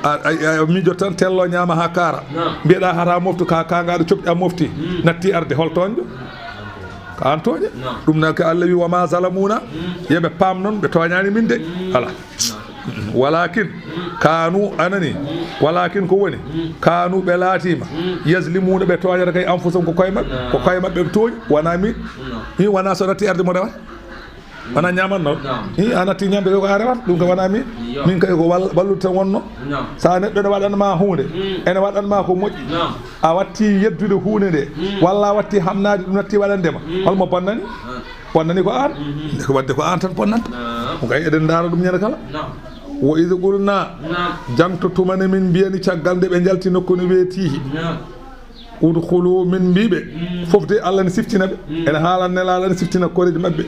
A, a, a miijoto tan tello ñaama haa kaara. Mbiyeɗaa hata moftu, ka, ka ngaɗa coɓɗi a mofti. Natti arde, hol tooñɗo? Ko aan tooña. Ɗum na ko Allah wi, wa ma zalamuna. Yo ɓe paam noon, ɓe tooñaani min de. Ala. Walakin kanu, anani, walakin ko woni, kanu, ɓe laatiima, yazlimuna, ɓe tooñata kay anfusahum, ko koye maɓɓe, ko koye maɓɓe ɓe tooñi, wona min. Hi, wona so natti arde mo rewata, wona ñaamanno. Hi, a natti ñamde ko a rewata, ɗum ko wona min. Min kay ko wal-, wallude tan wonno. So a neɗɗo ene waɗan ma huunde, ene waɗan ma ko moƴƴi, a watti yeddude huunde nde, walla a watti hamnaade ɗum natti waɗande ma, holmo bonnani? Bonnani ko aan. Nde ko waɗde ko aan tan bonnanta. Ko kay eɗen ndaara ɗum ñande kala. Wa idh qulna, jangto tuma nde min mbiyani caggal nde ɓe njalti nokku no wiyee Tiihi. Udkhulu, min mbiiɓe. Fof de Allah ne siftina ɓe. Ene haala Nelaaɗo ne siftina koreeji maɓɓe.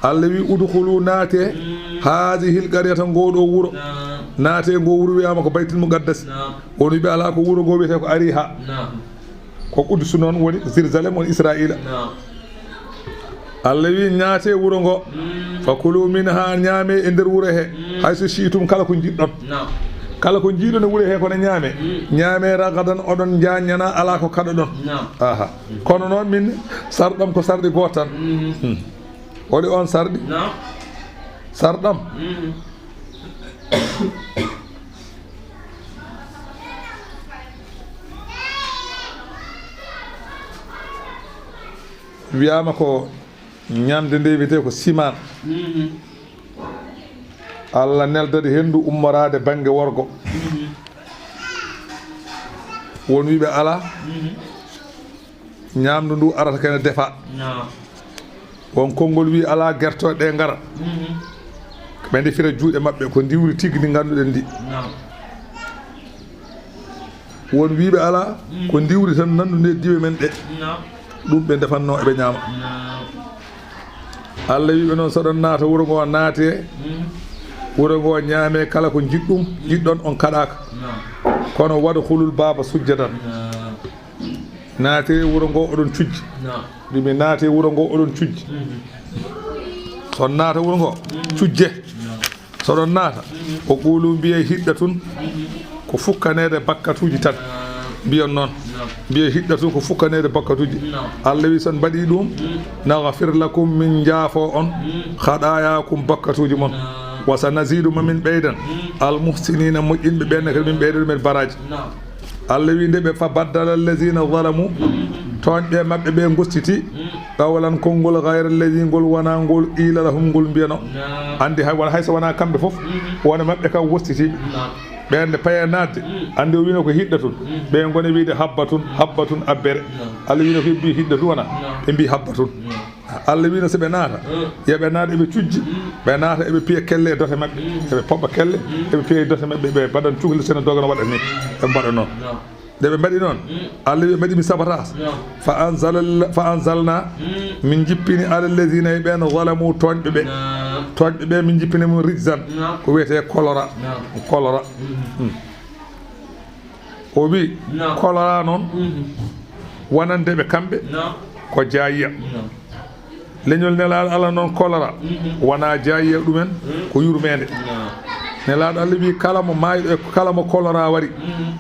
Allah wi, udkhulu, naate, haadihil qaryata, ngoo ɗoo wuro. Naate, ngoo wuro wiyaama ko Baytul Muqaddas. On wi ɓe alaa, ko wuro ngoo wiyetee ko Ariha. Ko Qudus noon woni Jérusalem, woni Israa'iila. Allah wi, naate wuro ngo. Fa kulu minha, ñaame e nder wuro he. Haysu shi'tum, kala ko njiɗɗon. Kala ko njiiɗon e wuro he, kono ñaame. Mm. Ñaame ragadan, oɗon njaññana, alaa ko kaɗoɗon. Naam. Aha. Kono noon min, sarɗam ko sarɗi gooto tan. Mm. Hmm. Holi on sarɗi? Naam. Sarɗam? Mm. Wiyaama ko ñamde nde wiyetee ko simaan. Mm. Allah neldata henndu ummoraade bannge worgo. Mm. Won wiiɓe alaa. Mm. Ñamdu ndu arata kene defa. Naam. Won konngol wi alaa gertooɗe ɗe ngara. Mm. Ɓe ndefira juuɗe maɓɓe ko ndiwri tigi ndi ngannduɗen ndi. Naam. Won wiiɓe alaa, mm, ko ndiwri tan nanndu nde diwe men ɗe. Naam. Ɗum ɓe ndefanno eɓe ñaama. Naam. Allah wiiɓe noon, so ɗon naata wuro ngo, naate. Mm. Wuro ngo ñaame kala ko njiɗɗum, njiɗɗon on kaɗaaka. Naam. Kono wadkhulul baaba sujjadan. Naam. Naate wuro ngo oɗon cujji. Naam. Mbi mi naate wuro ngo oɗon cujji. Mhm. So on naata wuro ngo, mhm, cujje. Naam. So ɗon naata, mhm, o qulu mbiye hiɗɗatun, mhm, ko fukkaneede bakkatuuji tan. Naam. Mbiyon noon. Naam. Mbiye hiɗɗatun ko fukkaneede bakkatuuji. Naam. Allah wi so on mbaɗi ɗum, mhm, naghfir lakum min njaafo on, mhm, khaɗaayaakum bakkatuuji mon. Naam. Wa sa nazidu ma min ɓeydan, mhm, al muhsiniina moƴƴinɓe ɓeen ne kadi min ɓeyda ɗumen baraaji. Naam. Allah wi nde ɓe fa baddala allazina zalamu, tooñɓe maɓɓe ɓe gostiti, qawlan konngol gayra allazi ngol wona ngol qila lahum ngol mbiyano. Naam. Anndi hay wona, hay so wona kamɓe fof, wona maɓɓe kam wostitiiɓe. Naam. Ɓeen ne paye naatde, anndi o wino ko hiɗɗatun. Ɓe ngoni wiide habbatun, habbatun abbere. Naam. Allah wino ko ɓe mbi hiɗɗatun wona, naam, ɓe mbi habbatun. Naam. Allah wino so ɓe naata, mm, yo ɓe naata eɓe cujji, mm, ɓe naata eɓe piya kelle e dote maɓɓe, mm, eɓe poɓɓa kelle, mm, eɓe piya e dote maɓɓe, ɓe mbaɗan cukli sene dogano waɗa ni, ɓe mbaɗa noon. Naam. Nde ɓe mbaɗi noon, mm, Allah wi ɓe mbaɗi mi sabotage. Naam. Fa anzal-, fa anzalna, mm, min jippini ala allazina e ɓeen zalamu tooñɓe ɓe. Naam. Tooñɓe ɓe min jippini mum rijzan, naam, ko wiyetee kolora. Naam. Kolora. Mm. Mm. O wi, naam, kolora noon, mhm, wonande ɓe kamɓe, naam, ko jaayiya. Naam. Leñol Nelaaɗo Allah noon kolora, mhm, wona jaayiya ɗumen, mhm, ko yurmeende. Naam. Nelaaɗo Allah wi kala mo maayɗo e kala mo kolora wari, mhm,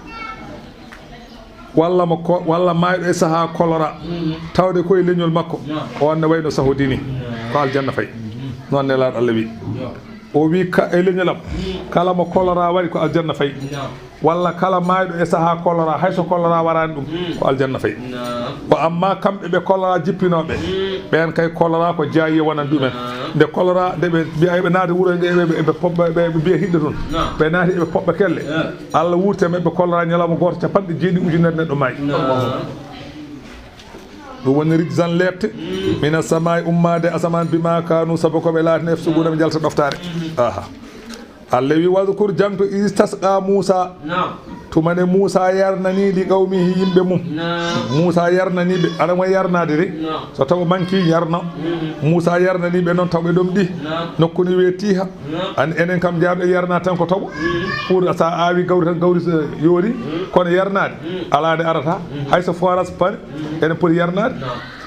walla mo ko, walla maayɗo e sahaa kolora, mhm, tawde ko e leñol makko, naam, o on ne wayno sahodini, naam, ko aljanna fay. Mhm. Noon Nelaaɗo Allah wi. Naam. O wi ka, e leñolam, mm, kala mo kolora wari ko aljanna fay. Naam. Walla kala maayɗo e sahaa kolora, hay so kolora waraani ɗum, mm, ko aljanna fay. Naam. Ko amma kamɓe ɓe kolora jippinooɓe, mm, ɓeen kay kolora ko jaayiye wonani ɗumen. Naam. Nde kolora, nde ɓe mbiya eɓe naata wuro, nde ɓe, ɓe, ɓe poɓɓa, ɓe, ɓe mbiya hiɗɗatun. Naam. Ɓe naati eɓe poɓɓa kelle. Eh. Allah wurte maɓɓe kolora ñalawma gooto, capanɗe jeeɗiɗi ujunere neɗɗo maayi. Naam. Ɗum woni rijzan leeɓte, mm, mina samaa'i ummaade asamaan, bima kaanu, sabu ko ɓe laatino, yafsuquuna, ɓe njalta ɗoftaare. Mm. Aha. Allah wi, wadkur, jaŋto, istasqa Muusa. Naam. Tuma nde Muusa yarnani li qawmihi, yimɓe mum. Naam. Muusa yarnani ɓe, aɗa mo yarnaade de. Naam. So taw manki yarno. Mm. Muusa yarnani ɓe noon taw ɓe ɗomɗi. Naam. Nokku ne wiyee Tiiha. Naam. An enen kam jaarɗe yarna tan ko toɓo. Mm. Pour sa aawi gawri tan gawri so yoori. Mm. Kono yarnaade, mm, alaa nde arata. Mm. Hay so forage pani, mm, eɗen poti yarnaade. Naam.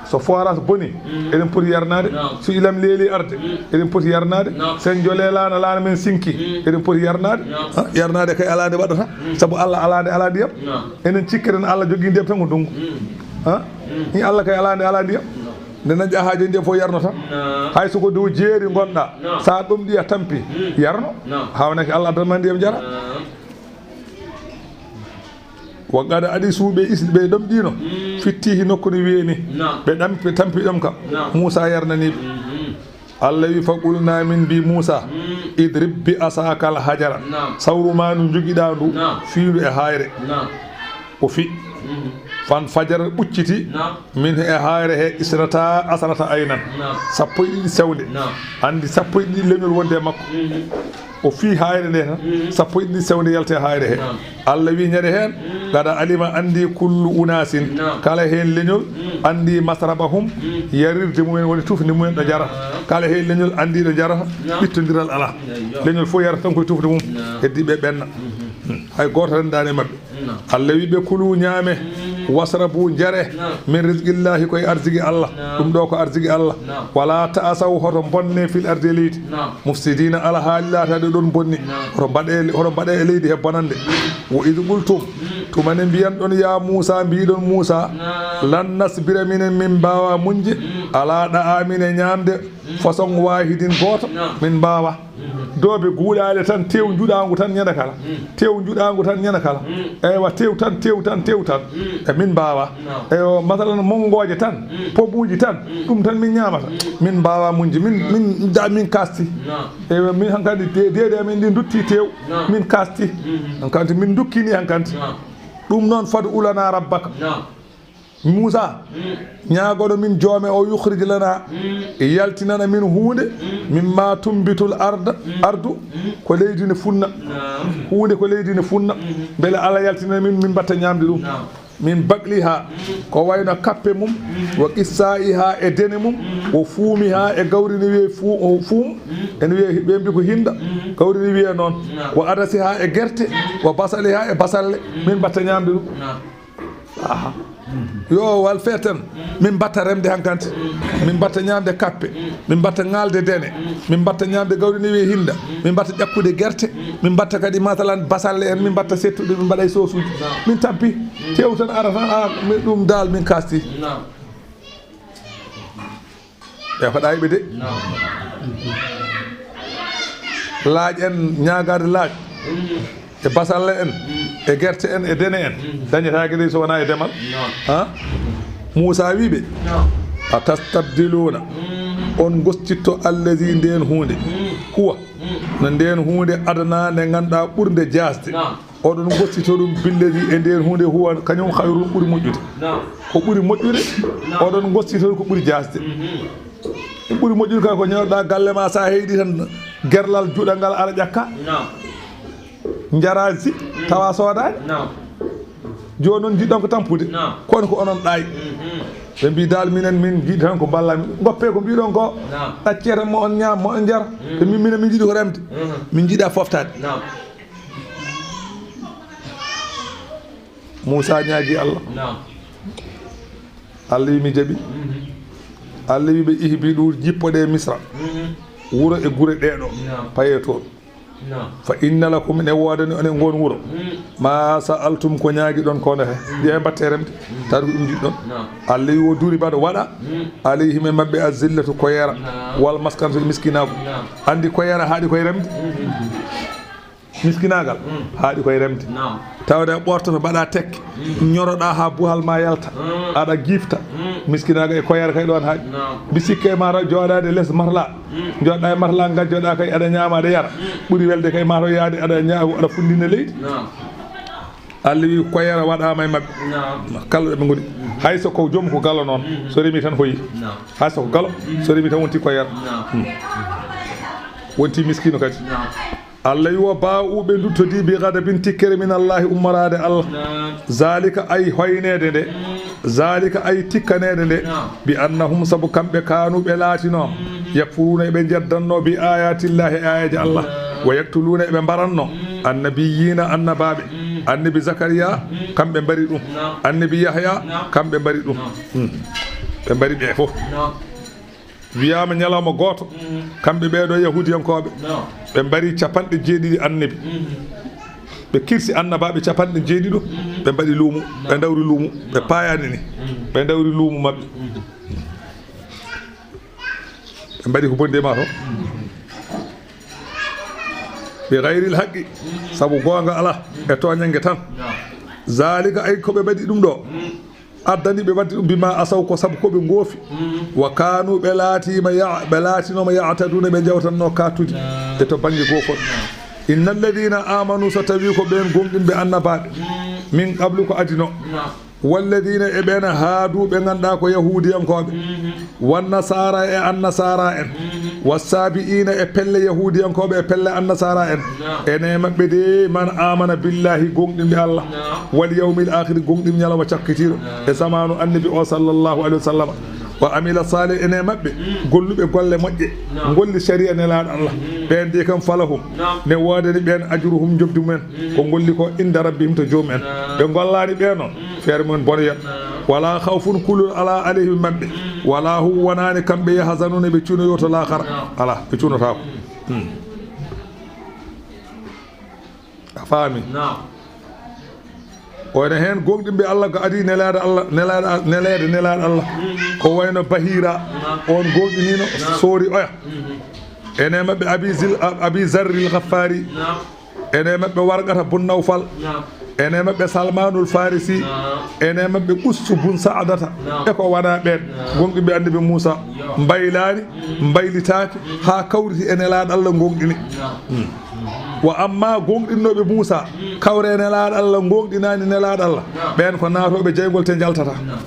So forage boni, mm, eɗen poti yarnaade. Naam. So ilam leeli arde, mm, eɗen poti yarnaade. Naam. So en jolee laana, laana men sinki, mm, eɗen poti yarnaade. Naam. Ha, yarnaade kay alaa nde waɗata. Mm. Sabu Allah alaa nde alaa ndiyam. Naam. Enen cikketen Allah jogii ndiyam tan ko ndungu. Mm. Ha? Mm. Ni Allah kay alaa nde alaa ndiyam. Naam. Nde naƴƴa haa joni ndiyam fof yarnota. Naam. Hay so ko dow jeeri ngonɗa, naam, sa ɗomɗi a tampi, mm, yarno. Naam. Haa wonake Allah addanma ndiyam jara. Naam. Wa qad aɗisu, ɓe is-, ɓe ɗomɗino. Mm. Fittihi nokku no wiye ni. Naam. Ɓe ɗam-, ɓe tampi ɗam kam. Naam. Muusa yarnani ɓe. Mhm. Allah wi, fa qulna, min mbi Muusa, mm, idrib bi asaka al hajara. Naam. Sawru ma ndu jogiɗa ndu, naam, fiindu e hayre. Naam. O fi. Mhm. Fan fajar ɓucciti. Naam. Min e hayre he isnata asrata aynan. Naam. Sappo e ɗiɗi sewnde. Naam. Andi sappo e ɗiɗi leñol wonde e makko. Mhm. O fii hayre nde tan, mhm, sappo e ɗiɗi sewnde yalti e hayre he. Naam. Allah wi ñande heen, mhm, qad alima, andi, kullu unasin, naam, kala heen leñol, mhm, andi masrabahum, mhm, yarirde mumen woni tufnde mumen ɗo jara. Naam. Kala heen leñol andi ɗo jarata, naam, ɓittondiral alaa. Eyyo. Leñol fof yarata tan koye tufnde mum. Naam. Heddi ɓe ɓenna. Mhm. Hay gooto renndaani e maɓɓe. Naam. Allah wi ɓe, kulu, ñaame. Mhm. Wasrabu, njare. Naam. Min rizqillahi, koye arziki Allah. Naam. Ɗum ɗo ko arziki Allah. Naam. Wala ta'asaw, hoto bonne, fil ardi, e leydi. Naam. Mufsidina, alhaali laataade ɗon bonni. Naam. Hoto mbaɗe, hoto mbaɗe e leydi he bonande. Wa idh qultum, tuma nde mbiyanɗon, ya Muusa, mbiɗon Muusa, naam, lan nasbira, minen min mbaawa muñde, mm, ala da'amin, e ñaamde, mm, façon waahidin, gooto, naam, min mbaawa. Mm. Doobe guuɗaale tan, tew njuɗaangu tan ñande kala. Mm. Tew njuɗaangu tan ñande kala. Mm. Eywa, tew tan, tew tan, tew tan. Mm. E min mbaawa. Naam. Eywa, masalan, monngooje tan, mm, pobuuji tan, mm, ɗum tan min ñaamata. Mm. Min mbaawa muñde, min, min, da min kaasti. Naam. Eywa, min hankadi de-, deede amin ɗi ndutti tew. Naam. Min kaasti. Mm. Hankadi min ndukkini hankadi. Naam. Ɗum noon, fad'u lana rabbaka. Naam. Muusa, mm, ñaagono min joome o, yukhrij lana, mm, yaltinana min huunde, mm, mimma tumbitul arda, mm, ardu, mm, ko leydi ne funna. Naam. Huunde ko leydi ne funna. Mm. Mbele Allah yaltinana min, min mbatta ñaamde ɗum. Naam. Min baqliha, mm, ko wayno kappe mum, mm, wa qissaiha, e dene mum, mm, wa fuumiha, e gawri ne wiye fu-, o fuum, mm, ene wiye, ɓe mbi ko hinda, mm, gawri ne wiye noon. Naam. Wa adasiha, e gerte, mm, wa basaliha, e basalle, mm, min mbatta ñaamde ɗum. Naam. Aha. Yo wal feeten. Min mbatta remde hankante. Min mbatta ñaamde kappe. Min mbatta ŋaalde dene. Min mbatta ñaamde gawri ne wiye hinda. Min mbatta ƴakkude gerte. Min mbatta kadi, masalan, basalle en. Min mbatta settude, min mbaɗa e soosuuji. Min tampi. Tew tan ara tan, a, min ɗum daal min kaasti. Naam. Ɓe faɗa yiɓe de. Naam. Laaƴ en, ñaagaade laaƴ. Mm. E basalle en, mm, e gerte en, e dene en. Mm. Dañataake de so wonaa e demal. Naam. Ha? Muusa wi ɓe, naam, atastabdiluna, mm, on gostitto allazi, ndeen huunde, mm, huwa, mm, no ndeen huunde adana, nde ngannduɗaa ɓurnde jaasde. Naam. Oɗon gostito ɗum billadi, e ndeen huunde huwa, kañum khayrun, ɓuri moƴƴude. Naam. Ko ɓuri moƴƴude, naam, oɗon gostito ko ɓuri jaasde. Mhm. Ko ɓuri moƴƴude ka ko ñaawɗa galle ma, sa heyɗi tan gerlal juɗangal ara ƴakka. Naam. Njara zi, mm, tawa soodaani. Naam. Jooni noon njiɗɗon ko tampude. Naam. Kono ko onon ɗaay. Mhm. Ɓe mbi dal minen min njiɗi tan ko mballa min. Ngoppe ko mbiɗon ko. Naam. Ɗaccee tan mo on ñaam, mo on njar. Mm. Ɓe mbi minen min njiɗi ko remde. Mhm. Min njiɗa foftaade. Naam. Muusa ñaagi Allah. Naam. Allah wi mi jaɓi. Mhm. Allah wi ɓe, ihbiɗu, jippoɗe Misra. Mhm. Wuro e gure ɗee ɗo. Naam. Payee toon. Naam. Fa inna lakum, ene woodani on e ngoon wuro. Mhm. Ma sa'altum, ko ñaagiɗon ko ne he. Mhm. Ɓiya mbatte remde. Mhm. Tawi ko ɗum njiɗɗon. Naam. Allah wi o duri baɗo waɗa. Mhm. Alayhim, e maɓɓe, azillatu, koyeera. Naam. Wal maskanatu, e miskinaagu. Naam. Anndi koyeera haaɗi koye remde. Mhm. Miskinaagal, mm, haaɗi koye remde. Naam. Tawde a ɓortoto, mbaɗa tekke, mm, ñoroɗa haa buhal ma yalta, mm, aɗa gifta. Mm. Miskinaagal e koyeera kay ɗoon haaɗi. Naam. Mbi sikke e ma taw jooɗaade les marla. Mm. Jooɗa e marla ngal, jooɗa kay aɗa ñaama, aɗa yara. Mm. Ɓuri welde kay ma taw yaade aɗa ña-, aɗa funndina leydi. Naam. Allah wi koyeera waɗaama e maɓɓe. Naam. Kala ɗo ɓe ngoni. Mm. Hay so ko joom ko galo noon, mm, so remi tan hoyi. Naam. Hay so ko galo, mm, so remi tan wonti koyeera. Naam. Mm. Wonti miskino kadi. Naam. Allah wi, wa baa'u, ɓe nduttodii, bi ghadabin, tikkere, min Allahi, ummoraade Allah. Naam. Zalika, ay hoyneede nde. Mm. Zalika, ay tikkaneede nde. Naam. Bi annahum, sabu kamɓe, kaanu, ɓe laatino. Mm. Yakfuruuna, eɓe njeddannoo, bi ayatillahi, e ayaji Allah. Naam. Wa yaktuluuna, eɓe mbaranno. Mm. Annabiyiina, annabaaɓe. Mm. Annabi Zakariya, mm, kamɓe mbari ɗum. Naam. Annabi Yahya, naam, kamɓe mbari ɗum. Naam. Mm. Ɓe mbari ɓe fof. Naam. Wiyaama ñalawma gooto, mm, kamɓe ɓee ɗoo Yahuudiyankooɓe, naam, ɓe mbari capanɗe jeeɗiɗi annabi. Mm. Ɓe kirsi annabaaɓe capanɗe jeeɗiɗo, mm, ɓe mbaɗi luumo, ɓe, naam, ndawri luumo, ɓe, naam, paayaani ni. Mm. Ɓe ndawri luumo maɓɓe. Mm. Ɓe mbaɗi ko bonni e maa to. Mm. Bi ghayril haqqi, mm, sabu goonga alaa, e tooñannge tan. Naam. Zalika, ay ko ɓe mbaɗi ɗum ɗoo. Mm. Addani ɓe waɗde ɗum, bima asaw, ko sabu ko ɓe ngoofi. Mm. Wa kaanu, ɓe laatiima ya-, ɓe laatinooma ya'taduuna, ɓe njawtatnoo kaɗtuuji, naam, e to bannge goo fof. Naam. Inna alladhina amanu, so tawii ko ɓeen gomɗinɓe annabaaɓe, mm, min qablu, ko adino. Naam. Walladhina, e ɓeen haadu, ɓe ngannduɗaa ko Yahuudiyankooɓe. Mm. Wannasaara, e Annasaara en. Mm. Wassaabi'iina, e pelle Yahuudiyankooɓe, e pelle Annasaara en. Naam. Ene maɓɓe de, man amana billahi, gomɗinɓe Allah. Naam. Wal yawmil akhiri, gomɗinɓe ñalawma cakkitiiɗo. Naam. E zamaanu annabi o, sallallahu alayhi wa sallam. Wa amila salih, ene maɓɓe, mm, golluɓe golle moƴƴe. Naam. Ngolli sariya Nelaaɗo Allah. Mm. Ɓeen de kam, falahum, naam, ne woodani ɓeen, ajruhum, njoɓdi mumen. Mm. Ko ngolli ko, inda rabbihim, to joomum en. Naam. Ɓe ngollaani ɓe noon. Mm. Feere mum en bonoyat. Wala khawfun kulol alaa alayhim maɓɓe. Wala hum wonaani kamɓe yahzanuuna ɓe cunoyoo to laakara. Alaa, ɓe cunotaako. Hmm. A faami? Naam. O ene heen gooŋɗinɓe Allah ko adii nelaaɗo Allah, nelaaɗo, neleede nelaaɗo Allah. Ko wayno Bahiira, naam, oon gooŋɗiniino, naam, soori oya. Mhm. Ene maɓɓe Abi Zil-, Abi Zarril Ghafaari. Naam. Ene maɓɓe Warqata bun Nawfal. Naam. Ene maɓɓe Salmaanul Farisi. Naam. Ene maɓɓe Qussu bun Sa'data. Naam. E ko wonaa ɓeen. Naam. Gooŋɗinɓe Annabi Muusa. Yo. Mbaylaani, mm, mbaylitaaki, mm, haa kawriti e nelaaɗo Allah gooŋɗini. Naam. Mm. Wa amma gooŋɗinnooɓe Muusa, mm, kawre nelaaɗo Allah, gooŋɗinaani nelaaɗo Allah. Naam. Ɓeen ko naatooɓe jeyngol te njaltata. Naam.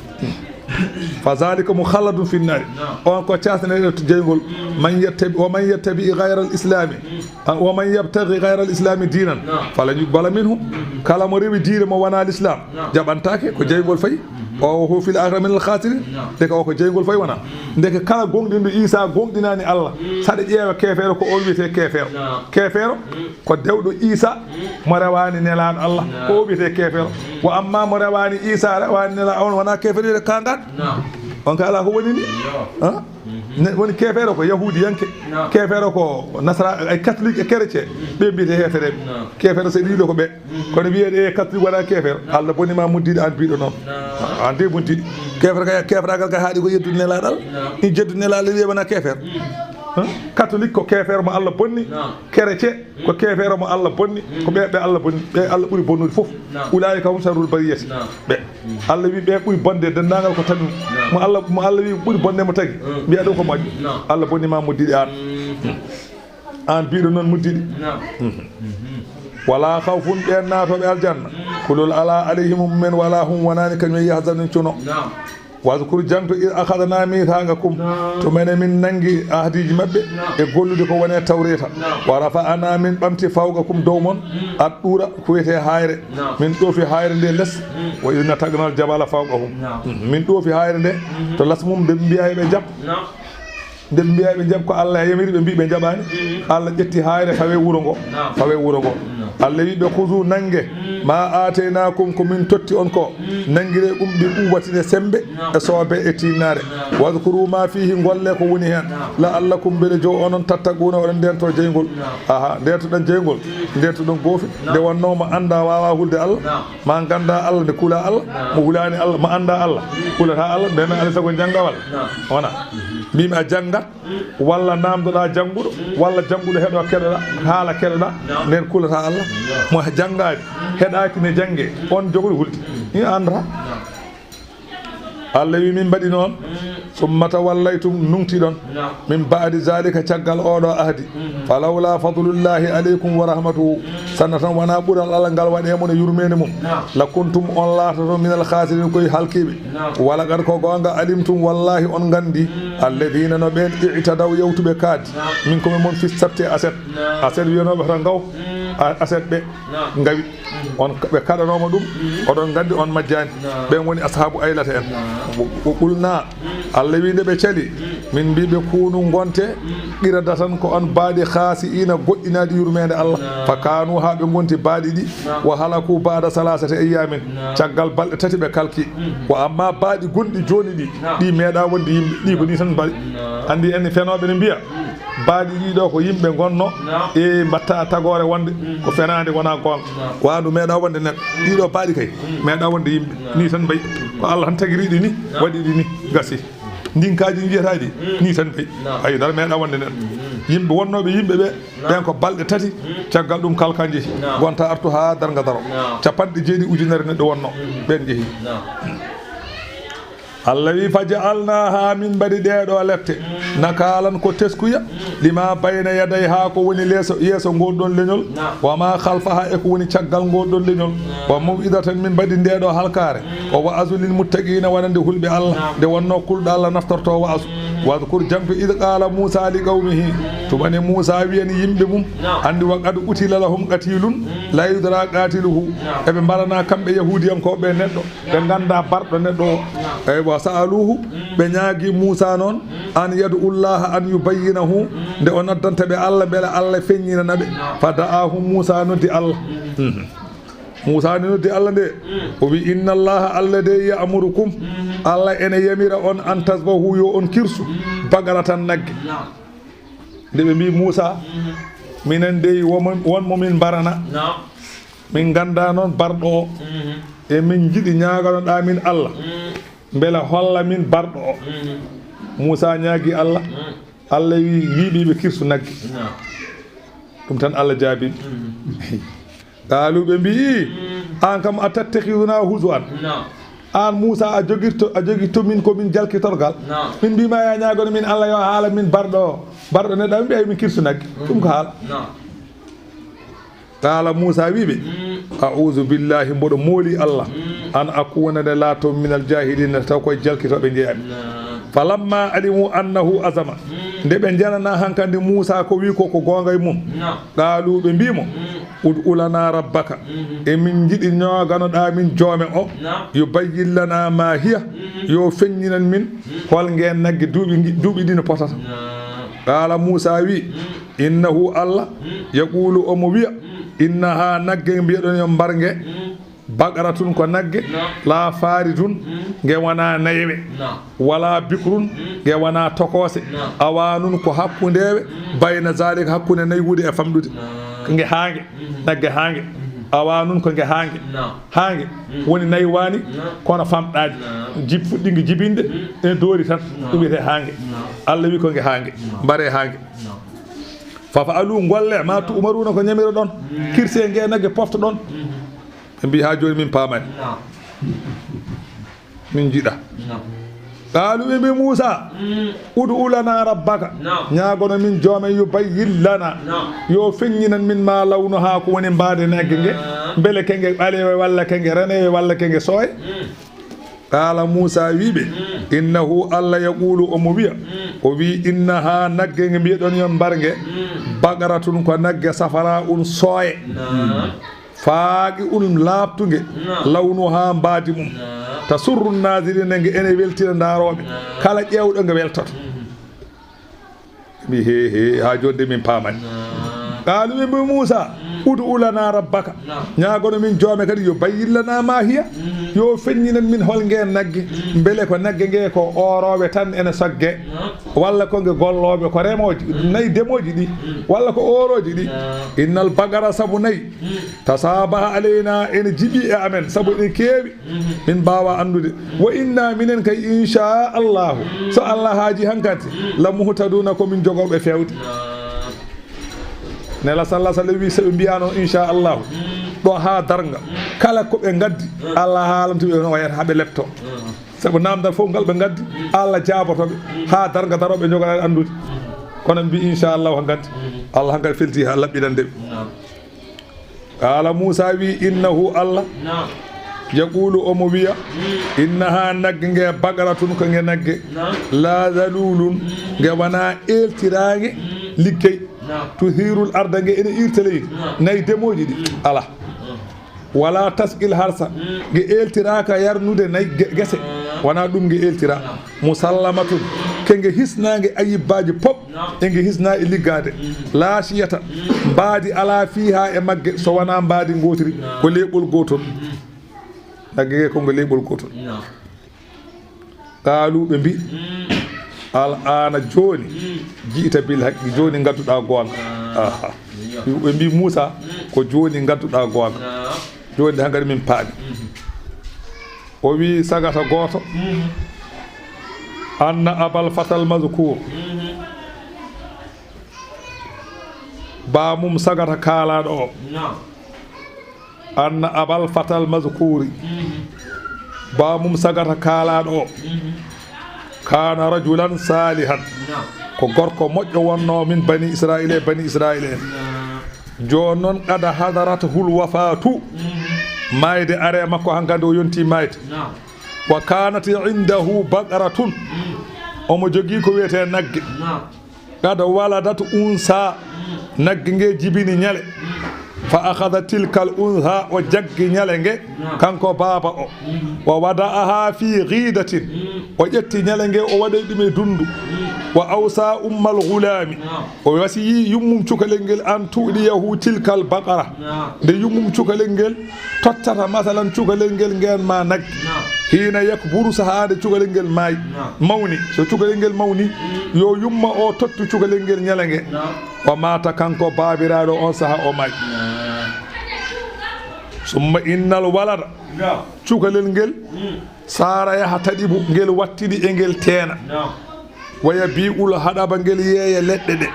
Fa zalika mukhalladun fi nnaari. Naam. On ko caasneɗo to jeyngol. Mm. Man yattabi, wa man yattabi ghayra al-islami. Mm. Ah, wa man yabtaghi ghayra al-islami diinan. Naam. Falan yuqbala minhu. Mm. Kala mo rewi diine mo wonaa l'islam, naam, jaɓantaake, ko, naam, jeyngol fayi. Mm. O, wa huwa fil akhirati min al-khasirin. Naam. Ndeke o ko jeyngol fayi wonaa. Mm. Ndeke kala gooŋɗinɗo Iisa gooŋɗinaani Allah. Mm. Saɗa ƴeewa keefeero ko on wiyetee keefeero. Naam. Keefeero, mm, ko dewɗo Iisa, mo rewaani nelaaɗo Allah, naam, ko o wiyetee keefeero. Wa amma mo rewaani Iisa, rewaani nelaaɗo, on wonaa keefeero, wiyetee kaangaan. Naam. On ka alaa ko woni ni? Yo. Ha? Mhm. Ne, woni keefeero ko yahuudiyanke, naam, keefeero ko nasara, ay catholique e chrétien, mhm, ɓe mbiyetee heefereeɓe. Naam. Keefeero so ɗiɗo ko ɓe. Mhm. Kono wiyeede e catholique wonaa keefeero, naam, Allah boni ma muddiɗo an biɗo noon. Naam. An de muddiɗo. Mhm. Keefeero kay, keeferaagal kay haaɗi ko yeddude nelaaɗo Allah. Naam. In jeddude nelaaɗo wiye wonaa keefeero. Mhm. Ha? Catholique ko keefeero mo Allah bonni. Naam. Chrétien ko keefeero mo Allah bonni, ko ɓe, ɓe Allah bonni, ɓe Allah ɓuri bonnude fof. Naam. Ulaa'ika hum sharrul bariyati. Naam. Ɓe. Mm. Allah wi ɓe ɓuri bonde denndaangal ko tagi. Naam. Mo Allah, mo Allah wi ɓuri bonde mo tagi. Mm. Mbiya ɗum ko moƴƴo. Naam. Allah bonni ma muddiɗo an. Mm. An biɗo noon muddiɗo. Naam. Mm. Mhm. Wala khawfun ɓeen naatooɓe aljanna. Mm. Kulol alaa alayhim mum en wala hum wonaani kañum e yahzanun cuno. Naam. Wadkur, jaŋto, id akhadna mithaqakum, naam, tuma enen min nanngi ahdiiji maɓɓe, naam, e gollude ko woni e Tawreeta. Naam. Wa rafa'na, min ɓamti, fawqakum, dow mon, mm, at-tuura, ko wiyetee haayre. Naam. Min ɗoofi haayre nde les. Mm. Wa idh nataqna al-jabala fawqahum. Naam. Mm, min ɗoofi haayre nde, mhm, to les mum, ɓe mbiya eɓe njaɓa. Naam. Nde ɓe mbiya eɓe njaɓa, ko Allah yamiri, ɓe mbi ɓe njaɓaani. Mm. Allah ƴetti haayre, fawe wuro ngo. Naam. Fawe wuro ngo. Naam. Allah wi ɓe, "Khuzu, nannge, mm, ma aataynaakum, ko min totti on ko. Mm. Nanngiree ɗum ɓe ɓuuɓatine semmbe, naam, e soobe e tiinnaare. Naam. Wadhkuru ma fihi, ngolle ko woni heen. Naam. La'allakum, mbele jo onon, tattaquuna, oɗon ndeento jeyngol." Naam. Aha, ndeentoɗen jeyngol, mm, ndeentoɗen goofi. Naam. Nde wonnoo mo anndaa waawaa hulde Allah. Naam. Ma nganndaa Allah, nde kulaa Allah, naam, mo hulaani Allah, mo anndaa Allah, mm, hulataa Allah, ndeen alaa e sago njanngaa Allah. Naam. Wona. Mhm. Mbiimi a janngat, walla naamndoɗaa jannguɗo, walla jannguɗo heɗo keɗoɗaa, haala keɗoɗaa, ndeen kulataa Allah. Mo janngaani, heɗaaki ne janngee, on jogoɗo hulde. Ni anndataa. Allah wi, min mbaɗi noon, summa tawallaytum, nungtiɗon, min ba'di zalika, caggal oɗo ahdi. Falawla fadlullahi alaykum wa rahmatuhu, sinno tan wonaa ɓural Allah ngal waɗi e mon e yurmeende mum, lakuntum, on laatoto, minal khasirin, ko e halkiiɓe. Naam. Walaqad, ko goonga, alimtum, wallahi on nganndi, mm, alladhina, no ɓeen, i'tadaw, yawtuɓe kaadi, naam, minkum, e mon, fi sabti, aset. Naam. Aset wiyanooɓe hoto ngaw, mm, a-, aset ɓe, naam, ngawi. Mm. On, ɓe kaɗanooma ɗum, mm, oɗon nganndi on majjaani. Naam. Ɓeen woni ashaabu aylata en. Naam. Wa, wa qulna, mm, Allah wi nde ɓe cali, mm, min mbi ɓe, kunu, ngonte, mm, qiradatan, ko on baaɗi, khasi'ina, goɗɗinaaɗi yurmeende Allah. Naam. Fa kanu, haa ɓe ngonti baaɗi ɗi, naam, wa halaku ba'da salasati ayyamin. Naam. Caggal balɗe tati ɓe kalki. Mhm. Wa amma baaɗi gonɗi jooni ɗi, naam, ɗi meeɗaa wonde yimɓe, ɗi ko ni tan mbaɗi. Naam. Anndi en fenooɓe ne mbiya, mm, baaɗi ɗi ɗo ko yimɓe ngonno, naam, e mbatta tagoore wonde, mm, ko fenaande, wonaa goonga. Naam. Wa ndu meeɗaa wonde neɗɗo. Mm. Ɗi ɗo baaɗi kay, mm, meeɗaa wonde yimɓe. Naam. Ni tan mbayi. Ko Allah tan tagiri ɗi ni, naam, waɗi ɗi ni, gasi. Ndinkaaji njiyataa ɗi, mm, ni tan mbayi. Naam. Ayi, dara meeɗaa wonde neɗɗo. Mm. Yimɓe wonnooɓe yimɓe ɓe, naam, ɓeen ko balɗe tati, mm, caggal ɗum kalka njehi. Naam. Gonta artu haa darnga daro. Naam. Capanɗe jeeɗiɗi ujunere neɗɗo wonno. Mm. Ɓeen njehi. Naam. Allah wi, "Fa ja'alnaha", min mbaɗi ɗee ɗo lette, mm, nakaalan, ko teskuya, mm, lima bayna yadayha, ko woni leeso, yeeso ngol ɗon leñol, naam, wa ma khalfaha, e ko woni caggal ngol ɗon leñol, naam, wa maw'izatan, min mbaɗi ndee ɗo halkaare, mm, ko wa'azu lil muttaqina, wonande hulɓe Allah, naam, nde wonno kulɗo Allah naftorto wa'azu. Wadhkur, jaŋto, idh qala Musa li qawmihi, tuma nde Musa wiyani yimɓe mum, naam, anndi wa qad qutila lahum qatilun, mm, la yudra qatiluhu, naam, eɓe mbaranaa kamɓe Yahuudiyankooɓe neɗɗo, ɓe nganndaa barɗo neɗɗo o. Naam. Eywa, sa'aluhu, mm, ɓe ñaagi Musa noon, mm, an yad'u Allaha an yubayyinahu, mm, nde o noddanta ɓe Allah, mbele Allah feññinana ɓe. Naam. Fa da'ahum, Musa noddi Allah. Mm. Mhm. Muusa ne noddi Allah nde, o wi, "Inna Allaha, Allah de, ya'murukum, Allah ene yamira on, an tasbahu, yo on kirsu, baqaratan, nagge." Nde ɓe mbi Muusa, "Minen dey, won mo, won mo min mbarana. Min ngannda noon barɗo o. E min njiɗi ñaaganoɗaa min Allah, mbele holla min barɗo o." Muusa ñaagi Allah. Allah wi, wi ɓe ɓe kirsu nagge. Ɗum tan Allah jaabi. Qaalu, ɓe mbi, "Aan kam, a tattakhiduna huzuwan. Aan Muusa, a jogirto, a jogitto min ko min jalkitorgal. Min mbima ya ñaagono min Allah yo haala min barɗo o. Barɗo neɗɗo, min mbiya min kirsu nagge. Ɗum ko haala." Qala Muusa wi ɓe, "A'uuzu billahi, mboɗo mooli Allah, an akuuna, nde laato, minal jaahiliina, taw koye jalkitooɓe njeyaami." Falamma alimu annahu azama, nde ɓe njanana hankandi Muusa ko wi ko, ko goonga e mum, qaalu, ɓe mbi mo, "Ud'u lana rabbaka, e min njiɗi ñooganoɗaa min joome o, yubayyin lana ma hiya, yo feññinan min hol ngeen nagge, duuɓi, duuɓi ɗi no potata." Qala Muusa wi, "Innahu, Allah, yaqulu, omo wiya, innaha, nagge mbiyeɗon yo mbar nge, baqaratun, ko nagge, la faridun, nge wona nayewe, wala bikrun, nge wona tokoose, awanun, ko hakkundewe, bayna zalika, hakkunde naywude e famɗude. Ko nge haange, nagge haange, awanun, ko nge haange, haange, woni naywani, kono famɗaani, jib-, fuɗɗi nge jibinde, ene doori tan, ɗum wiyete haange." Allah wi, "Ko nge haange, mbare haange." "Fa fa'alu, ngolle, ma tu'maruna, ko ñamiroɗon. Kirse nge nagge, poftoɗon." Ɓe mbi, "Ha jooni min paamani. Min njiɗa." Qaalu, ɓe mbi Muusa, "Ud'u lana rabbaka, ñaagono min joome, yubayyin lana, yo feññinan min ma lawnuha, ko woni mbaadi nagge nge, mbele ke nge ɓalewe walla ke nge renewe walla ke nge sooye." Qala Muusa wi ɓe, "Innahu, Allah, yaqulu, omo wiya, o wi, innaha, nagge nge mbiyeɗon yo mbar nge, baqaratun, ko nagge, safara'un, sooye, faqi'un, laaɓtunge, lawnuha, mbaadi mum, tasurru nazirina, nge ene weltina ndaarooɓe, kala ƴeewɗo nge weltoto." Mbi, "He, he, ha jooni de min paamani." Qaalu, ɓe mbi Muusa, "Ud'u lana rabbaka, ñaagono min joome kadi, yubayyin lana ma hiya, yo feññinan min hol ngeen nagge, mbele ko nagge nge ko oorooɓe tan ene sogge, walla ko nge gollooɓe, ko remooji, nayi demooji ɗi, walla ko oorooji ɗi. Innal baqara, sabu nayi, tashabaha alayna, ene jibi e amen, sabu ene keewi. Min mbaawa anndude. Wa inna, minen kay, insha Allahu, so Allah haaji, hankadi, la muhtaduna, ko min jogooɓe feewde." Nela sallallahu alaihi wasallam wi, so ɓe mbiyano insha Allahu ɗo ha darnga, kala ko ɓe ngaddi, Allah haalanto ɓe no wayata ha ɓe lepto. Sabu namdal fof ngal ɓe ngaddi, Allah jaaboto ɓe ha darnga daro, ɓe jogana anndude. Kono mbi insha Allahu hankadi, Allah hankadi felti ha laɓɓinande ɓe. Qala Muusa wi, innahu, Allah, yaqulu, omo wiya, innaha, nagge nge, baqaratun, ko nge nagge, la zalulun, nge wona eltiraange liggey, tuthirul arda, nge ene irta leydi, nayi demooji ɗi, ala, wala tasqil harsa, nge eltiraaka yarnude nayi ge-, gese, wona ɗum nge eltira, musallamatun, ke nge hisnaange ayibbaaji pop, e nge hisna e liggaade. La shiyata, mbaadi alaa fiiha e magge, so wonaa mbaadi ngootiri, ko leeɓol gootol. Nagge nge ko ngo leeɓol gootol. Qaalu, ɓe mbi, al aana, jooni, ji'ta bil haqqi, jooni ngadduɗaa goonga. Aha. Ɓe mbi Muusa, ko jooni ngadduɗaa goonga. Jooni de hankadi min paami. O wi sagata gooto, anna abal fatal mazkur, baamum sagata kaalaaɗo o. Anna abal fatal mazkuri, baamum sagata kaalaaɗo o. Kana rajulan salihan. Ko gorko moƴƴo wonno min bani Israila e bani Israila en. Jooni noon, qad hadarat hul wafatu. Maayde are makko hankadi, o yonti maayde. Wa kanat indahu baqaratun. Omo jogii ko wiyetee nagge. Qad waladat unsa, nagge nge jibini ñale. Fa akhadha tilkal unsa, o jaggi ñale nge, kanko baaba o. Wa wada'aha fi ghidatin, o ƴetti ñale nge, o waɗi ɗum e dundu. Wa awsa ummal gulaami. O wasiyii yummum cukalel ngel an tu'diyahu tilkal baqara. Nde yummum cukalel ngel tottata, masalan, cukalel ngel ngeen ma nagge. Hiina yakburu, sahaa nde cukalel ngel maayi, mawni. So cukalel ngel mawni, yo yumma o tottu cukalel ngel ñalenge. Wa maata, kanko baabiraaɗo on sahaa o maayi. Summa innal walada. Cukalel ngel, saara yaha taƴibu, ngel wattini e ngel teena. Wa yabi'ul haɗaba, ngel yeeya leɗɗe ɗe.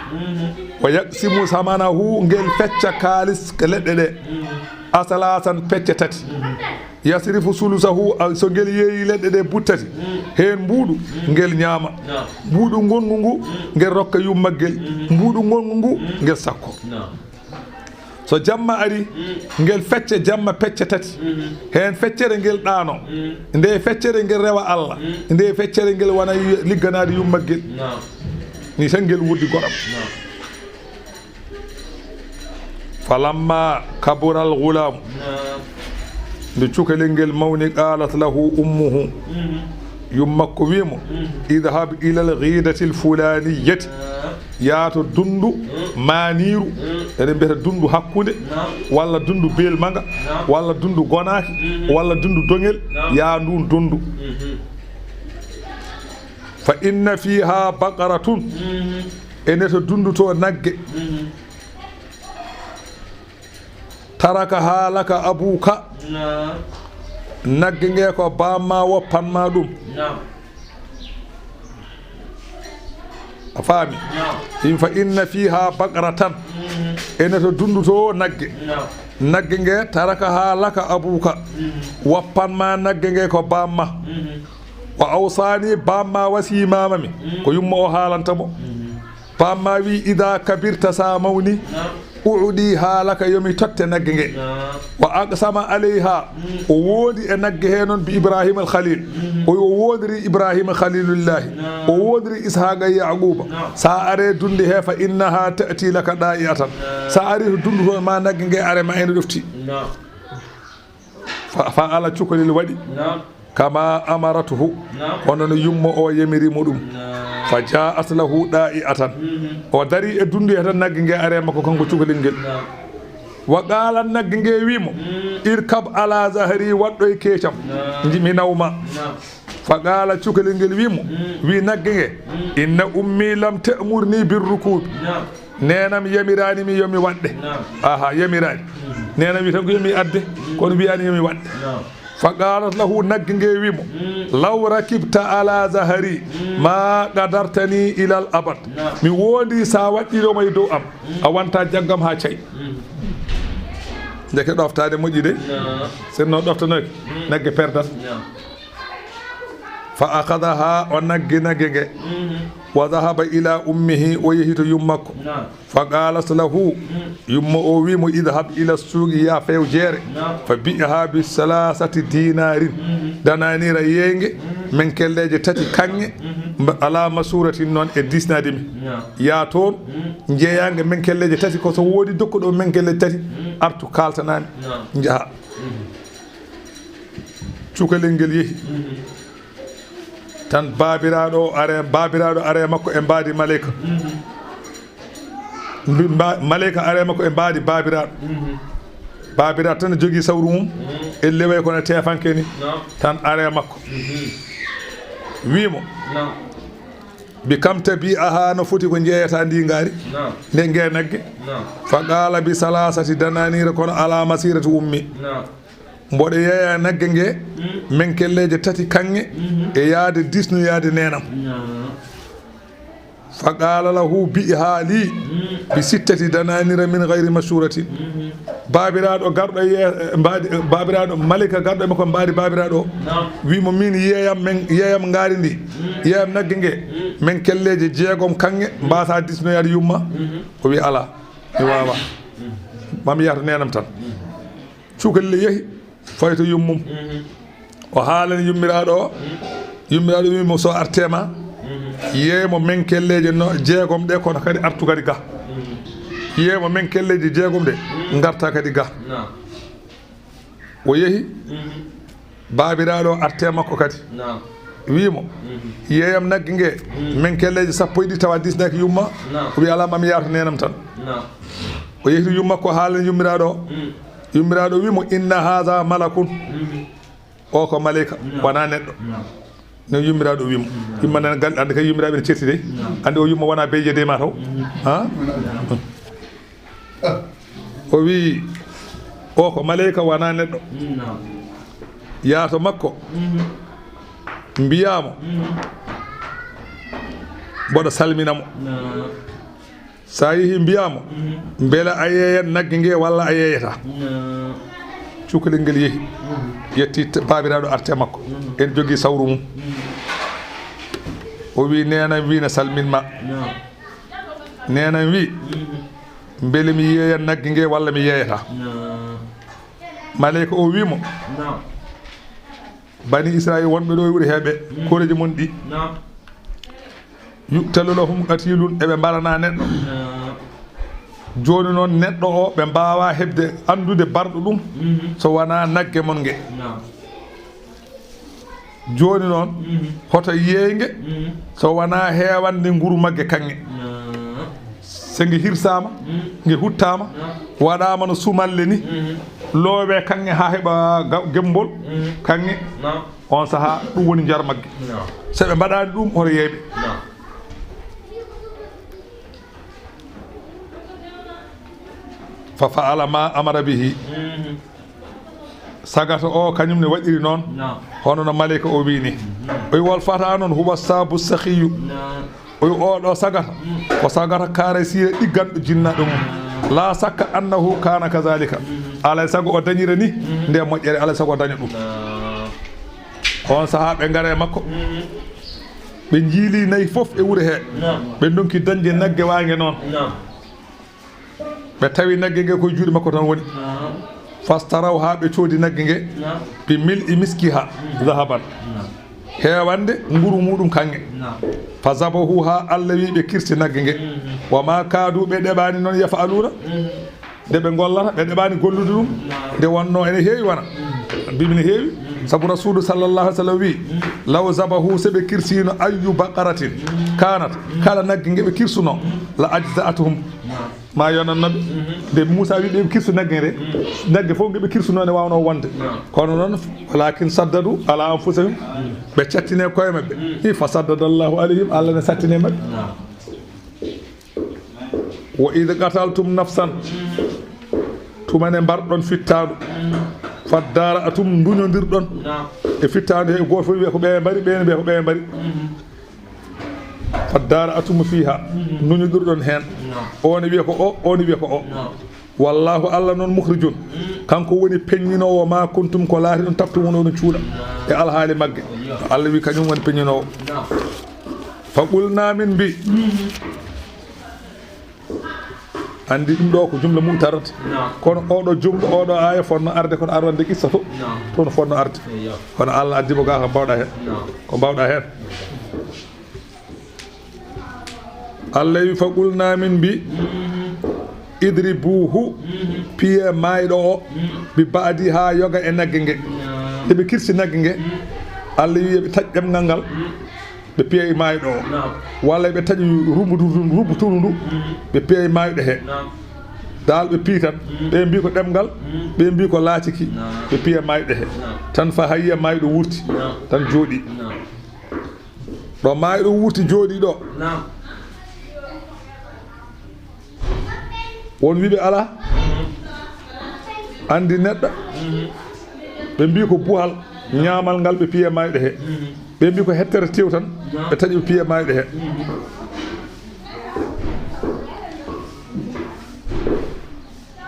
Wa yaqsimu samanahu, ngel fecca kaalis ka leɗɗe ɗe. Asalasan, pecce tati. Yasrifu sulusahu, a, so ngel yeeyi leɗɗe ɗe buttati, heen mbuuɗu, ngel ñaama. Mbuuɗu ngonngu ngu, ngel rokka yummagel. Mbuuɗu ngonngu ngu, ngel sakko. So jamma ari, ngel fecca jamma pecce tati. Heen feccere ngel ɗaano. Nde feccere ngel rewa Allah. Nde feccere ngel wana yu-, ligganaade yummagel. Ni tan ngel wurdi goɗam. Falamma kabural gulaamu. Nde cukalel ngel mawni, qaalat lahu ummuhu. Yummakko wii mo, idhab ilal ghidatil fulaniyati. Yaato dundu maaniiru, eɗen mbiyata dundu hakkunde, walla dundu belmaga, walla dundu gonaaki, walla dundu dongel, yaa ndun dundu. Fa inna fiha baqaratun, ene to dundu to nagge. Tarakaha laka abuka. Nagge nge ko bamma woppan ma ɗum. A faami? In fa inna fiha baqratan. Ene to dundu to nagge. Nagge nge tarakaha laka abuka. Woppan ma nagge nge ko bamma. Wa awsani, bamma wasi mama mi. Ko yumma o haalanta mo. Bamma wi, ida kabirta, sa mawni, u'diha laka, yomi totte nagge nge. Wa aqsama alayha, o wondi e nagge he noon bi Ibrahima al Khalil. O, o wondiri Ibrahima Khalilullahi. O wondiri Ishaqa e Yaquba. Sa are dunde he, fa innaha ta'ti laka da'iatan. Sa ari to dundu toon ma nagge nge are ma ene ɗofti. Fa, fa ala cukalel waɗi. Kama amaratuhu. Hono no yumma o yamiri mo ɗum. Fa ja'at lahu da'iatan. O dari e dundu he tan nagge nge are makko kanko cukalel ngel. Wa qala, nagge nge wi mo, irkab ala zahri, waɗɗo e keecam. Nji-, mi nawma. Fa qala, cukalel ngel wi mo, wi nagge nge, inna ummi lam ta'murni bir rukubi. Nenam yamirani mi yomi waɗɗe. Aha, yamirani. Nenam wi tan ko yomi adde, kono wiyani yomi waɗɗe. Fa qalat lahu, nagge nge wi mo, law rakibta ala zahri ma qadartani ila al abad. Mi wondi sa waɗɗiɗoma e dow am, a wonta jaggam ha cay. Ndeke ɗoftaade moƴƴi de. Sinno ɗoftanoke, nagge perdat. Fa akhadhaha, o naggi nagge nge. Wa dhahaba ila ummihi, o yehi to yummakko. Fa qalat lahu, yumma o wi mo, idhab ila suuqi, ya few jeere. Fa bi'ha bi salasati dinarin. Dananira yeynge, men kelleeje tati kaŋŋe, mba-, ala masuratin, noon e disnade mi. Ya toon, njeeyange men kelleeje tati, ko so woodi dokkuɗo men kelleeje tati, artu kaltanami, njaha. Cukalel ngel yehi. Tan baabiraaɗo o are, baabiraaɗo are makko e mbaadi maleyka. Mbi-, mba-, maleyka are makko e mbaadi baabiraaɗo. Baabiraaɗo tan jogii sawru mum, e lewey kono teefanke ni. Tan are makko. Wi mo, bi kam tabi'aha, no foti ko njeeyata ndi ngaari? Nde nge nagge? Fa qala bi salasati dananira, kono ala masirati ummi. Mboɗo yeeya nagge nge, men kelleeje tati kaŋŋe, e yaade disnoyaade neenam. Fa qala lahu, bi'ha li bi sittati dananira min ghayri mashuratin. Baabiraaɗo garɗo e yee-, mbaadi, baabiraaɗo malika garɗo e makko mbaadi baabiraaɗo o, wi mo, min yeeyam, men yeeyam ngaari ndi, yeeyam nagge nge, men kelleeje jeegom kaŋŋe, mbasa disnoyaade yumma. O wi, ala, mi wawa. Mami yaha to neenam tan. Cukalel yehi, fayi to yummum. O haalani yummiraaɗo o. Yummiraaɗo wi mo, so arte ma, yeey mo men kelleeje no jeegom ɗe, kono kadi artu kadi ga. Yeey mo men kelleeje jeegom ɗe, ngarta kadi ga. O yehi, baabiraaɗo o arte makko kadi. Wii mo, "Yeeyam nagge nge, min kelleeje sappo e ɗiɗi tawa diisnaaki yumma." O wii, "Alaa, ma mi yaato neenam tan." O yehri yumma ko haalani yummiraaɗo o. Yummiraaɗo wii mo, "Inna haza malakun." O ko maleyka, wonaa neɗɗo. No yummiraaɗo wii mo. Yumma nan gal, andi kay yummiraaɓe ne cetti dey. Andi o yumma wonaa beyje dey ma taw. Ha? O wii, "O ko maleyka, wonaa neɗɗo." Yaato makko, mbiyaa mo, "Mboɗo salmina mo." So a yehi, mbiyaa mo, "Mbele a yeeyat nagge nge walla a yeeyataa?" Cukalel ngel yehi, yetti t-, baabiraaɗo arti e makko. En jogii sawru mum. O wii, "Neenam wii na salmin ma." Neenam wii, "Mbele mi yeeyat nagge nge walla mi yeeyataa?" Maleyka o wii mo, "Bani Israil wonɓe ɗo e wuro heeɓe, koreeji mon ɗi, yuqtalu lahum qatilun, eɓe mbarana neɗɗo. Jooni noon, neɗɗo o, ɓe mbaawaa heɓde anndude barɗo ɗum, so wonaa nagge mon nge. Jooni noon, hoto yeey nge, so wonaa heewande nguru magge kaŋŋe. So nge hirsaama, nge huttaama, waɗaama no sumalle ni, loowee kaŋŋe haa heɓa ga-, gemmbol kaŋŋe, on sahaa ɗum woni njar magge. So ɓe mbaɗaani ɗum, hoto yeey ɓe." Fa fa'ala ma amara bihi. Sagata o kañum ne waɗiri noon, hono no maleyka o wii ni. O wi, "Wal fata noon huwa sabu sakhiyu." O wi, "O ɗo sagata, ko sagata karasiya ɗigganɗo jinnaɗo mum. La sakka annahu kana kazalika." Alay sago o dañira ni nde moƴƴere, alay sago o daña ɗum. On sahaa ɓe ngara e makko. Ɓe njiili nayi fof e wuro he. Ɓe ndonki dañde nagge waange noon. Ɓe tawi nagge nge koye juuɗe makko tan woni. Fastaraw, haa ɓe coodi nagge nge. Bi mil'i miskiha zahaban. Heewande nguru muɗum kaŋŋe. Fa zabahu, haa Allah wi ɓe kirsi nagge nge. Wa ma kaadu, ɓe ɗeɓaani noon, yaf'aluuna, nde ɓe ngollata, ɓe ɗeɓaani gollude ɗum. Nde wonno ene heewi wona. Mbiimi ne heewi. Sabu Rasulu sallallahu alaihi wasallam wi, "Law zabahu, se ɓe kirsino ayyu baqaratin kanat, kala nagge nge ɓe kirsuno, la ajza'atuhum." Ma yonanno ɓe. Nde Muusa wi ɓe kirsu nagge nde, nagge fof nge ɓe kirsuno ne wawno wonde. Kono noon, walakin saddadu ala anfusihim, ɓe cattine koye maɓɓe. Hi, fa saddada Allahu alayhim, Allah ne sattine maɓɓe. Wa id qataltum nafsan, tuma ne mbarɗon fittaandu, faddara'tum, nduñondirɗon e fittaandu he, gooto fof wiya ko ɓe mbari, ɓe ne mbiya ko ɓe mbari. Faddara'tum fiha, nduñondirɗon heen. O ne wiya ko o, o ne wiya ko o. Wallahu, Allah noon, mukhrijun, kanko woni peññinoowo ma kuntum, ko laatiɗon taktumuna oɗon cuuɗa e alhaali magge. Allah wi kañum woni peññinoowo. Fa qulna, min mbi, anndi ɗum ɗo ko jumla mu'tarad. Kono oɗo jumla, oɗo aaya fonno arde, kono arande qissa to, to no fonno arde. Kono Allah addi mo ga ko mbawɗa heen. Ko mbawɗa heen. Allah wi, fa qulna, min mbi, idribuhu, piye maayɗo o, bi ba'di, haa yoga e nagge nge. Nde ɓe kirsi nagge nge, Allah wi, yo ɓe taƴ ɗemngal ngal, ɓe piya e maayɗo o. Walla ɓe taƴi rubutu-, rubutu ndu, ɓe piya e maayɗo he. Dal ɓe piyi tan, ɓe mbi ko ɗemngal, ɓe mbi ko laaciki, ɓe piya maayɗo he. Tan fa hayya maayɗo wurti, tan jooɗi. Ɗo maayɗo wurti jooɗi ɗo. Naam. Won wiɓe alaa. Anndi neɗɗo. Ɓe mbi ko buhal, ñaamal ngal ɓe piye maayɗo he. Ɓe mbi ko hettere tew tan, ɓe taƴi ɓe piye maayɗo he.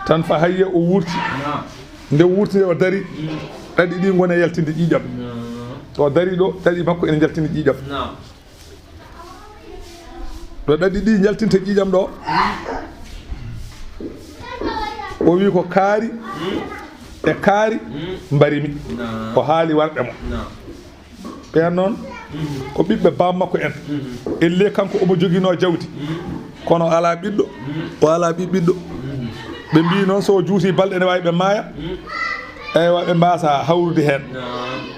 Tan fa hayya o wurti. Naam. Nde wurti nde o dari, ɗaɗi ɗi ngona yaltinde ƴiiƴam. Naam. To o dari ɗo, ɗaɗi makko ene njaltinde ƴiiƴam. Naam. Ɗo ɗaɗi ɗi njaltinta ƴiiƴam ɗo, o wi ko kaari e kaari mbari mi. Naam. O haali warɓe mo. Naam. Ɓeen noon ko ɓiɓɓe baam makko en. Ellee kanko omo joginoo jawdi, kono o alaa ɓiɗɗo, o alaa ɓiɓɓiɗɗo. Ɓe mbii noon so o juutii balɗe ene waawi ɓe maaya. Eywa, ɓe mbaasa hawrude heen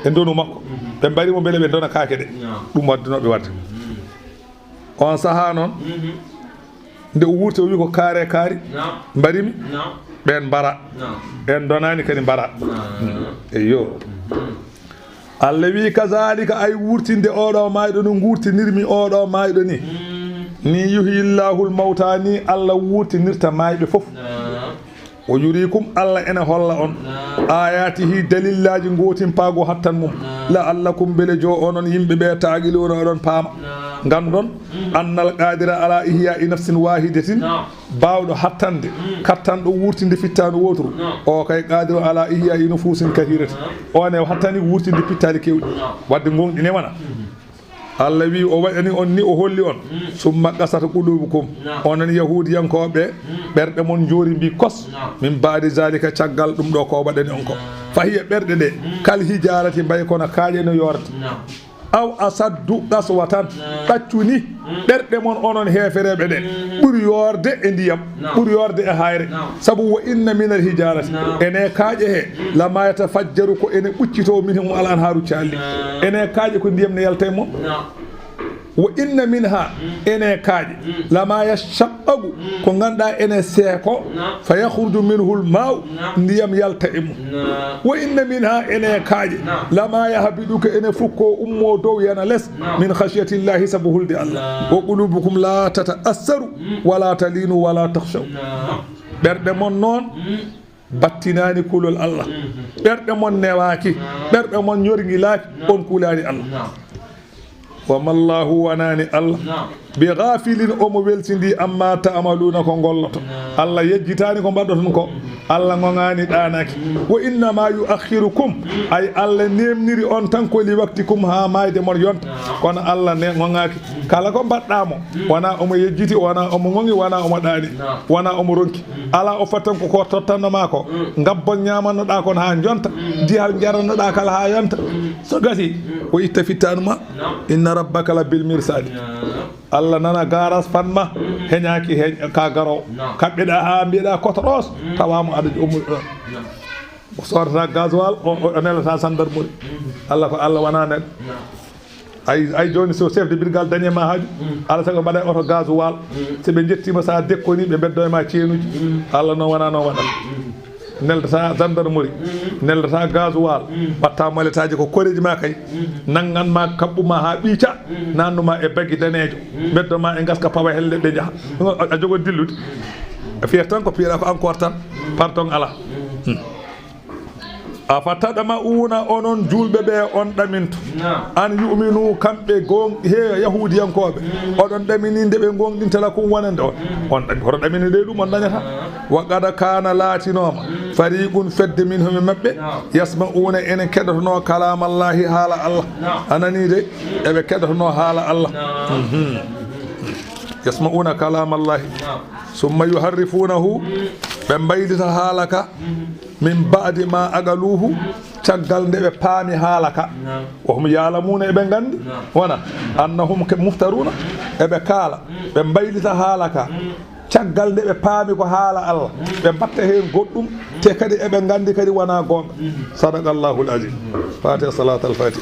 e ndonu makko. Ɓe mbari mo mbele ɓe ndona kaake ɗe. Ɗum waddunoo ɓe wadde. On sahaa noon, nde o wurti, o wi ko kaare kaari, mbari mi, ɓeen mbara. Ɓeen ndonaani kadi mbara. Eyyo. Allah wi, kazalika, ay wurtinde oɗo maayɗo no ngurtinirmi oɗo maayɗo ni. Ni yuhyi Allahul mawta, ni Allah wurtinirta maayɓe fof. O yurikum, Allah ene holla on, ayatihi, dalillaaji gootimpaago hattan mum, la'allakum, mbele jo onon yimɓe ɓe, taaqiluuna, oɗon paama. Nganndon, annal qadira ala ihya'i nafsin wahidatin, baawɗo hattande, kattanɗo wurtinde fittaandu wooturu, o kay qadiru ala ihya'i nufusin kathiratin, on e hattani wurtinde pittaali keewɗi, wadde ngonɗi ne wona. Allah wi, o waɗani on ni, o holli on. Summa qasat qulubukum. Onon Yahuudiyankooɓe, ɓerɗe mon njoori mbi kos. Min baadi zalika, caggal ɗum ɗo ko o waɗani on ko. Fahiya, ɓerɗe ɗe, kal hijarati, mbayi kono kaaƴe no yoorde. Aw asaddu qaswatan, ɗaccu ni, ɓerɗe mon onon heefereeɓe ɗe, ɓuri yoorde e ndiyam. Ɓuri yoorde e hayre. Sabu, wa inna min al hijarati, ene kaaƴe he, lama yatafajjaru, ko ene ɓuccito, minhum al anharu, caalli. Ene kaaƴe ko ndiyam ne yalta e mum. Wa inna minha, ene kaaƴe, lama yashaqqaqu, ko ngannduɗaa ene seeko, fa yakhruju minhu al ma'u, ndiyam yalta e mum. Wa inna minha, ene kaaƴe, lama yahbidu, ko ene fukko, ummo dow, yana les, min khashyatillahi, sabu hulde Allah. Wa qulubukum la tata'assaru, wala talinu, wala takhshaw. Ɓerɗe mon noon battinaani kulol Allah. Ɓerɗe mon newaaki, ɓerɗe mon ñorngilaaki, on kulaani Allah. Wa mallahu, wanaani Allah, bi ghafilin, omo weltindi, amma ta'maluna, ko ngolloto. Allah yejjitaani ko mbaɗɗoton ko. Allah ŋoŋaani, ɗaanaaki. Wa innama yu'akhirukum, ay Allah neemniri on tan ko li waqtikum, haa maayde mon yonta. Kono Allah ne ŋoŋaaki. Kala ko mbaɗɗaa mo, wona omo yejjiti, wona omo ŋoŋi, wona omo ɗaani, wona omo ronki. Alaa, o fottan ko ko tottanno maa ko. Ngabbol ñaamannoɗaa kon haa jonta, dihal njarannoɗaa kala haa yonta. So gasi, o itta fittaandu ma. Inna rabbaka la bil mirsadi. Allah nana garas fan ma, heñaaki heñ ka garoowo. Kaɓɓiɗaa haa mbiyeɗaa kotoɗoos, tawaama aɗa ummuɗo ɗon. O soodata gasoil, o, o, o nelata gendarmerie. Allah ko Allah, wona neɗɗo. Ay, ay, jooni, so chef de brigade dañi ma haaju, alaa sago mbaɗa oto gasoil. So ɓe njettiima, so a dekkoni, ɓe mbeddo e ma ceenuji. Allah noon wona noon waɗata. Neldata gendarmerie, neldata gasoil, mbatta maletaaji ko koreeji ma kay. Nanngan ma, kaɓɓu ma haa ɓiica, nannu ma e bagi daneejo, mbeddo ma e ngaska pawa helle, ɓe njaha. A, a jogo dillude. A fiyat tan ko piyeɗa ko encore tan, pardon alaa. Afa tadma'una, onon juulɓe ɓe, on ɗaminto an yu'minu, kamɓe gon-, he Yahuudiyankooɓe, oɗon ɗamini nde ɓe gonɗinta lakum wonande on? On ɗami-, hoto ɗamini de ɗum on dañata. Wa qad kana, laatinooma, fariqun, fedde, minhum, e maɓɓe, yasma'una, ene keɗotono, kalamallahi, haala Allah. A nani de, eɓe keɗotono haala Allah. Mhm. Yasma'una kalamallahi, summa yuharrifunahu, ɓe mbaylita haala ka, min ba'di ma aqaluhu, caggal nde ɓe paami haala ka. Wa hum ya'lamuna, eɓe nganndi, wona, annahum ke-, muftaruna, eɓe kaala, ɓe mbaylita haala ka, caggal nde ɓe paami ko haala Allah, ɓe mbatta heen goɗɗum, te kadi eɓe nganndi kadi wona goonga. Sadaqallahul azim. Fatiha, salatul fatiha.